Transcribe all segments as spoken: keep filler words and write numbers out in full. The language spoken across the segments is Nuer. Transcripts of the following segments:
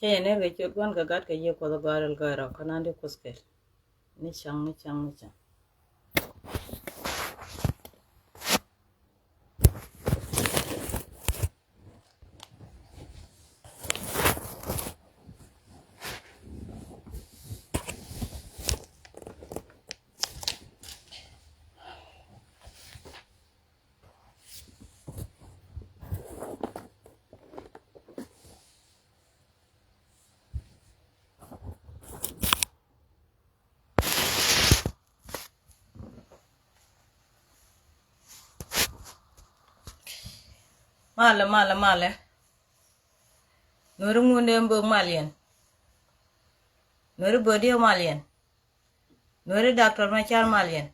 Cä yɛ ner kɛ ciöt Gua̱n kɛ Gat kɛ Yiëë Kuɔth ɛ gɔaa rɛl gɔaa rɔ kä na̱n di Kuoth kɛl. Ni cäŋ, ni cäŋ, ni cäŋ. Malɛ, malɛ, malɛ. Nuɛri Ŋundɛ Mbök mal yɛn. Nuɛri Bödiɛ mal yɛn. Nuɛri Doctor Macar mal yɛn.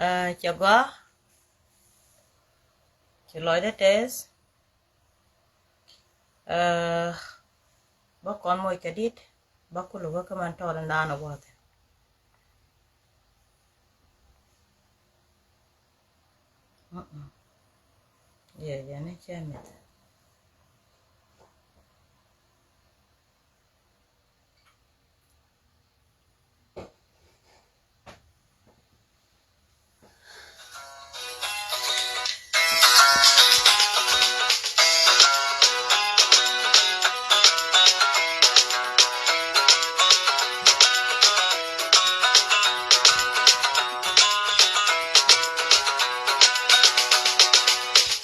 Aa, cɛ gɔaa. Ci lɔcdä tɛth. Aa, bä kɔn moc kɛ dit, bä kulɛ wä kä man tɔɔt in daanɔ gua̱a̱th. Mm-mm. Yɛ, yɛ ni cɛ mith.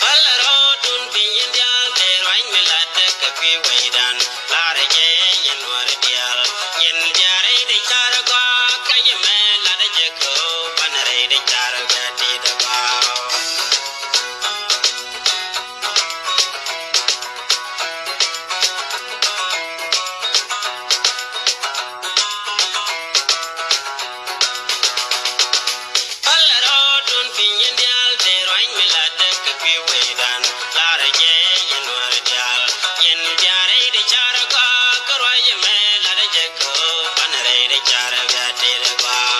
Pälɛ rɔɔdun piny in diaal tëë ruany mi la̱t dee kɛ kui̱ wecdan. La̱rä jɛ yɛn Nuäri diaal. Yɛn diaal rɛy dee car gɔaa kä yɛ mɛ la̱t dee jɛ kɛ ɣöö banɛ rɛy dee car bɛ tit gɔaa. Pälɛ rɔɔdun piny in diaal tëë ruany mi la̱t dee kɛ kui̱ wecdan. La̱rä jɛ yɛn Nuäri diaal. Yɛn diaal rɛy dee car gɔaa kä ruac mɛ la̱t dee jɛ kɛ ɣöö banɛ rɛy dee car bɛ tit gɔaa.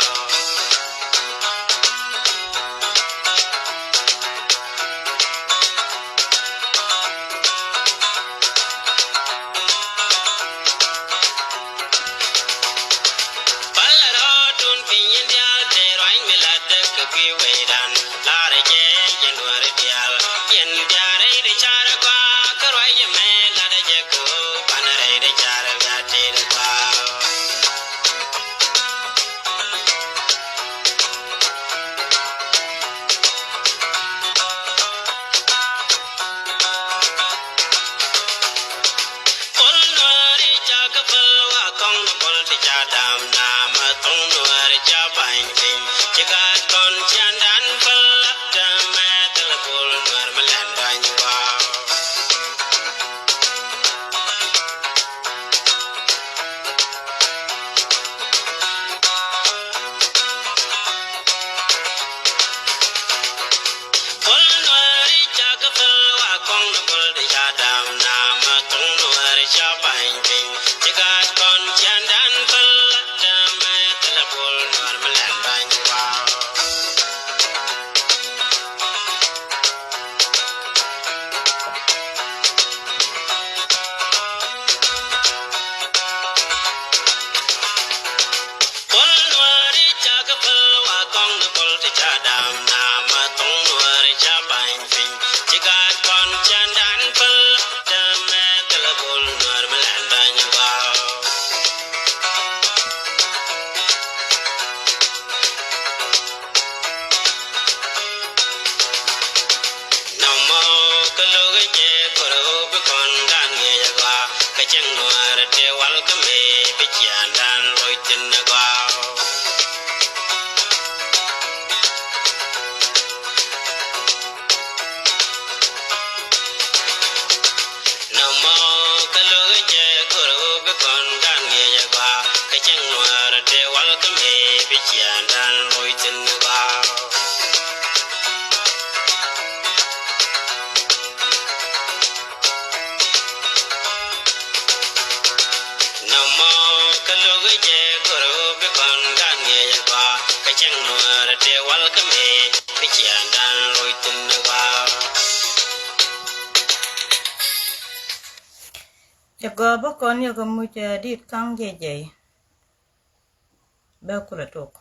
Pälɛ rɔɔdun piny in diaal tëë ruany mi la̱t dee kɛ kui̱ wecdan. La̱rä jɛ yɛn Nuäri diaal. Yɛn diaal rɛy dee car gɔaa kä ruac mɛ la̱t dee jɛ kɛ ɣöö banɛ rɛy dee car bɛ tit gɔaa. Pol Nuäri ca kɛ päl wa kɔŋ ni pol ti ca dam na ma thoŋ Nuäri ca ba̱ny piny. Ci gaat kɔn ciandan päl tɛmɛ thilɛ Pol Nuäri mi lɛn dɔny wa. Pol Nuäri ca kɛ päl wa kɔŋ ni pol ti ca dam na ma thoŋ Nuäri ca ba̱ny piny. Ci gaat kɔn ciandan päl tɛmɛ thilɛ Pol Nuäri mi lɛn dɔny wa. Pol Nuäri ca kɛ päl wa kɔŋ ni pol ti ca dam na ma thoŋ Nuäri ca ba̱ny piny. Ci gaat kɔn ciandan päl tɛmɛ thilɛ Pol Nuäri mi lɛn dɔny wa. Nɔmɔ kä lo̱k jɛ kɔrɛ ɣöö bi kɔn gan ŋiɛc ɛ gɔaa. Kä cieŋ Nuäär tëë wal kä mëë bi ciaaŋdan loc thi̱n ɛ gɔaa. Nɔmɔ kä lo̱k jɛ kɔrɛ ɣöö bi kɔn gan ŋiɛc ɛ gɔaa. Kä cieŋ Nuäär tëë wal kä mëë bi ciaaŋdan loc thi̱n ɛ gɔaa. Nɔmɔ kä lo̱k jɛ kɔrɛ ɣöö bi kɔn gan ŋiɛc ɛ gɔaa. Kä cieŋ Nuäär tëë wal kä mëë bi ciaaŋdan loc thi̱n ɛ gɔaa. Cɛ gɔaa bä kɔn yɛ kɛ muc, eh, dit kaŋ jɛ jɛy. Bɛ kulɛ tok.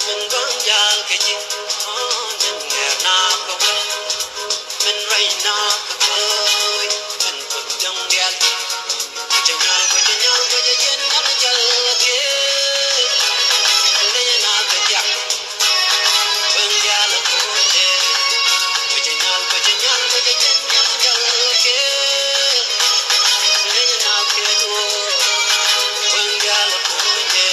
Min bäŋ diaal kɛ ji̱, min ŋɛr na kɛ wä, min rɛy na kɛ kɔy, min kut jɔŋ diaal. Kucä nyal, kucä nyal, kucä jɛn nyal jäl kɛ. Leny na kɛ diak. Bäŋ diaal kucä. Kucä nyal, kucä nyal, kucä jɛn nyal jäl kɛ. Leny na kɛ duɔ. Bäŋ diaal kucä.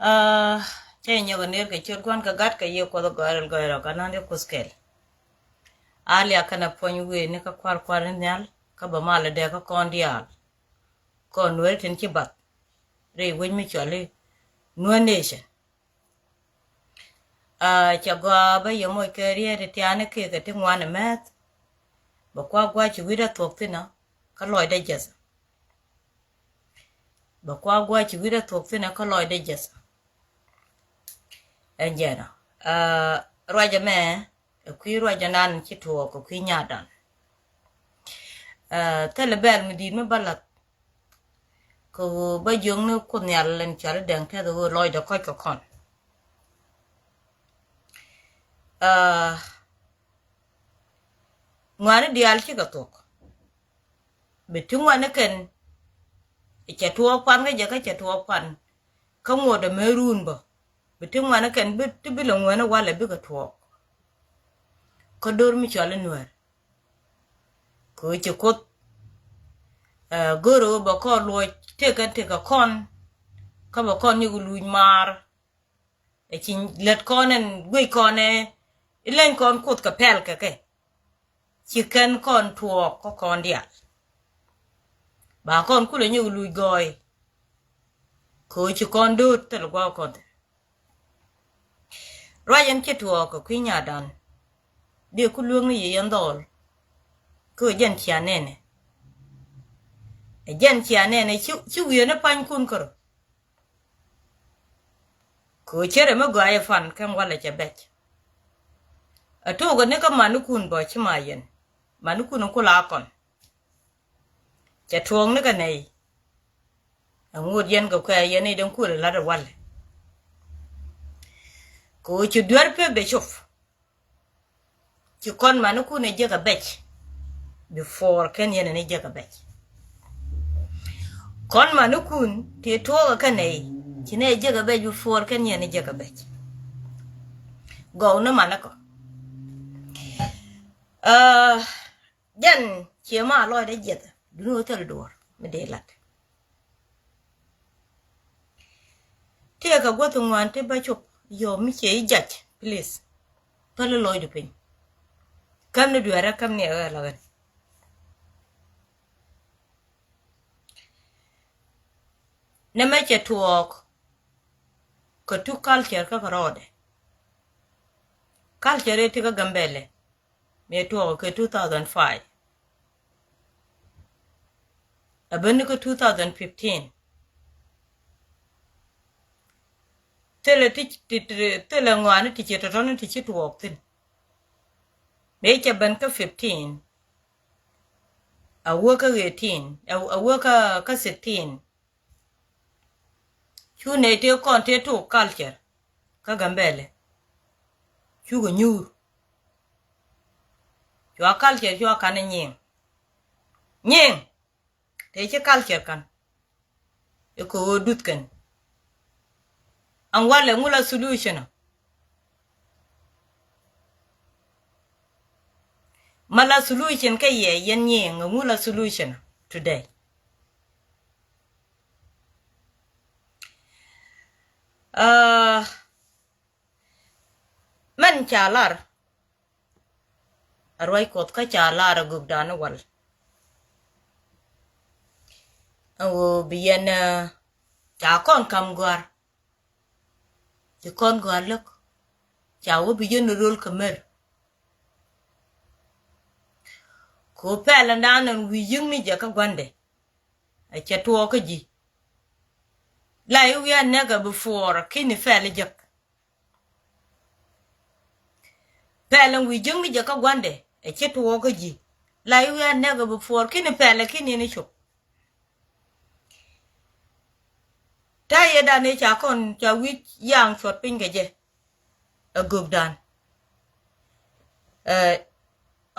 Aa, cä nyɔk ner kɛ ciöt Gua̱n kɛ Gat kɛ Yiëë Kuɔth Gɔaa rɛl gɔɔy rɔ kɛ nɔn di Kuoth kɛl. A liak kɛnɛ puɔ̱ny wëë ni kä kua̱r kua̱r ni nhial kä bä mal dee kä kɔn diaal. Kɔn Nuääri tin ci bath rɛy wec mi cɔal i̱ Nuer Nation. Aa, cɛ gɔaa bä yɛ moc kɛ riet ti tiani kek kɛ ti ŋuan ɛmɛth. Bɛ kua gua̱c ci wi̱cdä thuɔ̱k thi̱n ɔ kä lɔcdä jiäth. Bɛ kua gua̱c ci wi̱cdä thuɔ̱k thi̱n ɔ kä lɔcdä jiäth. Ɛn jɛn ɔ, aa, ruacä mɛ ɛ kui̱ ruacä nan ci tuɔɔk kɛ kui̱ nyadan. Aa, thilɛ bɛl mi di̱i̱t mi bä lath. Kɛ ɣöö bä jiökni Kuoth Nhial ɛn cɔal i̱ Dɛŋ Tɛth ɣöö lɔcdɛ kɔc kɛ kɔn. Aa, ŋuani diaal cikɛ thuɔ̱k. Bi ti ŋuani kɛn cɛ tuɔɔk pan kä jɛ kä cɛ tuɔɔk pan. Kä ŋuɔ̱t ɛmɛ run bä. Bi ti ŋuani kɛn bi ti bi lɛ ŋuani walɛ bikɛ tuɔɔk. Kä do̱r mi cɔal i̱ Nuäär. Kɛ ɣöö ci Kuoth, ɛ, go̱r ɣöö bɛ kɔn luɔc tëkɛ tëkɛ kɔn. Kä bɛ kɔn nyɔk luc maar. Ɛ ci lät kɔn ɛn guic kɔn ɛ ileny kɔn Kuoth kɛ pɛl kɛ kɛ. Ci kɛn kɔn tuɔɔk kä kɔn diaal. Ba kɔn kulɛ nyɔk luc gɔɔy. Kɛ ɣöö ci kɔn do̱o̱t thil gua̱a̱k kɔn thil. Ruac ɛn ci tuɔɔk kɛ kui̱ nyadan. Dee ku lueŋni yɛ yɛn dhɔl. Kä jɛn cia nɛnɛ. Ɛ jɛn cia nɛnɛ ci, ci wiee ni panykun kärɔ. Kɛ ɣöö cärɛ mi gɔaa yɛ pan kɛn walɛ cɛ bɛc. Ɛ to̱o̱kɛ ni kä manikun bä ci ma yɛn. Manikun in kula kɔn. Cɛ tuɔɔk ni kɛ nɛy. Ɛ ŋot yɛn kɛ kuɛ yɛn i̱ den kulɛ la̱t ɛ walɛ. Kɛ ɣöö ci duer pek de cop. Ci kɔn manikun ɛ jiäk ɛ bɛc. Before kɛn yɛn ni jiäk ɛ bɛc. Kɔn manikun ti tuɔɔk ɛ kɛn nɛy. Ci nɛ jiäk ɛ bɛc before kɛn yɛn ni jiäk ɛ bɛc. Gɔw ni manikɔ. Aa, jɛn cie ma lɔcdɛ jiɛth. Duni wä thil duɔr mi dee lat. Tëëkɛ guäth ŋuan ti bä cop yɔ mi cie i̱ jac, please. Päli lɔcdu piny. Käm ni dueerä käm ni ɛ ɣɛl ɣän. Nɛmɛ cɛ tuɔɔk kɛ tu culture kä kɛ rɔɔdɛ. Culture ëë ti kä Gambɛlɛ. Mëë tuɔɔk kɛ two thousand five. Ɛ ben ni kä two thousand fifteen. Thilɛ ti, ti, ti, thilɛ ŋɔaani ti ci tɔtɔni ti ci tuɔɔk thi̱n. Mëë cɛ ben kä fifteen. A wä kä eighteen. A, a wä kä, kä sixteen. Cu nɛy tëë kɔn tëë tuk culture kä Gambɛlɛ. cukɛ nyuur. Cua culture cua kanɛ nyiŋ. Nyiŋ. Tëë ci culture kan. I̱ kɛ ɣöö duth kɛn. Ɛn walɛ ŋu la solution ɔ? Ma la solution kä yɛ yɛn nyiŋ ŋu la solution ɔ today? Aa, mɛn ca lar. A ruac Kuɔth kä ca lar a gökdan i̱ wal. Ɛn ɣöö bi yɛn, aa, ca kɔn kam gɔ̱a̱r. Ci kɔn gɔ̱a̱r lök. Ca wä bi yɛn röl kɛ mer. Kɛ ɣöö pɛl ɛn dan ɛn wi̱i̱ yi̱kni jɛ kä gua̱ndɛ. Ɛ cɛ tuɔɔk kä ji̱. La i̱ wi̱i̱ a nɛk ɛ bi fuɔɔr ki̱ni pɛl i̱ jek. Pɛl ɛn wi̱i̱ jiäkni jɛ kä gua̱ndɛ ɛ ci tuɔɔk kä ji̱. La i̱ wi̱i̱ a nɛk ɛ bi puɔɔr ki̱ni pɛl ɛ ki̱ni ni cop. Ta̱yɛ dan i̱ ca kɔn ca wi̱c yaŋ cuɔt piny kɛ jɛ. Ɛ gökdan.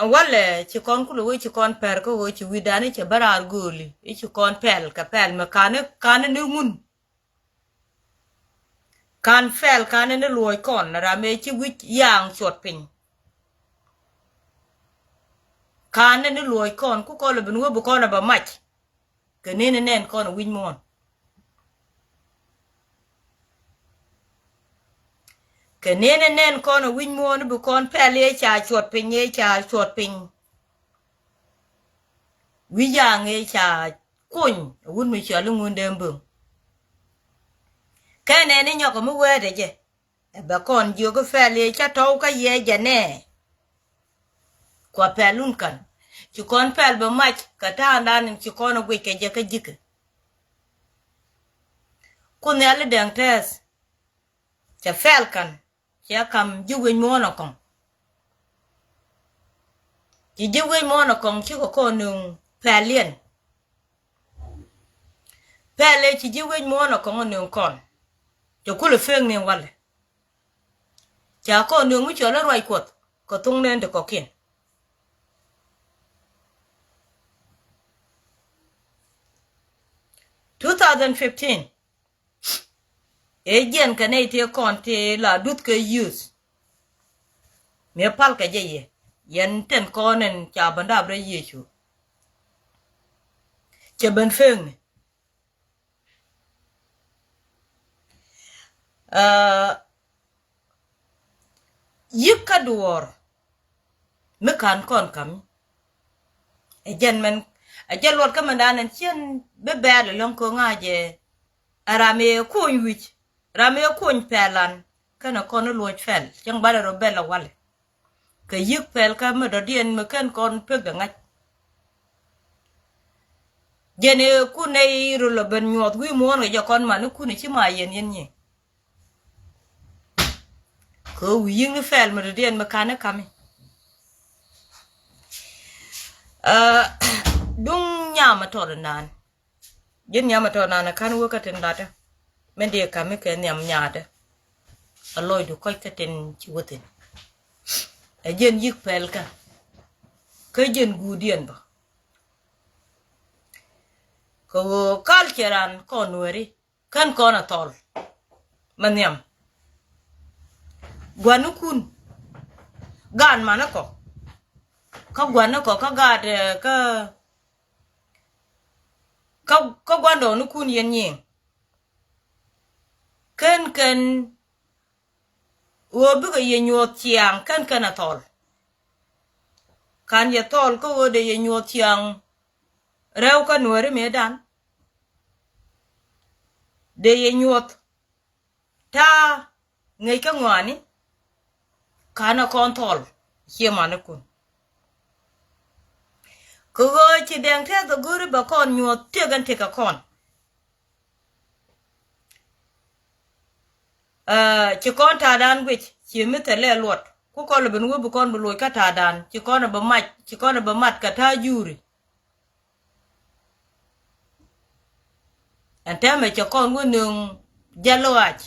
Ɛ walɛ ci kɔn kulɛ wee ci kɔn pɛr kä wee ci wi̱dan i̱ cɛ bä raar gööli i̱ ci kɔn pɛl kɛ pɛl mɛ ka̱n i̱ ka̱n i̱ ni ŋun. Kan pɛl kan ni luɔc kɔn ram ëë ci wi̱c yaŋ cuɔt piny. Kan ni luɔc kɔn ku kɔn lɛ ben wä bi kɔn ɛ bɛ mac. Kɛ neni nɛn kɔn wi̱c muɔ̱ɔ̱n. Kɛ neni nɛn kɔn wi̱c muɔ̱ɔ̱n bi kɔn pɛl ëë ca cuɔt piny ëë ca cuɔt piny. Wi̱c yaŋ ëë ca kony wut mi cɔl i̱ ŋun dee mböŋ. Kɛnɛ ni nyɔk mi wɛɛt ɛ jɛ ɛ bɛ kɔn jiök i̱ pɛl i̱ ca tɔw kä yɛ jɛ nɛ. Kua pɛl wun kan ci kɔn pɛl bɛ mac kɛ ta̱a̱ŋdan in ci kɔn ɛ guic kɛ jɛ kä ji̱kɛ. Kun nhial i̱ dɛŋ tɛɛth cɛ pɛl kan. Cɛ kam ji̱ wec muɔ̱ɔ̱n ɛ kɔŋ. Ci ji̱ wec muɔ̱ɔ̱n ɛ kɔŋ cikɛ kɔn nööŋ pɛl yɛn. Pɛl ëë ci ji̱ wec muɔ̱ɔ̱n ɛ kɔŋ ɛ nööŋ kɔn. Cɛ kulɛ pek ni walɛ. Ca kɔn nööŋ mi cɔl i̱ ruac Kuɔth kɛ thoŋ nɛn ti kɔ̱kiɛn. Two thousand fifteen. Ëë jiɛn kɛ nɛy tëë kɔn tëë la duth kɛ youth. Mëë pal kɛ jɛ yɛ yɛn tɛn kɔn ɛn ca ben dap rɛy Yecu. Cɛ ben pek ni. Aa, yi̱k kä duɔɔr mi ka̱n kɔn ka̱m. Ɛ jɛn mɛn ɛ jɛn luɔt kä mɛn da̱a̱n ɛn cien bi bɛɛl ɛlɔ̱ŋ ko̱ŋ a jɛ. Ɛ ram ëë kuny wi̱c ram ëë kuny pɛlan kɛnɛ kɔn i̱ luɔc pɛl cäŋ balɛ rɔ bɛl ɛ walɛ. Kɛ yi̱k pɛl kä mi dɔ̱diɛn mi kɛn kɔn pek dɛ ŋa̱c. Jɛn ëë kun nɛy rol ɛ ben nyuɔth wi̱i̱ muɔ̱ɔ̱n kɛ jɛ kɔn man i̱ kun i̱ ci ma yɛn yɛn nyi. Kɛ wi̱i̱ yi̱k ni pɛl mi dɔ̱diɛn mi ka̱n i̱ ka̱mi. Aa, duŋ nyam ɛ tɔt inan. Ji̱n nyam ɛ tɔt inan ɛ ka̱n wee kä tin latdä. Min dee ka̱mi kɛ nhiam nyaatdä. Ɛ lɔcdu kɔc kä tin ci wä thi̱n. Ɛ ji̱n yi̱k pɛl kä. Kä ji̱n guudiɛn bä. Kɛ ɣöö culture an kɔn nueeri. Kän kɔn a thɔl. Mɛ nhiam. Gua̱nikun. Gaat manikɔ. Kä gua̱nikɔ kä gaat, eh, kä, kä, kä gua̱ndɔɔŋnikun yɛn nyiŋ. Kän kän ɣöö bikɛ yɛ nyuɔth ciaŋ kän kän a thɔl. Kan yɛ thɔl kä ɣöö dee yɛ nyuɔth ciaŋ rɛw kä nuääri mëëdan. Dee yɛ nyuɔth ta̱a̱ ŋäc kä ŋɔaani. Ka̱n a kɔn thɔl cie manikun. Kɛ ɣöö ci dɛŋ tɛth a go̱ri bɛ kɔn nyuɔth tiek ɛn tiek kɛ kɔn. Aa, ci kɔn ta̱a̱dan guic ci mi thilɛ luɔt ku kɔn lɛ ben wä bi kɔn bi loc kä ta̱a̱dan ci kɔn a bi mac ci kɔn a bi mat kɛ ta̱a̱ juri. Ɛn täämɛ cɛ kɔn wä nöŋ jɛ lɔaac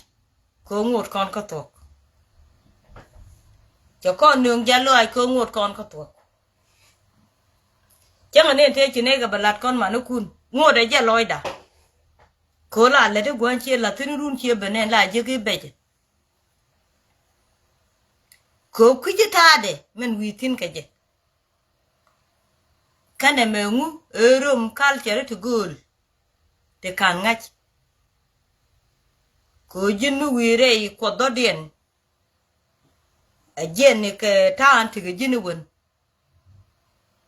kɛ ŋot kɔn kä thuɔ̱k. Cɛ kɔn nööŋ jɛ lɔaac kɛ ŋot kɔn kä thuɔ̱k. Cäŋɛ ni tëë ci nɛy kɛ bɛ la̱t kɔn manikun ŋot ɛ jɛ lɔcda. Kɛ ɣöö la lät i̱ gua̱n cië la̱th thi̱n run cië ben nɛn la jiäk i̱ becɛ. Kɛ ɣöö kui̱ci ta̱a̱dɛ min wi̱i̱ thi̱n kɛ jɛ. Kɛnɛ mɛ ŋu ëë rom culture ti gööl ti ka̱n ŋa̱c. Kɛ ɣöö ji̱n mi wi̱i̱ rɛy kuɔth dhɔ̱diɛn. Ɛ jiɛn ni kɛ ta̱a̱n tikɛ ji̱n i̱ wen.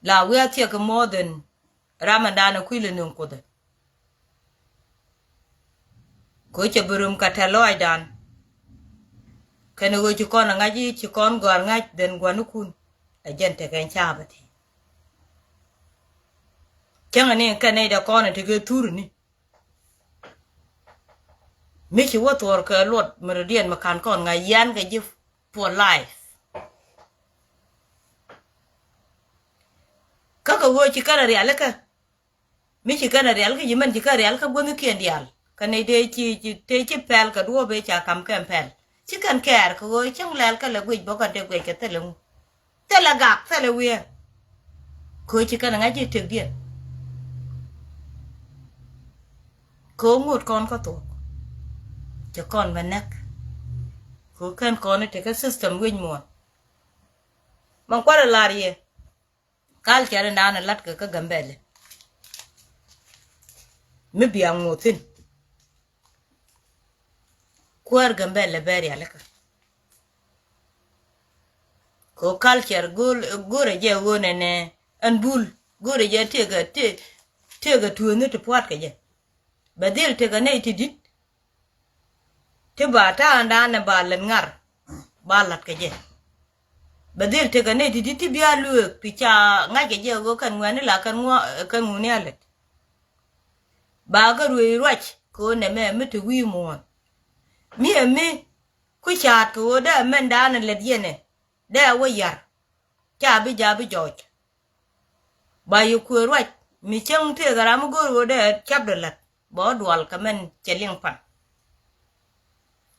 La wi̱i̱ a thiɛk kɛ more than ram ɛn da̱a̱n ɛ kui̱ lɛ nöŋ kuothɛ. Kɛ ɣöö cɛ bi rom kɛ tɛ̈th lɔaacdan. Kɛnɛ ɣöö ci kɔn ɛ ŋa̱c i̱ ci kɔn gɔ̱a̱r ŋa̱c dhɛn gua̱nikun. Ɛ jɛn tekɛ ɛn ca̱a̱p ɛ thi̱n. Cäŋɛ ni kɛn nɛy dee kɔn ɛ tekɛ thurni. Mi ci wä thuɔ̱ɔ̱r kɛ luɔt mi rɔ̱diɛn mi ka̱n kɔn ŋa̱c yian kɛ ji̱ for life. Kä kɛ ɣöö ci kɛn a rialikä. Mi ci kɛn a rialikä, ci mɛn ci kɛn a rialikä guäthnikiɛn diaal. Kä nɛy tëë ci, ci, tëë ci pɛl kɛ duɔ̱ɔ̱p ëë ca ka̱m kɛn pɛl. Ci kɛn kɛɛr kɛ ɣöö cäŋ lɛl kɛ lɛ guic bä kɛn tëë guic kɛ thilɛ ŋu. Thilɛ gak, thilɛ wiee. Kɛ ɣöö ci kɛn a ŋa̱c i̱ tëkdiɛn. Kɛ ɣöö ŋot kɔn kä thuɔ̱k. Cɛ kɔn bɛ näk. Kɛ ɣöö kɛn kɔn i̱ tekɛ system wi̱c muɔ̱ɔ̱n. Mɛ kualɛ lar yɛ. Culture in da̱a̱n ɛ la̱t kɛ kä Gambɛlɛ. Mi bia ŋot thi̱n. Kuäär Gambɛlɛ bɛ rialikä. Kɛ ɣöö culture go̱o̱r, go̱o̱rɛ jɛ ɣöö nɛnɛ ɛn bul go̱o̱rɛ jɛ tëëkɛ, tëë, tëëkɛ tueeni ti pua̱t kɛ jɛ. Bɛ dhil tëëkɛ nɛy ti di̱t. Ti ba ta̱a̱ŋdan ɛ ba lät ŋar ba la̱t kɛ jɛ. Bɛ dhil tekɛ nɛy ti di̱t ti bia lueek ti ca ŋa̱c kɛ jɛ ɣöö kɛn ŋuɛ̈ni la kɛn ŋuɔ, kɛn ŋuni a lät. Ba kɛ ruëëc ruac kɛ ɣöö nɛmɛ mi te wi̱i̱ muɔ̱ɔ̱n. Mi ɛ mi ku ca̱a̱t kɛ ɣöö dee mɛndan ɛ lät yɛn ɛ dee a wä ya̱r. Ca bi ja̱ bi jɔɔc. Ba yɛ kuëë ruac mi cäŋ tëëkɛ ram mi go̱o̱r ɣöö dee cap dee la̱t bɛ wä dual kɛ mɛn cɛ liŋ pan.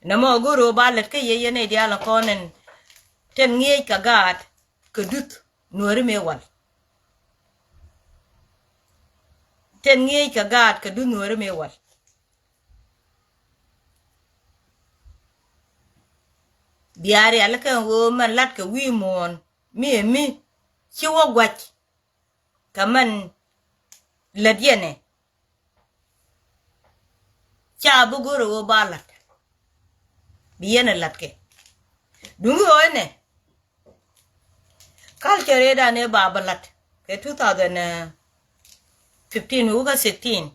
Nɛmɔ go̱o̱r ɣöö ba lät kä yɛ yɛn nɛy diaal ɛ kɔn ɛn tin ŋi̱eec kɛ gaat kɛ duth nuääri mëë wal. Tin ŋi̱eec kɛ gaat kɛ duth nuääri mëë wal. Bia rialikä ɣöö mɛn la̱t kɛ wi̱i̱ muɔ̱ɔ̱n mi ɛ mi ci wä gua̱c. Kɛ mɛn lät yɛn ɛ ca bi go̱r ɛ ɣöö ba la̱t. Bi yɛn ɛ la̱t kɛ duŋ ɣöö ɛnɛ. Culture ëëdan ëë ba bi la̱t kɛ two thousand fifteen wä kä sixteen.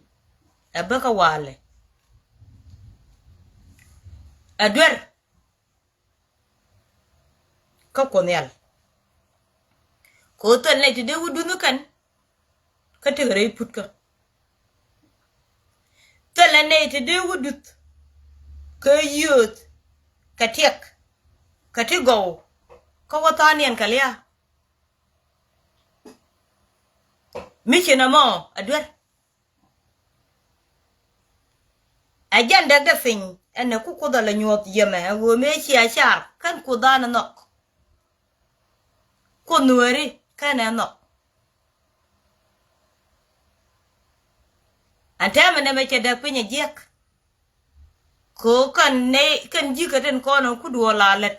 Ɛ bä kä walɛ ɛ duer. Kä Kuoth Nhial. Kɛ ɣöö thil nɛy ti dee wä duth ni kɛn kä tekɛ rɛy putkä. Thil nɛy ti dee wä duth kɛ yio̱o̱th kɛ tiɛk kɛ ti gɔw kä wä tha̱a̱ŋ niɛn kɛ lia̱a̱. Mi ci nɔmɔ a duer. Ɛ jɛn dɛkdɛ piny ɛn ɛ ku Kuoth a la nyuɔth yɛmɛ ɛ ɣöö mëë cia car kɛn Kuoth an ɛ nhɔk. Kuoth nuääri kɛn ɛ nhɔk. Ɛn tɛmɛ nɛmɛ cɛ dɛk piny ɛ jiɛk. Kɛ ɣöö kɛn nɛy kɛn ji̱ kɛ tin kɔn ɛ ku duɔl a lät.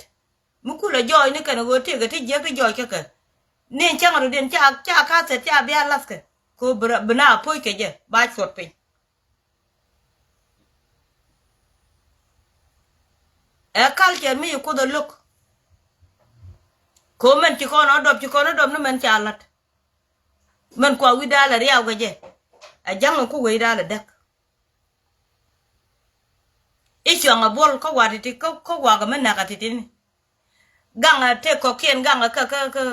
Mi kulɛ jɔɔc ni kɛn ɣöö tëëkɛ ti jiäk ti jɔɔc kä kɛ ni cäŋ rɔ̱diɛn ca, ca ka̱thɛ ca bia la̱thkɛ kɛ ɣöö bi na apoc kɛ jɛ ba cuɔt piny. Ɛ culture mi ci Kuoth ɛ lo̱k. Kɛ ɣöö mɛn ci kɔn ɔ dɔp ci kɔn ɔ dɔp ni mɛn ca la̱t. Mɛn kua wi̱cdan lɛ riaw kɛ jɛ. Ɛ ja̱ŋ ɛ ku wecdan lɛ däk. I̱ cuaŋ ɛ buɔl kä wa ti̱ti̱ kä, kä wakɛ mi näk ɛ ti̱ti̱ni. Gaŋ ɛ tëk kɔ̱kiɛn gaŋ ɛ kä, kä, kä,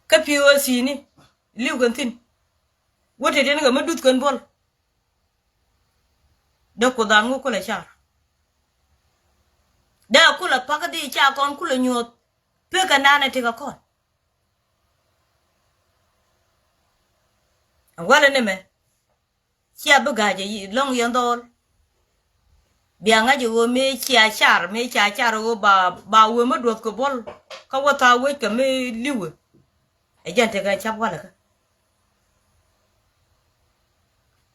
kä P O C ni li̱w kɛn thi̱n. Wä ti̱ti̱ni kɛ mi duth kɛn buɔl. Dee Kuoth an ŋu kulɛ car. Dee kulɛ pa̱k di ca kɔn kulɛ nyuɔ̱th. Pekɛ nanɛ tikɛ kɔn. Walɛ ni mɛ. Cia bi ga̱a̱c ɛ lɔ̱ŋ yɛn dhɔɔl. Bia ŋa̱c ɛ ɣöö mëë cia car, mëë cia car ɛ ɣöö ba, ba wee mi duɔth kɛ buɔl. Kä wä tha̱a̱ wec kɛ mi li̱wɛ. Ɛ jɛn tekɛ cap walɛ kä.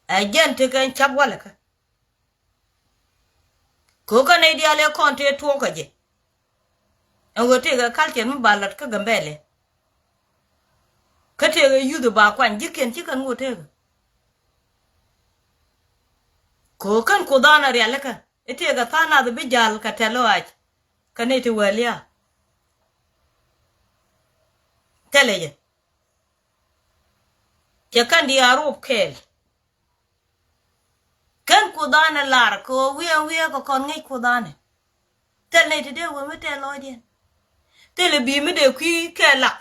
Ɛ jɛn tekɛ cap walɛ kä. Kɛ ɣöö kä nɛy diaal ëë kɔn tëë tuɔɔk kɛ jɛ. Ɛn ɣöö tëëkɛ culture mi ba la̱t kä Gambɛlɛ. Kä tëëkɛ youth ba kuany ji̱kiɛn ci kɛn ŋot tëëkɛ. Kɛ ɣöö kän Kuoth an a rialikä i̱ tëëkɛ tha̱a̱ŋ nath bi ja̱l kɛ tɛ̈th lɔaac. Kɛ nɛy ti wäl ya. Thilɛ jɛ. Cɛ kän diaal rop kɛɛl. Kän Kuoth an ɛ lar kɛ ɣöö wi̱i̱ ɛn wi̱i̱ ɛ kɛ kɔn ŋäc Kuoth an ɛ. Thil nɛy ti dee wee mi tɛth lɔcdiɛn. Thilɛ bi̱i̱ mi dee kui̱ kɛ lak.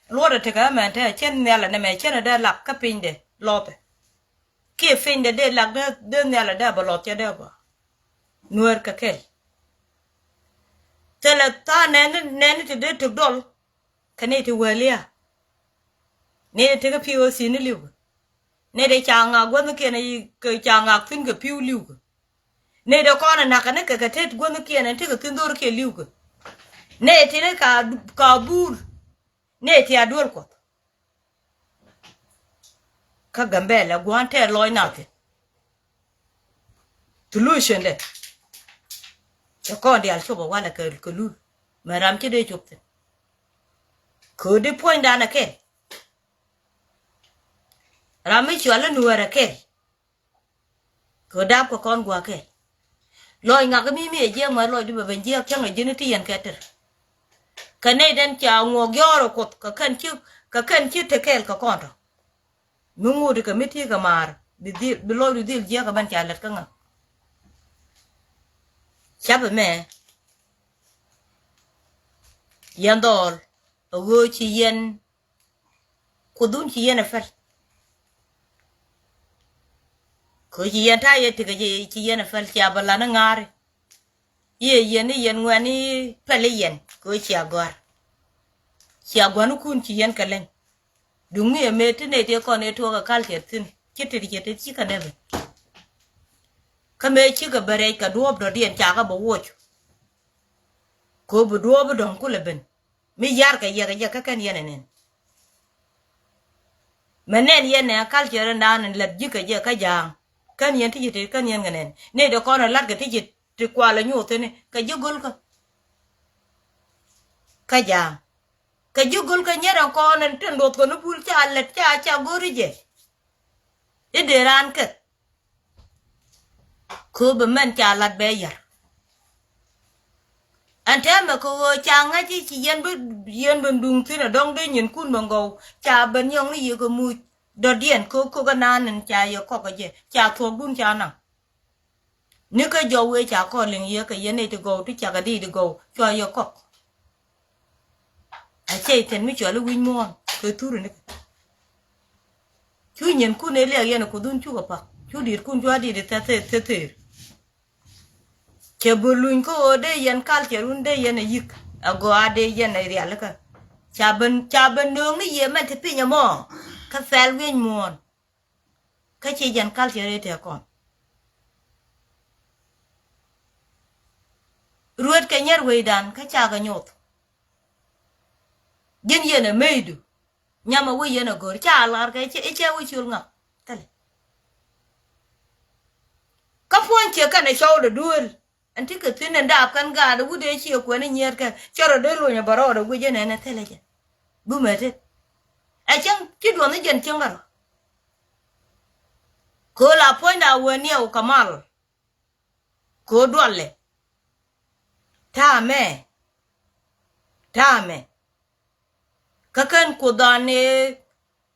Luɔtdɛ tekɛ mɛn te cien nhial ɛ nɛmɛ cien ɛ dee lak kä pinydɛ lɔthɛ. Kiɛ pinydɛ dee lak dee, dee nhial ɛ dee bɛ lɔth cɛ dee bä. Nuäär kɛ kɛl. Thilɛ tha̱a̱ŋ nɛɛni, nɛɛni ti dee tek dɔl. Kɛ nɛy ti wäl ya. Nɛy ti kä P O C ni li̱wkɛ. Nɛy ti ca ŋak guäthnikiɛn, kɛ ca ŋak thi̱n kɛ pi̱w li̱wkɛ. Nɛy ti kɔn ɛ na̱k kɛ ni kɛ kɛ tet guäthnikiɛn ɛn tekɛ thi̱n dho̱rkiɛn li̱wkɛ. Nɛy ti ni ka, ka buur. Nɛy ti a duel Kuɔth. Kä Gambɛlɛ gua̱a̱n tɛth lɔc nath thi̱n. Solution dɛ. Cɛ kɔn diaal cop ɛ walɛ kɛ, kɛ lul. Mɛ ram ci dee cop thi̱n. Kɛ ɣöö di puɔ̱nydan ɛ kɛl. Ram mi cual i̱ Nuäär ɛ kɛl. Kɛ ɣöö dap kɛ kɔn gua̱a̱ kɛl. Lɔc ŋak mi mi ɛ jiɛk mɛ lɔcdu bɛ ben jiɛk cäŋ ɛ ji̱n i̱ ti yɛn kɛ tɛr. Kɛ nɛy den ca ŋuɔk jɔ̱ɔ̱r ɛ Kuoth kɛ kɛn ci, kɛ kɛn ci te kɛɛl kɛ kɔn tɔ. Mi ŋut kɛ mi ti kɛ maar bi dhil, bi lɔcdu dhil jiɛk kɛ ben ca lät kä ŋak. Capɛ mɛ. Yɛn dhɔɔl a ɣöö ci yɛn Kuothun ci yɛn ɛ päl. Kɛ ɣöö ci yɛn ta̱a̱ yɛ tekɛ ci yɛn ɛ päl cia bä lan i̱ ŋa̱a̱ri. I̱ ɛ yɛn i̱ yɛn ŋuɛ̈ni päl i̱ yɛn kɛ ɣöö cia gɔ̱a̱r. Cia gua̱nikun ci yɛn kɛ leny. Duŋni ɛ mëë ti nɛy ti kɔn ëë tuɔɔk ɛ culture thi̱n ci tet cɛ tet cikɛ nɛmɛ. Kä mëë cikɛ bɛ rɛc kɛ duɔ̱ɔ̱p dɔ̱diɛn ca kɛ bɛ woc. Kɛ ɣöö bi duɔ̱ɔ̱p i̱ dɔ̱ŋ kulɛ ben. Mi yar kɛ yɛ kɛ jɛ kä kɛn yɛn ɛ nɛn. Mɛ nɛn yɛn nɛ culture in dan in lät ji̱ kɛ jɛ kä ja̱a̱ŋ. Kän yɛn ti ci ti kän yɛn kɛ nɛn ni dee kɔn in la̱t kɛ ti ci ti kualɛ nyuuth thi̱n kɛ ji̱ go̱l kä. Kä ja̱a̱ŋ kɛ ji̱ go̱l kä nyɛt in kɔn in tin luɔth kɔn i̱ bul ca lät ca ca go̱ri jɛ. I̱ dee raan kɛ Kööbä mɛn ca lat bɛ yär. Ɛn tɛmɛ kɛ ɣöö ca ŋa̱c i̱ ci yɛn bi, yɛn bi duŋ thi̱n ɛ dɔ̱ŋ dee nyinkun bɛ ŋɔw ca ben nyɔŋni yiëë kɛ muc dɔ̱diɛn kɛ ɣöö köök ɛnan ɛn ca yɛ kɔk ɛ jɛ ca thuɔ̱kdun ca naŋ. Ni kä jɔw wee ca kɔn liŋ yiëë kɛ yɛn nɛy ti gɔw ti cakɛ di ti gɔw cua yɛ kɔk. A cɛy thin mi cuali wi̱c muɔ̱ɔ̱n kɛ thuri ni kɛ. Cu nyinkun ëë liɛk yɛn ɛ kuothun cukɛ pak cu di̱i̱tkun cua di̱i̱t ɛ thɛthɛɛr thɛthɛɛr. Cɛ bä luny kä ɣöö dee yɛn culture wun dee yɛn ɛ yi̱k ɛ gɔaa dee yɛn ɛ rialikä. Ca ben, ca ben nööŋ ni yɛ mɛn ti piny ɛmɔ kä thɛl wi̱eny muɔ̱ɔ̱n. Kä ci jɛn culture ëë tëë kɔn. Ruet kɛ nyɛr wecdan kä cakɛ nyoth. Ji̱n yɛn ɛ meydu nyam ɛ wec yɛn ɛ go̱r ca lar kɛ i̱ cɛ wec col ŋak. Thilɛ kä puɔ̱ny ciɛ kɛn ɛ cɔwdɛ duëël. Ɛn ti kɛ thi̱n ɛn daap kɛn gaat ɛ wut ëë ciɛ kuɛn i̱ nyiɛɛt kɛ cɛ rɔ dee luny ɛ bɛ rɔɔdɛ guic ɛn ɛn ɛ thilɛ jɛ. Bumɛ tet ɛ cäŋ ci duɔth ni jɛn cäŋ kɛ rɔ. Kööl a puɔ̱nyda wee niɛw kɛ mal. Kööl dualɛ ta̱a̱mɛ ta̱a̱mɛ. Kä kɛn kuoth an ëë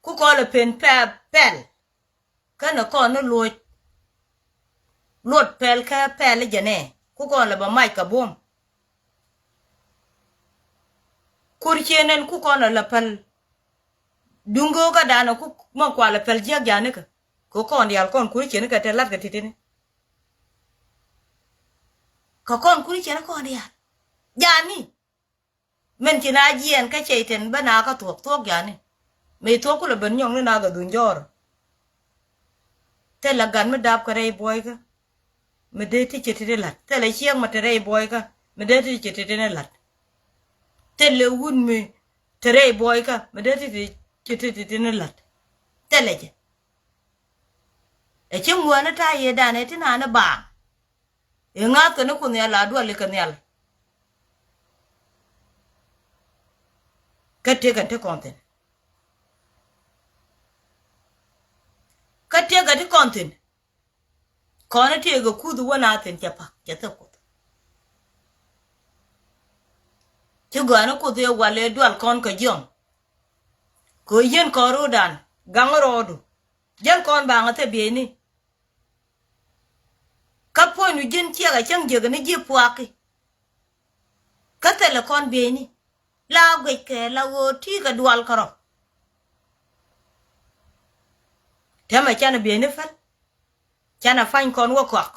ku kɔn lɛ pen pɛl pɛl. Kɛn ɛ kɔn ni luɔc luɔt pɛl kɛ pɛl jɛ nɛ ku kɔn lɛ bɛ mac kɛ buɔ̱m. Kur ciënɛn ku kɔn lɛ lɛ päl. Duŋ go̱o̱kä danɛ ku mɔ kualɛ päl jiäk janikä. Kɛ kɔn diaal kɔn kur ciënikä te latkɛ titini. Kɛ kɔn kur ciɛn kɔn diaal jani. Min ci na jiɛɛn kä cɛy tɛn bä na kä thuɔ̱k thuɔ̱k yani. Mëë thuɔ̱k kulɛ ben nyɔŋ ni na gɛ dhuny jɔɔr. Thilɛ gat mi dap kɛ rɛy buɔykä. mi dee ti ci ti ti la̱t. Thilɛ ciɛk mi te rɛy buɔykä mi dee ti ci ti ti ni la̱t. Thilɛ wut mi te rɛy buɔykä mi dee ti ti ci ti ti ni la̱t. Thilɛ jɛ. Ɛ ci ŋuäni ta̱a̱ yɛ danɛ ti naan i̱ baaŋ. I̱ ŋa̱thkɛ ni Kuoth Nhial la duali kɛ nhial. Kä tëëkɛ ti kɔn thi̱n. Kä tëëkɛ ti kɔn thi̱n. Kɔn i̱ tëëkɛ kuth wä na thi̱n cɛ pa̱k cɛ thil Kuoth. Ci gɔaa ni Kuoth i̱ wal i̱ dual kɔn kɛ jiɔm. Kɛ ɣöö yien kɔn ro̱o̱dan gaŋ rɔɔdu. Jäl kɔn baaŋ a thil bieyni. Kä puɔ̱nydu ji̱n ciɛk a cäŋ jiäk ni ji̱ puaaki. Kä thilɛ kɔn bieyni la guickɛ la ɣöö ti̱i̱ kɛ dual kärɔ̱. Täämɛ canɛ bieyni päl. Canɛ pa̱ny kɔn wä kɔak.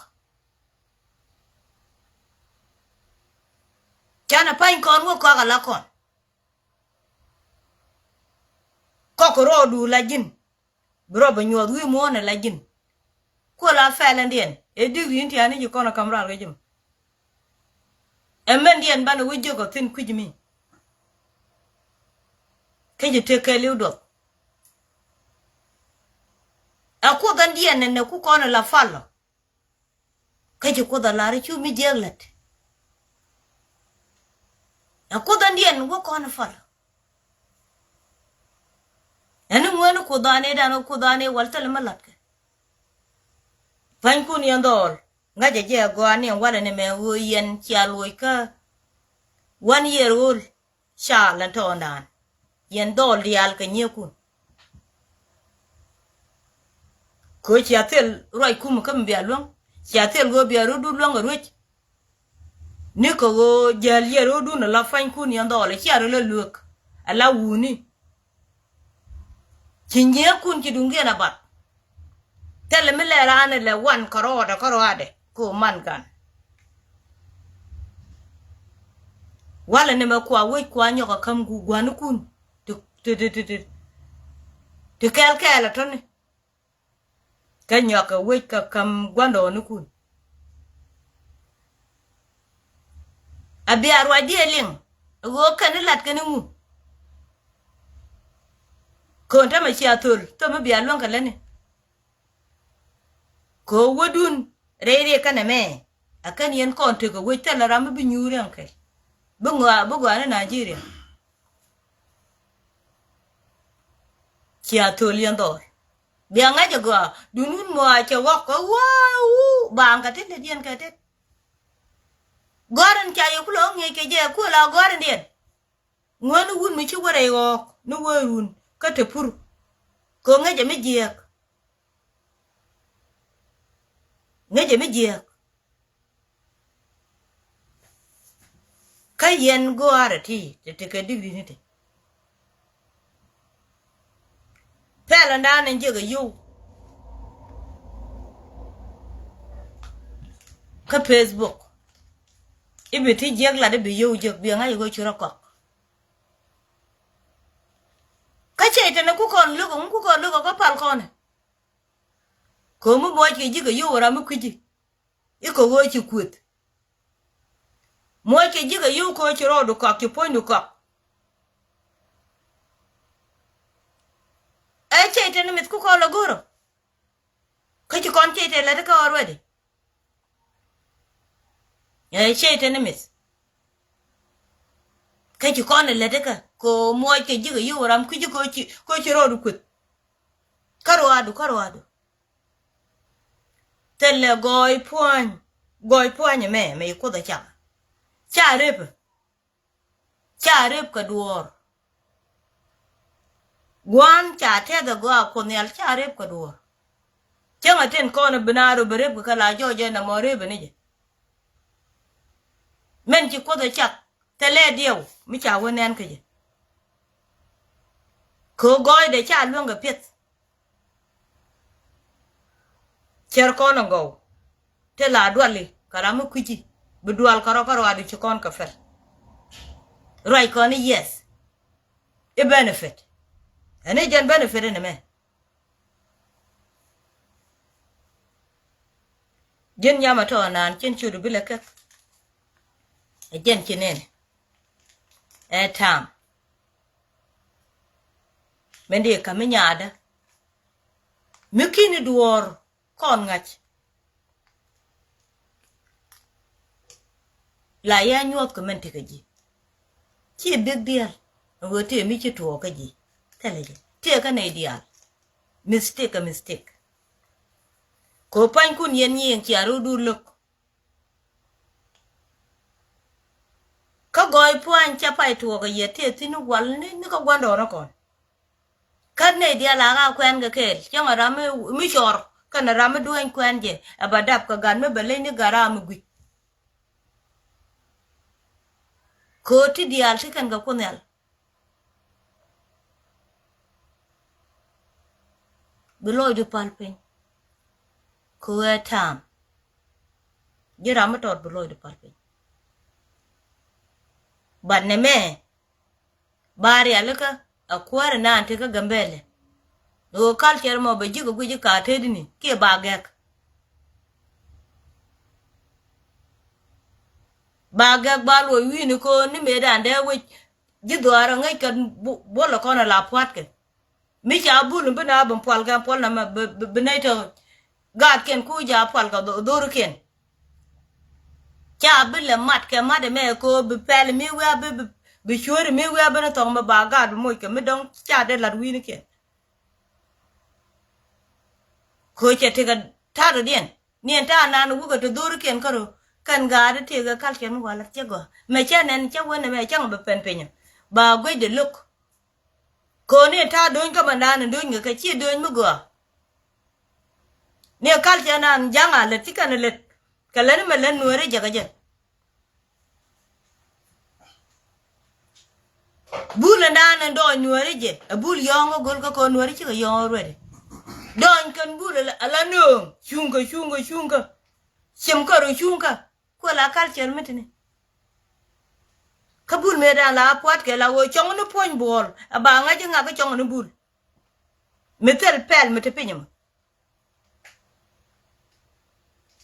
Canɛ pa̱ny kɔn wä kɔak ala kɔn. Kɔk rɔɔdu la ji̱n. Bi rɔ bi nyuɔth wi̱i̱ muɔ̱ɔ̱n ɛ la ji̱n. Kuɔ la pɛl ɛn diɛn ɛ digri in tiani ji̱ kɔn ɛ ka̱m raar kɛ ji̱ mɛ. Ɛ mɛn diɛn banɛ wä jiök ɔ thi̱n kui̱c mi. Kä ji̱ tëk kɛɛliw duɔth. Ɛ Kuoth ɛn diɛn ɛn ɛ ku kɔn ɛ la pal ɔ. Kä ci Kuoth a lar i̱ cu mi jiääk lät. Ɛ Kuoth ɛn diɛn wä kɔn i̱ pal. Ɛn i̱ ŋuäni Kuoth an i̱ dan wä Kuoth an i̱ wal thilɛ mi latkɛ. Pa̱nykun yɛn dhɔɔl ŋäcɛ jɛ gɔaa ni ɛn walɛ ni mɛ ɣöö yɛn cia loc kä one year old. Ca lɛn tɔɔndan yɛn dhɔɔl diaal kɛ nyiekun. Kɛ ɣöö cia thil ruac kum kä mi bia luäŋ cia thil ɣöö bia rɔ̱dun luäŋ kɛ ruec. Ni kɛ ɣöö jiäl yiɛr rɔ̱dun ala pa̱nykun yɛn dhɔɔl cia rɔ lɛ luek ala wuni. Ci nyiekun ci duŋdiɛn a bath. Thilɛ mi lɛ raan ilɛ wan kärɔɔdɛ kärɔɔdɛ kɛ ɣöö man gan. Walɛ ni mɛ kua wec kua nyɔk a käm gua̱nikun ti ti ti ti ti kɛɛl kɛɛl a tɔ̱ni. Kä nyɔk a wec kä käm gua̱ndɔɔŋnikun. A bia ruacdiɛ liŋ a ɣöö kɛn i̱ la̱t kɛn i̱ ŋu. Köön tämɛ cia thöl thöm i̱ bia luäŋ kɛ lätni. Kɛ ɣöö wädun rɛy riɛk kɛnɛ mɛ a kɛn yɛn kɔn tekɛ wec thilɛ ram mi bi nyuur ɛn kɛl bi ŋɔaa bi gɔaa ni Nigeria. Cia thöl yɛn dhɔɔl bia ŋa̱c ɛ gɔaa dun wun mɔ a cɛ ɣɔk kä wa̱a̱ wu baaŋ kɛ tet lät yɛn kɛ tet. Gɔ̱r in ca yɛ kulɛ ɣä ŋi̱eec kɛ jɛ kuɛ la gɔ̱r in diɛn. Ŋuäni wun mi ci wä rɛy ɣɔɔk ni wä run kä te pur. Kɛ ŋäcɛ mi jiääk. Ŋäcɛ mi jiääk. Kä yɛn go̱o̱rɛ ti te tekɛ digri ni te. Pɛl ɛn da̱a̱n ɛn jiäk ɛ yio̱w. Kä Facebook i̱ bi ti jiäk lat i̱ bi yio̱w jiäk bi ɛ ŋa̱c ɛ ɣöö ci rɔ kɔk. Kä cɛ itɛn ɛ ku kɔn luk ɛ ŋu ku kɔn luk ɛ kä pal kɔn ɛ. Ko̱mi buɔc kɛ ji̱k ɛ yio̱w ɛ ram mi kui̱ci. I̱ kɛ ɣöö ci kueth. Muɔc kɛ ji̱k ɛ yio̱w kɛ ɣöö ci rɔɔdu kɔak ci puɔ̱nydu kɔak. Ɛ cɛy tɛn mith ku kɔn lɛ go̱rä. Kä ci kɔn cɛy tɛn lät kä already. Ɛ cɛy tɛn mith. Kä ci kɔn lɛ lät kä kɛ ɣöö muɔc kɛ ji̱k ɛ yio̱w ram kui̱ci kɛ ɣöö ci rɔɔdu kueth. Kä ruaadu kä ruaadu. Thilɛ gɔɔy puɔ̱ny gɔɔy puɔ̱ny ɛmɛ mɛ yi Kuoth ɛ cak. Ca rep. Ca rep kɛ duɔ̱ɔ̱r. Gua̱a̱n ca tɛth ɛ gɔaa Kuoth Nhial ca rep kɛ duɔ̱ɔ̱r. Cäŋ ɛ tin kɔn ɛ bi naar ɔ bi rep kɛ kɛ la jɔɔc ɛ nɛmɔ rep ɛ ni jɛ. Mɛn ci Kuoth ɛ cak thilɛ diɛw mi ca wä nɛn kä jɛ. Kɛ gɔɔydɛ ca luäŋ kɛ piɛth. Cär kɔn ɛ gɔw. Te la duali kɛ ram mi kui̱ci bi dual kärɔ̱ kärɔ̱ a du ci kɔn kɛ pɛl. Ruac kɔn i̱ yes. I̱ benefit. Ɛn i̱ jɛn benefit in ɛmɛ. Ji̱n nyam a tɔ̱ naan cin ciöt bi lɛ kek. Ɛ jɛn ci nɛn ɛ ta̱a̱m. Mɛn di ka̱m mi nyaadä mi ki̱ni duɔ̱ɔ̱r kɔn ŋa̱c. La yɛ nyuɔth kɛ mɛn tekɛ ji̱. Ci big deal. Ɛ ɣöö tëë mi ci tuɔɔk kä ji̱. Thilɛ jɛ tëë kä nɛy diaal. Mistake a mistake. Kɛ ɣöö pua̱nykun yɛn nyiëëŋ cia rɔ̱du lo̱k. Kä gɔɔy pua̱ny ca pay tuɔɔk a yɛ tëë thi̱n wal ni ni kä gua̱ndɔɔrä kɔn. Kä nɛy diaal a ɣaa kuɛn kɛ kɛɛl cäŋ a ram mi, mi cɔr kɛnɛ ram mi dueeny kuɛn jɛ ɛ ba dap kɛ gat mi bɛ leny ni gat ram mi gui̱c. Kɛ ɣöö ti diaal ti kɛn kɛ Kuoth Nhial. Bi lɔcdu pal piny. Kɛ ɣöö ɛ ta̱a̱m. Ji̱ ram mi tɔt bi lɔcdu pal piny. But nɛmɛ ba rialikä a kuäär inan ti kä Gambɛlɛ. Ɣöö culture mɔ bɛ ji̱ kɛ guic i̱ ka tetdini kiɛ ba gɛk. Ba gɛk ba luɔc wi̱i̱ni ko̱o̱n ni mëëdan dee wec. Ji̱ dhuaar ɛ ŋäc kɛ bu-, buɔlɛ kɔn ɛ la pua̱tkɛ. Mi ca bul bi na bi pual kɛ pual na mɛ bi, bi, bi nɛy tɔ gaatkiɛn ku ca pual kɛ dho-, dhorikiɛn. Ca bi lɛ mat kɛ mat ɛmɛ ko̱o̱ bi pɛl mi wiaa bi, bi, bi cueeri mi wiaa bi ni thɔk mɛ ba gaat bi moc kɛ mi dɔ̱ŋ ca dee lat wi̱i̱nikiɛn. Ko̱o̱ cɛ tekɛ ta̱a̱ dɔ̱diɛn. Niɛn ta̱a̱ nan wukɛ ti dhorikiɛn kärö kɛn gaat ti tëëkɛ culture mi wal cɛ gɔaa. Mɛ cɛ nɛn cɛ wen ɛmɛ cäŋ bɛ pɛn piny. Ba guecdɛ lo̱k. Ko̱ni ta̱a̱ do̱ny kä mɛ nan do̱ny kɛ kɛ ci do̱ny mi gɔaa. Ni culture nan ja̱ŋ a lät ci kɛn lät. Kɛ lät ni mɛ lät nueeri jɛ kɛ jɛ. Bul ɛndan ɛn dɔɔny nuääri jɛ ɛ bul yɔ̱ɔ̱ŋ ɛ go̱l kä kɔn nuääri cikɛ yɔ̱ɔ̱ŋ already. Dɔɔny kɛn bul ala nööŋ cuŋkä cuŋkä cuŋkä. Cim kä rɔ cuŋkä. Kuɛ la culture mi tini. Kä bul mëëdan la pua̱t kɛ la ɣöö cɔŋ ni puɔ̱ny buɔl ɛ ba ŋa̱c i̱ ŋa̱k i̱ cɔŋ ni bul. Mi thil pɛl mi te piny ɛmɔ.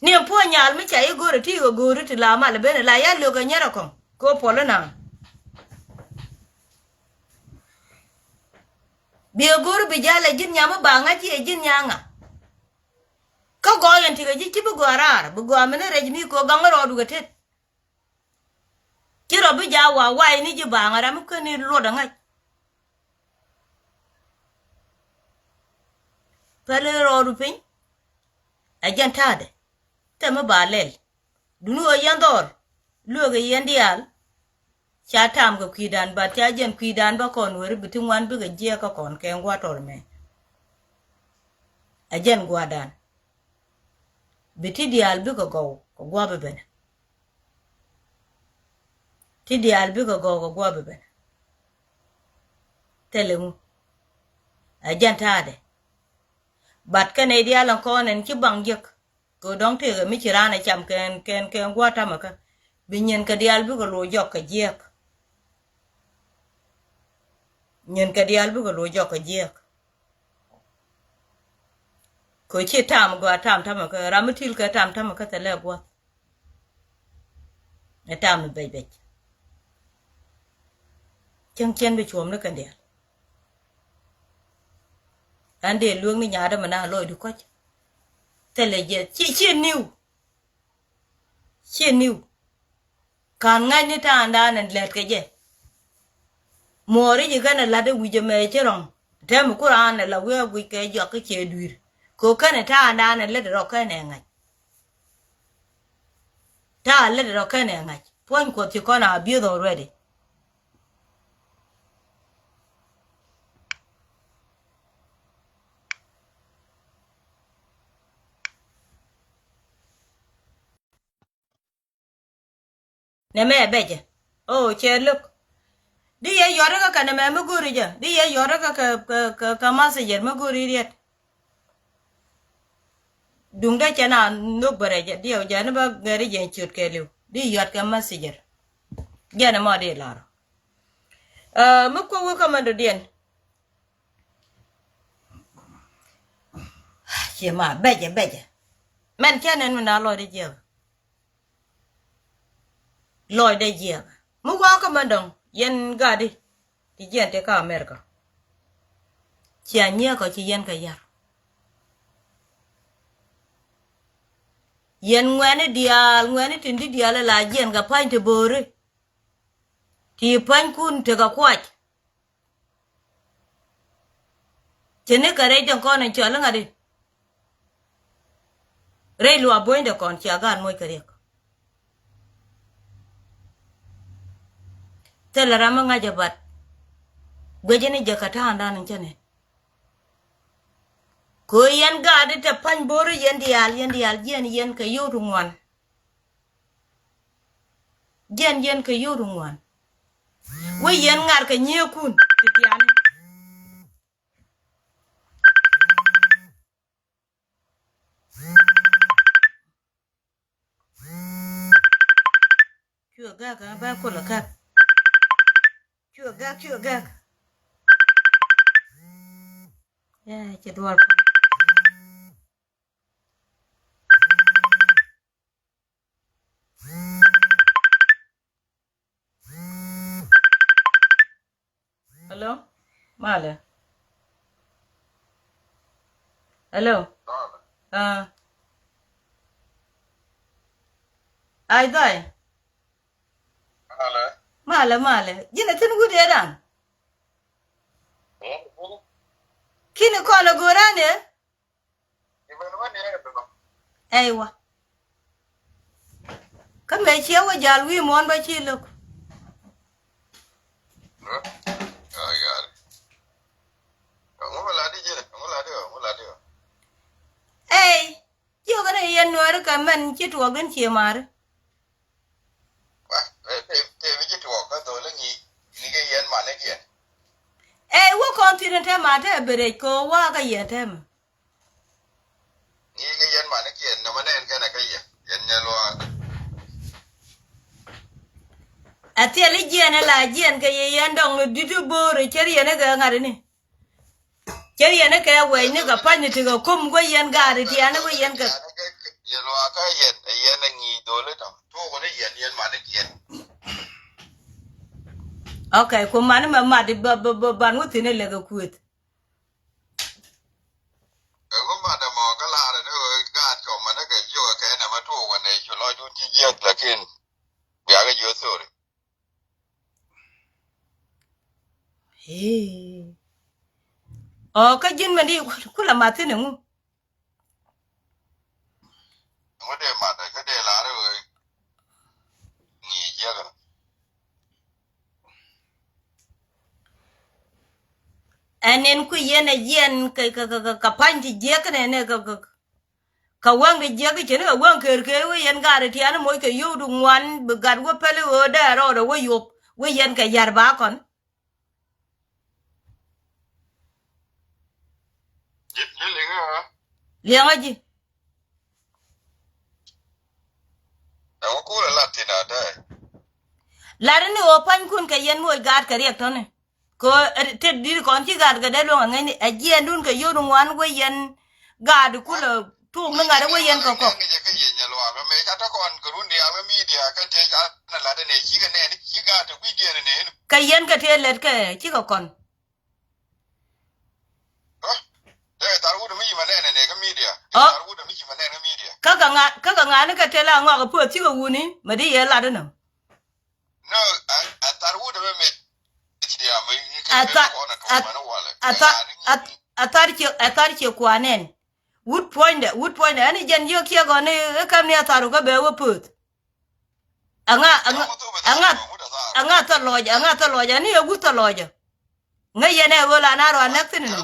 Ni ɛn puɔ̱ny nyal mi ca i̱ go̱rɛ ti kɛ go̱ri ti la mal ben la ya lökɛ nyɛrɛ kɔŋ kɛ puɔl inan. Bi ɛ go̱ri bi jal ɛ ji̱n nyam mi ba ŋa̱c i̱ ɛ ji̱n nyaŋa. Kä gɔɔy ɛn ti kɛ ji̱ ci bi gɔaa raar bi gɔaa mini rɛc mi kɛ gaŋ rɔɔdu kɛ tet. Ci rɔ bi ja wa wai ni ji̱ baaŋ ram mi ken ni luɔt aŋa̱c. Pɛli rɔɔdu piny. Ɛ jɛn ta̱a̱dɛ thɛmɛ ba lɛl. Duni ɣöö yɛn dhɔr lueekɛ yɛn diaal. Ca tam kɛ kui̱dan ba ca jɛn kui̱dan ba kɔn weri bi ti ŋuan bikɛ jiɛɛk kä kɔn kɛ ŋuat tɔr mɛ. Ɛ jɛn gua̱dan bi ti diaal bikɛ gɔw kɛ gua̱ bi ben. Ti diaal bikɛ gɔw kɛ gua̱ bi ben. Thilɛ ŋu. Ɛ jɛn ta̱a̱dɛ. Bat kɛn ɛ diaal ɛn kɔn ɛn ci baŋ jiäk. Kɛ dɔ̱ŋ tëëkɛ mi ci raan ɛ cam kɛn kɛn kɛn gua̱ tamɛ kä bi nyin kɛ diaal bikɛ lo̱c jɔk kɛ jiäk. Nyin kɛ diaal bikɛ lo̱c jɔk kɛ jiäk. Kɛ ci tam gɔaa tam tamɛ kä ram mi til kɛ tam tamɛ kä thilɛ gua̱th. Ɛ tam mi bɛc bɛc. Cäŋ cien bi cuɔm ni kɛn diaal. An dee lueŋ ni nyaadä mi na lɔcdu kɔc. Thilɛ jɛ ci ci niw. Ci niw. Ka̱n ŋa̱cni ta̱a̱ndan ɛn lɛt kɛ jɛ. Muɔɔri ji̱ kɛn ɛ la̱t ɛ wi̱c ɛmɛ ci rɔ̱ŋ. Tɛm ku raan ɛ la wi̱i̱ ɛ guic kɛ jɔak kä ciɛ dui̱r. Kɛ kɛn ɛ ta̱a̱ndan ɛ lät rɔ kɛn ɛ ŋa̱c. Ta̱a̱ lät rɔ kɛn ɛ ŋa̱c. Puɔ̱ny Kuɔth ci kɔn a abuse already. Nɛmɛ bɛcɛ. O cɛ lo̱k. Di yɛ yɔt kä kɛ nɛmɛ mi go̱ri jɛ. Di yɛ yɔt kä kɛ kɛ kɛ kɛ messenger mi go̱ri riɛt. Duŋdä cɛ na nhök bärɛ jɛ diɛw jɛ ni bä ŋɛri jɛ ciöt kɛɛliw di yɔt kɛ messenger. Jɛn ɛmɔ di lar. Ɛ mi kuɔk wä kä mɛn dɔ̱diɛn. Ciɛ ma bɛcɛ bɛcɛ. Mɛn cä nɛn mi na lɔcdɛ jiɛk. Lɔcdɛ jiɛk. Mi wakä mɛn dɔ̱ŋ yɛn gatdi ti jiɛn ti kä America. Cia nyiɛɛk ɔ ci yɛn kɛ yar. Yɛn ŋuɛni diaal, ŋuɛni tin di diaal la jiɛn kɛ pa̱ny ti bo̱o̱ri. Ti pa̱nykun tekɛ kuac. Cɛ ni kɛ rɛy dɛŋ kɔn in cɔl iŋa̱di. Rɛy luaak buɔ̱nydɛ kɔn cia gaat moc kɛ riɛk. Thilɛ ram mi ŋa̱c ɛ bat. Guecä ni jɛ kɛ ta̱a̱ŋdan in cä nɛn. Kɛ ɣöö yɛn gaat i̱ te pa̱ny bo̱o̱ri yɛn diaal, yɛn diaal jiɛn yɛn kɛ yio̱w ti ŋuan. Jiɛn yɛn kɛ yio̱w ti ŋuan. Wä yɛn ŋa̱r kɛ nyiëëkun ti tiani. Cuɛ gak, a ba kulɛ kak. Cuɛ gak, cuɛ gak. Ya, ci duɔl. Hello? Malɛ. Hello? Ah. Ai dhɔy. Malɛ. Malɛ, malɛ. Ji̱n a thi̱n wut ëë dan. Kini kɔn a go̱o̱r an ëë? Ɛywa. Kä mëë ciɛ wä jal wi̱i̱ muɔ̱ɔ̱n bä ci lo̱k. Ɛy. Ciɛ kɛn yɛn nuääri kɛ mɛn ci tuɔɔk in cie ma̱a̱ri. Ɛy, wä kɔn thi̱n in tɛmɛ a te a berec kɛ ɣöö wa̱a̱ kä yɛn tɛmɛ. Ni kɛ yɛn manikiɛn nɔmɔ nɛn kɛnɛ kä yɛ yɛn nyɛ luaak. A thil i̱ jiɛn ɛ la jiɛn kɛ yɛ yɛn dɔŋ ni di̱t i̱ bo̱o̱r i̱ cär yɛn i̱ kɛ ŋa̱t i̱ni. Cär yɛn i̱ kɛ wɛc ni kɛ pa̱ny ni ti kɛ kum guä yɛn gaat i̱ tiani guä yɛn kɛ. Yɛ luaak kä yɛn ɛ yɛn ɛ ŋi̱i̱c dholi tɔ tuɔɔk ni yɛn yɛn manikiɛn. Ok, ku mani mɛ mat i̱ ba ba ba ban wä thi̱n i̱ lɛ kɛ kuëth. Ɛ ŋu mat ɛmɔ kä laarɛ ni ɣöö gaat cɔmɛ ni kɛ jiök ɛ kɛn ɛmɛ tuɔɔk ɛ nɛy cu lɔcdun ci jiäk lakin biakɛ jiök thori. Ɔ kä ji̱n mɛn di kulɛ mat thi̱n ɛŋu? Ŋu dee mat ɛ kä dee laarɛ ɣöö ŋi̱i̱c jiäk ɛ. Ɛn ɛn kui̱ yɛn ɛ jiɛn kɛ kɛ kɛ kɛ pa̱ny ti jiäk kɛnɛ nɛ kɛ kɛ kɛ wäŋ ti jiäk kɛ cɛn kɛ wäŋ ker ker wä yɛn gat ɛ tiani moc kɛ yio̱w ti ŋuan bi gat wä pɛli ɣöö dee rɔɔdɛ wä yop wä yɛn kɛ ya̱r ba kɔn. Liɛŋä ji̱. Lat ni ɣöö pa̱nykun kɛ yɛn moc gaat kɛ riɛk tɔ̱ni. Kɛ ɣöö tet di̱t kɔn ci gaat kɛ dee luäŋ aŋäcni ɛ jiɛɛndun kɛ yio̱w ti ŋuan wec yɛn gaat kulɛ tuɔɔk ni ŋa̱t wec yɛn kɛ kɔk. Kɛ yɛn kɛ tëë lɛt kɛ cikɛ kɔn. Ɔ. Kä kɛ ŋa, kä kɛ ŋa ni kɛ tëë la ŋɔak ɛ puɔth cikɛ wuni mɛ di yɛ lat inɔ. Ɛ thar, ɛ thar, ɛ thar cie, ɛ thar cie kuanɛn. Wut puɔ̱nydɛ, wut puɔ̱nydɛ ɛn i̱ jɛn jiök kiɛ gɔ̱n i̱ käm ni ɛ thar wä kä bɛ wä puɔth. Aŋa, aŋa, aŋa thɔ lɔc, aŋa thɔ lɔc, ani ɛ wut thɔ lɔc. Ŋäc yɛn ɛ ɣöö la na rɔ anäk thi̱n inɔ.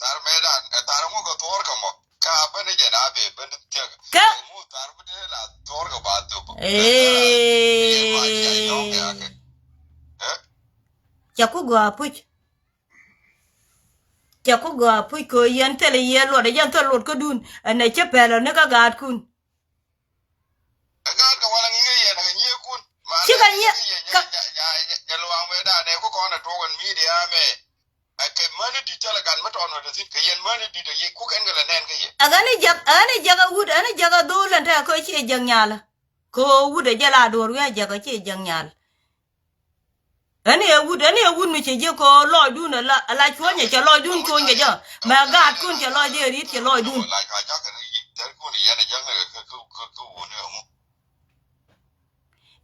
Thar mɛ dan, ɛ thar ŋu kɛ thuɔr kɛ mɔ. Kä a bäni jɛ na bɛ bäni thiäk. Kä ŋu thar bi dee la thuɔr kɛ ba thop. Ee. Cɛ ku gɔaa puc. Cɛ ku gɔaa puc kɛ yɛn thilɛ yɛ luɔt, yɛn thil luɔt kädun. Ɛn ɛ cä pɛl ɔ ni kä gaatkun. Cikɛ nyiɛ kä Ɛ kɛ mäni di̱t thilɛ gat mi tɔɔn wä te thi̱n kɛ yɛn mäni di̱t ɛ yɛ kuk ɛn kɛ lɛ nɛn kɛ yɛ. Ɛ ɣän i̱ jak, ɣän i̱ jak ɛ wut, ɣän i̱ jak ɛ dho̱o̱l ɛn tɛ̈ kä ciɛ jak nyal. Kɛ ɣöö wut ɛ jɛ la duɔ̱ɔ̱r wi̱i̱ a jak ɛ ciɛ jak nyal. Ɣän i̱ ɛ wut, ɣän i̱ ɛ wut mi cɛ ji̱ kɛ ɣöö lɔcdun ala, ala cuɔ̱nyɛ cɛ lɔcdun ko̱ny kɛ jɛ. Mɛ gaatkun cɛ lɔcdɛ ri̱t cɛ lɔcdun.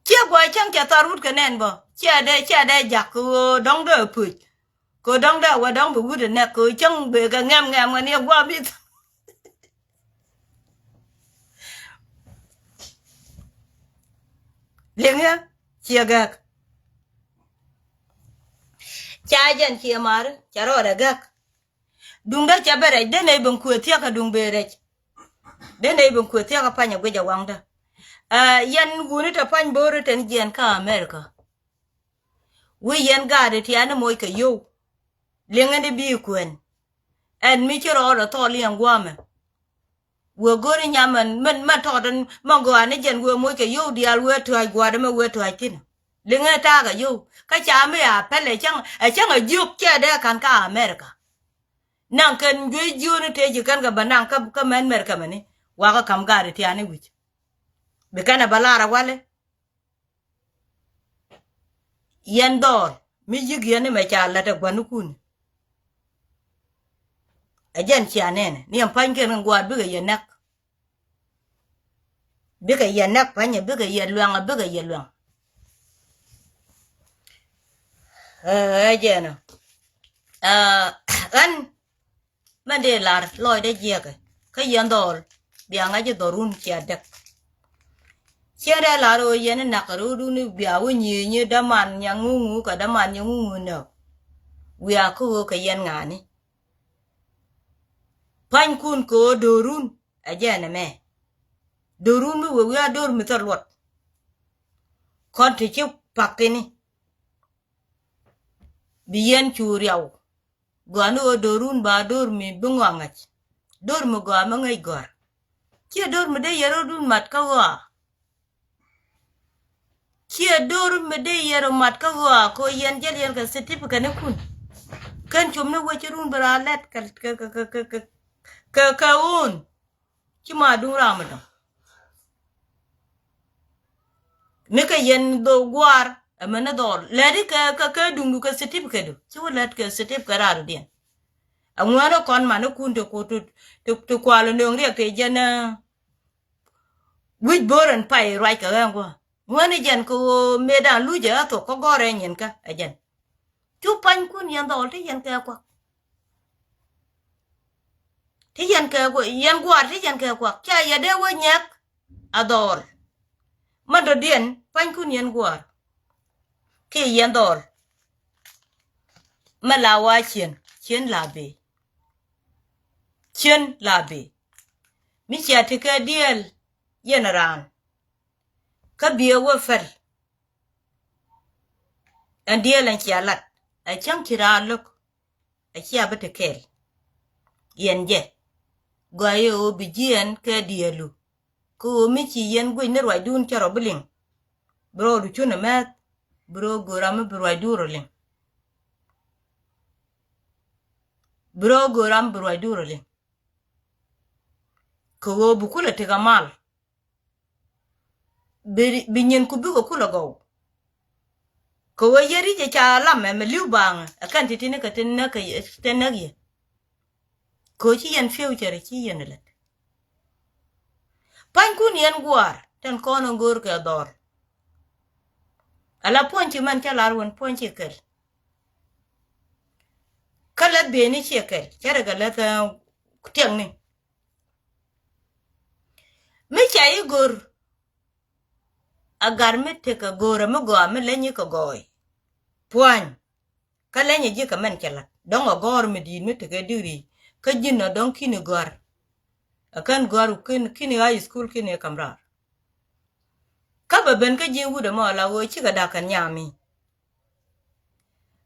Ciɛ guɔ cäŋ cɛ thar wut kɛ nɛn bä. Ciɛ dee, ciɛ dee jak kɛ ɣöö dɔ̱ŋ dee puc. Kɛ dɔ̱ŋ dee wä dɔ̱ŋ bi wut ɛ nɛk kɛ cäŋ bee kɛ ŋɛm ŋɛm ŋɛn yɛ gua̱a̱ mith. Liŋ yɛ ciɛ gɛk. Ca jɛn ciɛ mari cɛ rɔɔdɛ gɛk. Duŋdä cɛ bɛ rɛc denɛ ben kuɛ thia̱k kɛ duŋ bee rɛc. Denɛ ben kuɛ thia̱k kɛ panyɛ guic ɛ waŋdä. Ɛ yɛn wuni tɛ pany bo̱o̱ri tɛn jiɛn kä America. Wi̱i̱ yɛn gaat itiani moc kɛ yio̱w. Liŋɛ ni bi kuɛn. Ɛn mi ci rɔɔdɛ thɔɔl yɛn gua̱a̱mɛ. Wee go̱ri nyam mɛn mɛn mɛn tɔɔt ɛn mɛn gɔaa ni jɛn wee moc kɛ yio̱w diaal wee tua̱a̱c gua̱a̱dɛ mɛ wee tua̱a̱c thi̱n. Liŋɛ ta̱a̱ kɛ yio̱w kä ca mi a pɛl ɛ cäŋ ɛ cäŋ ɛ jiök cɛ dee ka̱n kä America. Naŋ kɛn juey jiööni tëë ci kɛn kɛ bä naŋ kä kä mɛn America mɛni wakä ka̱m gaat itiani wi̱c. Bi kɛn ɛ bä lar ɛ walɛ. Yɛn dhɔɔl mi yi̱k yɛn imɛ ca lät ɛ gua̱nikun. Ɛ jɛn cia nɛnɛ ni ɛn pa̱nykiɛn kɛ gua̱a̱r bikɛ yɛ nɛk. Bikɛ yɛ nɛk pa̱nyɛ bikɛ yɛ luɛŋ ɛ bikɛ yɛ luɛŋ. Ɛ jɛn ɛ ɣän. Mɛn dee lar lɔcdɛ jiɛkɛ kä yɛn dhɔl bia ŋa̱c i̱ dhɔrun cia däk. Ciɛ dee lar ɣöö yɛn i̱ nak kɛ ro̱o̱dun i̱ bia wä nyieenyi däman nyaŋ ŋuŋu kɛ däman nyaŋ ŋuŋu nɛ. Wiaa kä ɣöö kɛ yɛn ŋa̱a̱ni. Pa̱nykun kɛ ɣöö do̱run ɛ jɛn ɛmɛ. Do̱run mi wee wiaa do̱r mi thil luɔt. Kɔn ti ci pak tini. Bi yɛn cu riaw. Gɔaa ni ɣöö do̱run ba do̱r mi bi ŋɔak ŋäc. Do̱r mi gɔaa mi ŋäc gɔ̱a̱r. Ciɛ do̱r mi dee yɛn rɔ̱dun mat kä ɣɔaa. Ciɛ do̱r mi dee yɛn rɔ mat kä ɣɔaa kɛ ɣöö yɛn jäl yɛn kɛ certificate ni kun. Kɛn com ni wec ci run bi raa lɛt kɛ kɛ kɛ kɛ kɛ kɛ kɛ ɣöön. Ci ma duŋ ram mi dɔ̱ŋ. Mi kɛ yɛn dho̱ gua̱a̱r ɛmɛn ni dhɔl lɛt ikɛ kɛ kɛ duŋdu kɛ certificate du ci wä lɛt kɛ certificate raar diɛn. Ɛŋuɛn ɛ kɔn man ikun ti ku ti ti kual nöŋ riɛk ti jɛn. Wi̱c bo̱o̱r ɛn pay ruac kɛ ɣɛn gua̱a̱ ŋuɛn ijɛn kɛ ɣöö mëëdan luc ɛ ɣä thok kä gɔ̱rɛ nyin kä ɛ jɛn. Cu panykun yɛn dhɔl ti yɛn kɛ kuak. Ti yɛn kɛ kuak yɛn gua̱a̱r ti yɛn kɛ kuak ca yɛ dee wä nyɛk. A dhɔɔl. Mɛn dɔ̱diɛn panykun yɛn gua̱a̱r. Kiɛ yɛn dhɔɔl. Mɛ la wa cien cien la bee. Cien la bee. Mi cia ti kɛ diɛɛl yɛn raan. Kä biɛ wä fɛl. Ɛn diɛɛl ɛn cia lat ɛ cäŋ ci raan lo̱k. Acia bi ti kɛɛl. Yɛn jɛ gɔaa yɛ ɣöö bi jiɛɛn kɛ diɛɛlu. Kɛ ɣöö mi ci yɛn guic ni ruacdun cä rɔ bi liŋ. Bi rɔɔdu cun ɛmɛth. Bi rɔɔ go̱o̱ram mi bi ruacdun rɔ liŋ. Bi rɔɔ go̱o̱ram bi ruacdun rɔ liŋ. Kɛ ɣöö bi kulɛ tekɛ mal. Bi bi nyin ku bikɛ kulɛ gɔw. Kɛ ɣöö yɛ ri̱c ɛ ca lam ɛmɛ li̱w baaŋ ɛ kɛn ti tini kɛ ti näk kɛ ti näk yɛ. Kɛ ɣöö ci yɛn future ci yɛn lät. Panykun yɛn gua̱a̱r tɛn kɔn in go̱o̱r kɛ dhɔr. Ala puɔ̱ny ci mɛn cä lar wän puɔ̱ny ci kɛl. Kä lät bieyni ciɛ kɛl cä rɛ kɛ lät tiɛŋni. Mi ca i̱ go̱r. A gar mi tekɛ go̱o̱rä mi gɔaa mi leny i̱ kɛ gɔɔy. Pua̱ny. Kä leny i̱ ji̱ kɛ mɛn cɛ la̱t dɔ̱ŋ a gɔ̱r mi di̱i̱t mi tekɛ digri. Kä ji̱n a dɔ̱ŋ ki̱n i̱ gɔ̱r. A kän gɔ̱r ki̱n ki̱n i̱ high school ki̱n i̱ ka̱m raar. Kä bɛ ben kä ji̱n wut ɛmɔ la ɣöö cikɛ da̱k kɛn nyam i̱.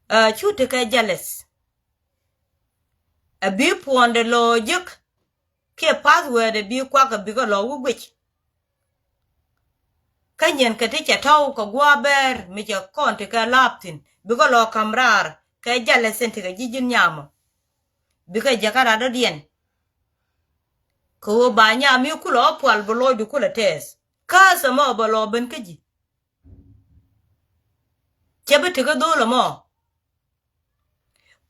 Ɛ cu tekɛ jealous. Ɛ bi puɔ̱ndɛ lɔ jek. Kiɛ password ɛ bi kuak ɛ bikɛ lɔ wä guic. Kä nyin kɛ ti cɛ tɔw kɛ gua̱a̱ bɛɛr mi cɛ kɔn ti kɛ laap thi̱n bikɛ lɔ ka̱m raar. kɛ jalɛ thi̱n tekɛ ji̱ ji̱n nyamɔ. Bikɛ jɛ kä rat dɔ̱diɛn. Kɛ ɣöö ba nyam mi kulɛ ɣä pual bi lɔcdu kulɛ tɛɛth. Kä thɛmɔ bɛ lɔ ben kä ji̱. Cɛ bi tekä dho̱o̱l ɛmɔ.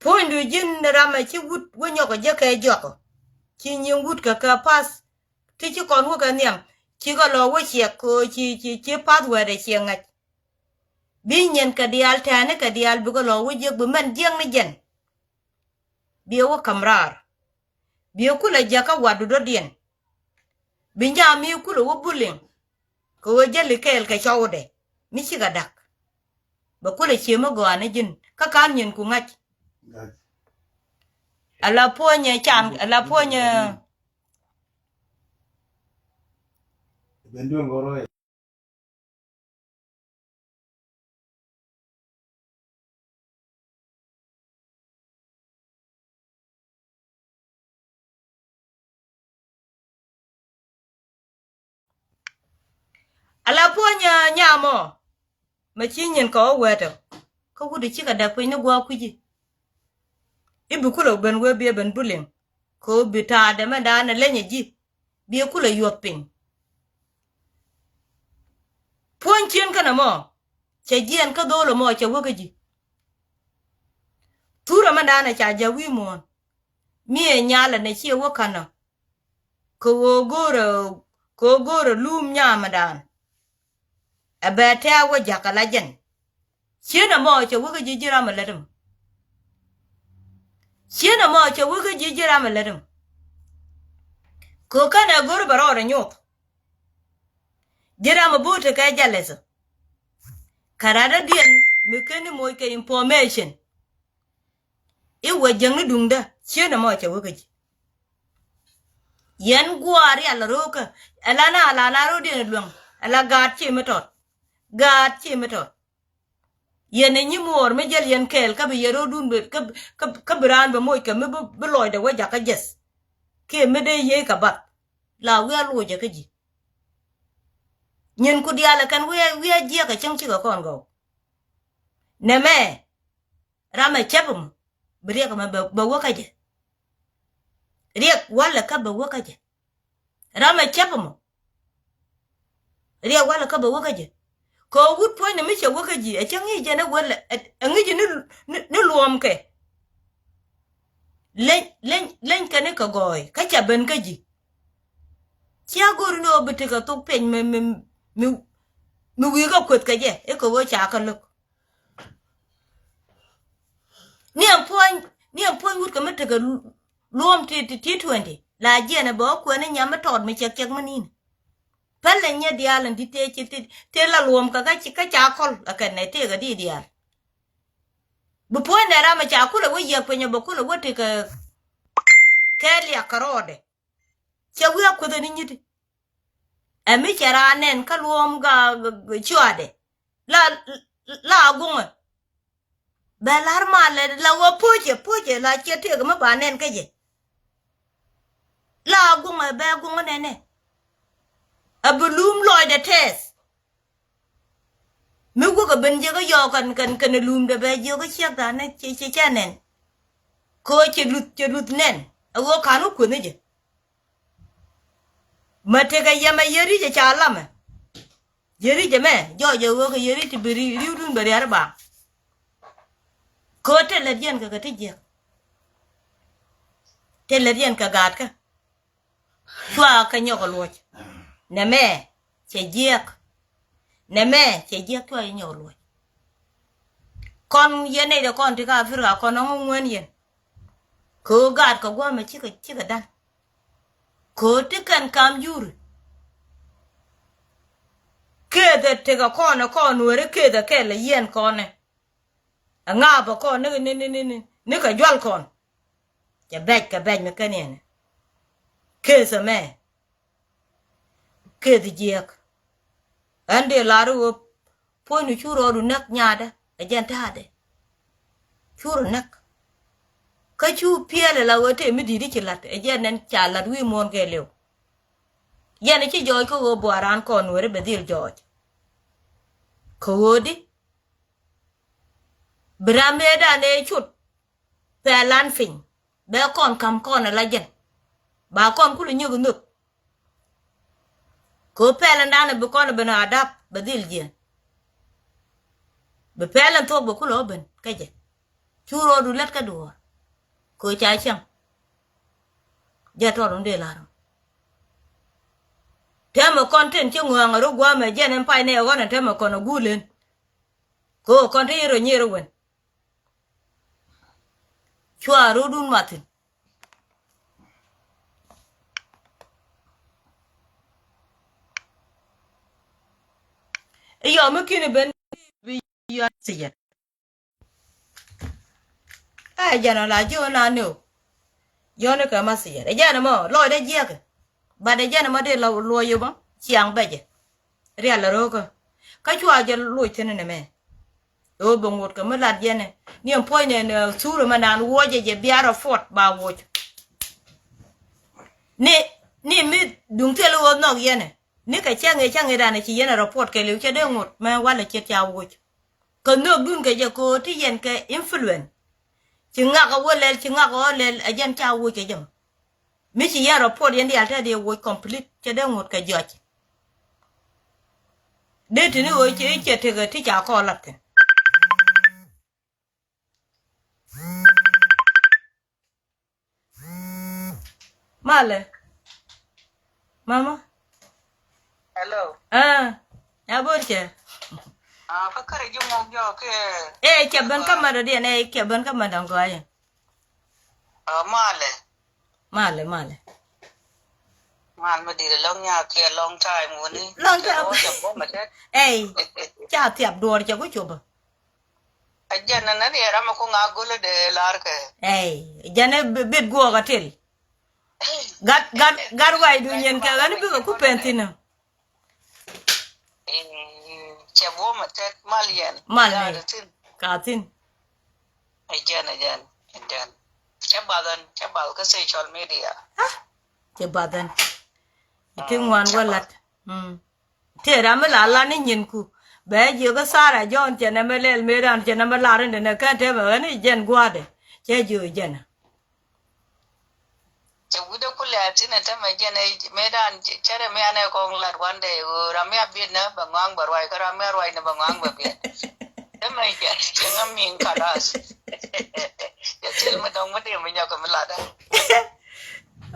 Puɔ̱nydu ji̱n ram ɛ ci wut wä nyɔk ɛ jɛ kɛ jɔak ɔ. Ci nyiŋ wut kɛ kɛ path. Ti ci kɔn wä kɛ nhiam. Cikɛ lɔ wä ciɛk kɛ ɣöö ci, ci, ci path wɛɛt ɛ ciɛ ŋa̱c. Bi nyin kɛ diaal tɛ̈ni kɛ diaal bikɛ lɔ wä jiäk bi mɛn jiäk ni jɛn. Biɛ wä ka̱m raar. Biɛ kulɛ jiäk kä watdu dɔ̱diɛn. Bi nyam mi kulɛ wä buliŋ. Kɛ ɣöö jäli kɛɛl kɛ cɔwdɛ mi cikɛ da̱k. Bɛ kulɛ cie mi gɔaa ni ji̱n kä ka̱n nyin ku ŋa̱c. Ala puɔ̱nyɛ can, ala puɔ̱nyɛ. Ala puɔ̱nyɛ nyamɔ. Mɛ ci nyin kɛ wä wɛtɛ kä wut i̱ cikɛ däk piny ni gua̱a̱k kui̱ci. I̱ bi kulɛ ben wee biɛ ben buliŋ. Kɛ ɣöö bi ta̱a̱dɛ mɛn da̱a̱n ɛ leny ɛ ji̱ biɛ kulɛ yuɔth piny. Puɔ̱ny cien kɛnɛ mɔ cɛ jiɛɛn kä dho̱o̱l ɛmɔ cɛ wä kä ji̱. Thurɛ mɛn da̱a̱n ɛ ca ja̱ wi̱i̱ muɔ̱ɔ̱n. Mi ɛ nyalɛ nɛ ciɛ wä känä. Kɛ ɣöö go̱o̱rɛ, kɛ ɣöö go̱o̱rɛ luum nyamɛ da̱a̱n. Ɛ bɛ tɛ̈ɛ̈ wä jakä la jɛn. Cieen ɛmɔ cɛ wä kä ji̱ ji̱ ram ɛ lät ɛmɔ. Cieen ɛmɔ cɛ wä kä ji̱ ji̱ ram ɛ lät ɛmɔ. Kɛ ɣöö kɛnɛ go̱r bɛ rɔɔdɛ nyoth. Ji̱ ram ɛ bo̱o̱t tekɛ jalɛth ɔ. Kɛ rat dɔ̱diɛn mi ken ni moc kɛ information. I̱ wä jiäkni duŋdä cieen ɛmɔ cɛ wä kä ji̱. Yɛn gua̱a̱r rial la ro̱o̱kä. Ɛla na la na ro̱o̱diɛn luäŋ. Ɛla gaat ci mi tɔt. Gaat ci mi tɔt. Yɛn ɛ nyi muɔɔr mi jäl yɛn kɛɛl kä bi yɛn ro̱o̱dun bi kä, kä, kä bi raan bɛ moc kɛ mi bi, bi lɔcdɛ wä jakä jɛth. Kiɛ mi dee yiey kɛ bath. La wi̱i̱ a locɛ kä ji̱. Nyin ku diaal ɛ kɛn wi̱i̱ a, wi̱i̱ a jiɛk ɛ cäŋ cikɛ kɔn gɔw. Nɛmɛ. Ram ɛ cäp ɛmɔ bi riɛk ɛmɔ bɛ, bɛ wä kä jɛ. Riɛk walɛ kä bɛ wä kä jɛ. Ram ɛ cäp ɛmɔ. Riɛk walɛ kä bɛ wä kä jɛ. Kɛ wut puɔ̱ny ni mi cɛ wä kä ji̱ ɛ cä ŋi̱i̱c jɛn ɛ wälɛ ɛ ŋi̱i̱c ni, ni, ni luɔ̱ɔ̱m kɛ. Leny, leny, leny kɛn ni kɛ gɔɔy kä ca ben kä ji̱. Cia go̱r ni ɣöö bi tekɛ thok piɛny mi, mi, mi, mi wi̱i̱ kä kueth kɛ jɛ i̱ kɛ ɣöö ca kä lo̱k. Ni ɛn puɔ̱ny, ni ɛn puɔ̱ny wut kɛ mi tekɛ luɔ̱ɔ̱m ti, ti, ti twenty. La jiɛn ɛ bɛ wä kuɛn ni nyam mi tɔɔt mi cɛk cɛk mi ni̱n. Pälɛ nyɛ diaal in di̱t tëë ci ti, ti la luɔ̱ɔ̱m kɛ kä ci, kä ca kɔl ɛ kɛn nɛ tëëk ɛ di diaal. Bi puɔ̱ny nɛ ram ɛ ca kulɛ wä yiɛk piny ɛ bɛ kulɛ wä tekɛ kɛ liak kɛ rɔɔdɛ. Cɛ wi̱i̱ a kueth ɛ ni nyiti. Ɛ mi cɛ raan nɛn kä luɔ̱ɔ̱m ga, ga, ga cuaadɛ. La, la aguŋɛ. Bɛ la̱r malɛ la wä po̱cɛ, po̱cɛ la ciɛ tëëk mi ba nɛn kä jɛ. La aguŋɛ bɛ aguŋɛ nɛnɛ. A bi luum lɔcdɛ tɛth. Mi wäkɛ ben jiäkä yɔɔk kɛn, kɛn, kɛn luumdɛ bɛ jiäkä ciɛk danɛ ci, ci cɛ nɛn. Kɛ ɣöö cɛ luth, cɛ luth nɛn. A ɣöö ka̱n wä kueth ni jɛ. Mä tekɛ yɛmɛ yɛ ri̱c ɛ ca lamɛ. Yɛ ri̱c ɛmɛ jɔɔc ɛ ɣöö kɛ yɛ ri̱c ti bi ri-, ri̱wdun bɛ ria̱r i̱ ba. Kɛ ɣöö te lät yɛn kɛ kɛ ti jiäk. Te lät yɛn kɛ gaatkä. Cua kɛ nyɔk ɛ luɔ̱c. Nɛmɛ cɛ jiäk. Nɛmɛ cɛ jiäk cua yɛ nyɔk ɛ luɔ̱c. Kɔn yɛn nɛy dɛ kɔn ti kä Africa kɔn ɔŋ ŋuɛn yɛn. Kɛ ɣöö gaat kɛ gua̱a̱mɛ cikɛ, cikɛ da̱ŋ. Kɛ ɣöö ti kɛn kam juri. Kethɛ tekɛ kɔn ɛ kɔn nueeri kethɛ kɛl ɛ yiɛn kɔnɛ. Ɛ ŋa̱a̱pä kɔn ni, ni, ni, ni, ni kɛ jual kɔn. Cɛ bɛc kɛ bɛc mi kɛn yɛn. Keth ɛmɛ. Keth jiɛk. Ɛn dee lar i̱ ɣöö puɔ̱nydu cu rɔɔdu näk nyaatdä ɛ jɛn ta̱a̱dɛ. Cu rɔ näk. Kä cu piɛl ɛ la ɣöö tëë mi di̱i̱t i̱ ci la̱t ɛ jɛn nɛn ca la̱t wi̱i̱ muɔ̱ɔ̱n kɛɛliw. Yɛn ɛ ci jɔɔc kä ɣöö buaran kɔn nueeri bɛ dhil jɔɔc. Kä ɣöö di. Bi ram mëëdan ëë cut pɛl lan piny, bɛ kɔn ka̱m kɔn ala jɛn. Ba kɔn kulɛ nyök nhök. Kɛ ɣöö pɛl ɛndan bi kɔn ben adap bɛ dhil jiɛn. Bi pɛl ɛn thuɔ̱k bɛ kulɛ ɣä ben kä jɛ. Cu rɔɔdu lät kä duɔ̱ɔ̱r. Kɛ ɣöö ca cäŋ. Jɛ tɔt run dee la̱r. Täämɛ kɔn tin ci ŋɔ̱a̱ŋ rɔ gua̱a̱mɛ jɛn ɛn pay nɛ ɣɔn ɛn täämɛ kɔn ɛ guul en. Kɛ ɣöö kɔn ti rɔ nyier wen. Cua rɔɔdun mathin. Iyɔ mi kini ben bi yɔ sijɛn. Ɛ jɛn ɔ la ji̱ ɣän a neu. Yɔni kɛ ma sijɛn ɛ jɛn ɛmɔ lɔcdɛ jiɛkɛ. But ɛ jɛn ɛmɔ dee luɔc yop ɔ ciaŋ bɛ jɛ. Rial la ro̱o̱kä. Kä cua jɛ loc thi̱n ɛn ɛmɛ. Ɣöö bɛ ŋot kɛ mi lat yɛn ɛ ni ɛn puɔ̱ny nɛn thurɛ mɛ naan wuɔcɛ jɛ biar ɛ puɔt ba wuɔc. Ni ni mi duŋ thil ɣöö nhɔk yɛn ɛ ni kɛ cäŋ ɛ cäŋ ɛ dan ɛ ci yɛn ɛ rɔ puɔt kɛ liw cɛ dee ŋot mɛ walɛ ciet ca wuɔc. Kɛ nhökdun kɛ jɛ kɛ ɣöö ti yɛn kɛ influence. Ci ŋak ɛ wä lɛl ci ŋak ɛ wä lɛl ɛ jɛn ca wuɔc kɛ jɛ mɔ. Mi ci yɛn report yɛn diaal te di woc complete cɛ dee ŋot kɛ jɔc. Dee tini ɣöö ci cɛ tekɛ ti ca kɔɔl lat thi̱n. Malɛ. Mama. Hello. Ah, ya bor cɛ. Ah, fa kare ji mok jɔ ke. Eh, cɛ ben ka mada diɛn, eh, cɛ ben ka mada gɔaye. Ah, malɛ. Malɛ, malɛ. Mal mi dit lɔŋ nya kiɛ long time wuni. Long time. Cɛ bom a tet. Ey, ca thiap duɔr cɛ ku cuba. A jɛn na ni ram ku ŋa gulɛ de lar kɛ. Ey, jɛn bit guɔk a til. Gat, gat, gat way du nyen kɛ ɣän bikɛ ku pen thin. Cɛ buɔ̱m a tet mal yɛn. Mal ni. Ka thin. Ɛ jɛn, ɛ jɛn, ɛ jɛn. Cɛ bath ɛn, cɛ bath kä social media. Cɛ bath ɛn. Ɛ ti ŋuan wä lat. Tëë ram mi la lan ni nyin ku. Bɛ jiök kä Sarah John cɛ nɛmɛ lɛl mëë dan cɛ nɛmɛ lar in dɛnɛ kɛn tɛmɛ ɣän i̱ jɛn gua̱a̱dɛ. Cɛ jiök jɛn. Cɛ wi̱cdɛ ku lɛ̈ɛ̈p thi̱n ɛ tämɛ jɛn ɛ mëëdan cärɛ mi anɛ kɔŋ lat one day ɣöö ram mi a biet nä bɛ ŋɔaŋ bɛ ruac kä ram mi a ruac nä bɛ ŋɔaŋ bɛ biet. Tämɛ cɛ cɛ ŋä mi̱i̱ŋ kalas. Cɛ thil mi dɔ̱ŋ mi di̱i̱m mi nyɔk kɛ mi latdä.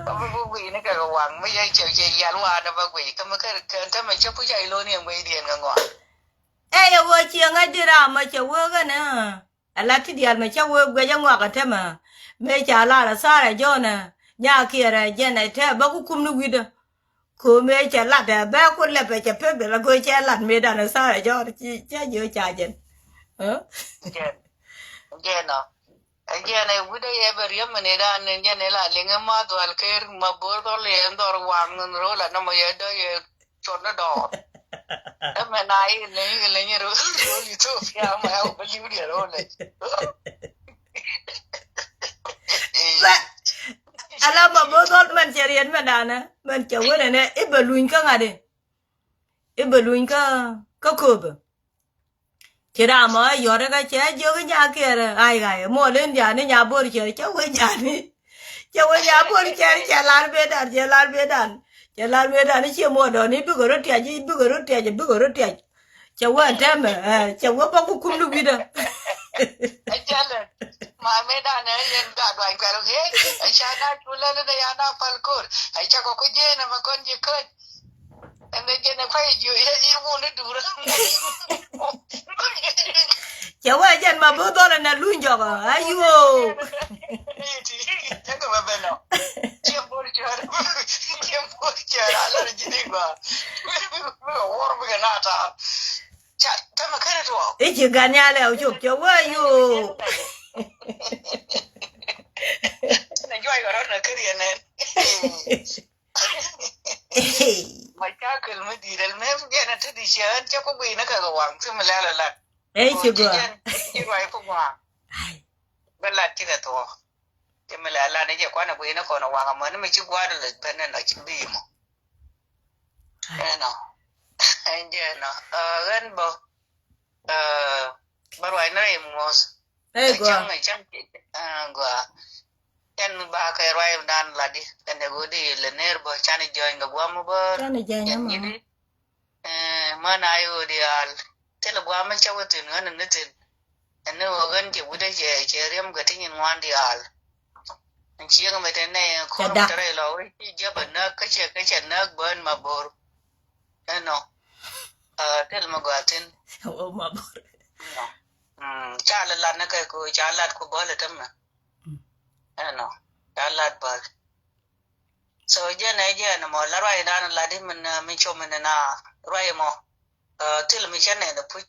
Kä mi bi guiy ni kɛ kɛ waŋ mi yɛ cɛ cɛ yal waanɛ bä guiy kä mi kɛ kɛ tämɛ cɛ puc a iloni ɛn guiy diɛn kɛ ŋɔaŋ. Ɛ yɛ wä ciɛ ŋa̱c di ram mɔ cɛ wee kɛnɛ. Ala ti diaal mɛ cä wee guɛc aŋuak ɛ tämɛ. Mëë ca lar ɛ Sarah John ɛ nyakiɛɛr ɛ jɛn ɛ tɛ bä ku kum ni wi̱dä. Ko̱o̱mɛ cɛ lat ɛ bɛ ku lɛpɛ cɛ pek bɛ la go̱o̱c cɛ lat mëëdan ɛ Sarah John ci cä jiö ca jɛn. Jɛn jɛn ɔ ɛ jɛn ɛ wi̱dä yɛ bɛ riäm mɛ ni dan ni jɛn ɛ la liŋ ɛ ma dhual ker ma bo̱o̱r dhɔl yɛ dhɔr waŋ ro̱l anɔmɔ yɛ dɔ yɛ. Cuɔt ni dɔɔr. Ɛmɛ na i̱ leny i̱ leny ro̱l Ethiopia mɛ ɛ wä bä li̱w diɛ ro̱l ɛ. Ala ma bo̱o̱th ɣɔl mɛn cɛ riɛt mɛn danɛ mɛn cɛ wunɛ nɛ i̱ bɛ luny kä ŋa̱t i̱ i̱ bɛ luny kä kä köpɛ. Ci ram ɔ yɔt kä cɛ jiök i̱ nyakiɛɛr ay ɣay muɔl in diaani nya bo̱r cɛ cɛ wee jani. Cɛ wee nya bo̱r cɛ cɛ lar bedan cɛ lar bedan. Cɛ lar bedan i̱ ciɛ muɔl dɔɔni bikɛ rɔ tiac i̱ bikɛ rɔ tiac bikɛ rɔ tiac. Cɛ wee ɛn tɛmɛ cɛ wee bä ku kum ni wi̱dä. Ɛ jɛlɛ ma medan ɛ yɛn gat duany kuɛl ɣee ɛ ca na cu lɛl in ɛ ya na pal ko̱r ɛ cɛ kɔ ku jeen ɛmɛ kɔn ji̱ käny. Ɛn ɛ jɛn ɛ kuay jiö yɛ ji̱ wun i̱ duurä. Cɛ wee jɛn ma bi dhɔl ɛn ɛ luny jɔk ɛ ayuo. Cɛ kɛ bɛ ben ɔ. Cɛ bor cɛr cɛ bor cɛr a lɛ ji̱ ni gua. Bikɛ wuɔr bikɛ na taar. Ca tämɛ kɛn ɛ tuɔɔk. I̱ ci gan nyal ɛ cop cɛ wee ayuo. Nɛ juac kɛ rɔ̱t nɛ keri ɛnɛn. Macakil mi di̱i̱t ɛl mɛ jɛn a te di ciɛ ɣän cɛ ku guiy ni kɛ kɛ waŋ ti mi lɛl a lat. Ɛ ci gɔaa. Jɛn ci ruac ku gua̱a̱. Bä lat ci kɛ thuɔɔk. Ti mi lɛl a lat ni jɛ kuan a guiy ni kɔn a waŋ a män mi ci gua̱a̱r lɛ ben ɛn a ci bi mɔ. Ɛnɔ. Ɛn jɛ ɛnɔ ɣän bä. Bä ruac ni rɛy muɔ̱th. Hey, gua. Cäŋ, cäŋ, ah, gua. Cän ba kɛ ruac dan ladi. Kɛn ɛ godi lɛ ner bä, can jɔny kɛ guam bä. Can jɔny. Cän ama. Yidi. Eh, man ay godi al. Thil guam cä wä thin, ɣän ni thin. Ɛn ni wä ɣän cɛ wut cɛ, cɛ riɛm kɛ ti nyin ŋuan di al. Ɛn ciek mɛ te nɛ, kor mɛ te rɛy lɔ, wä ci jɛ bä näk, kä cɛ, kä cɛ näk bän ma bor. Ɛnɔ. Ah, thil mɛ gua thin. Wä ma bor. Ɛnɔ. Mm, ca lɛ lat ni kɛ ko, ca lat ko bäl tämɛ. Mm. Ɛnɔ. Ca lat bäl. So jɛn ɛ jɛn mɔ la ruac dan lat di min, uh, min com min na ruac mɔ. Uh, thil mi cɛ nɛ the puc.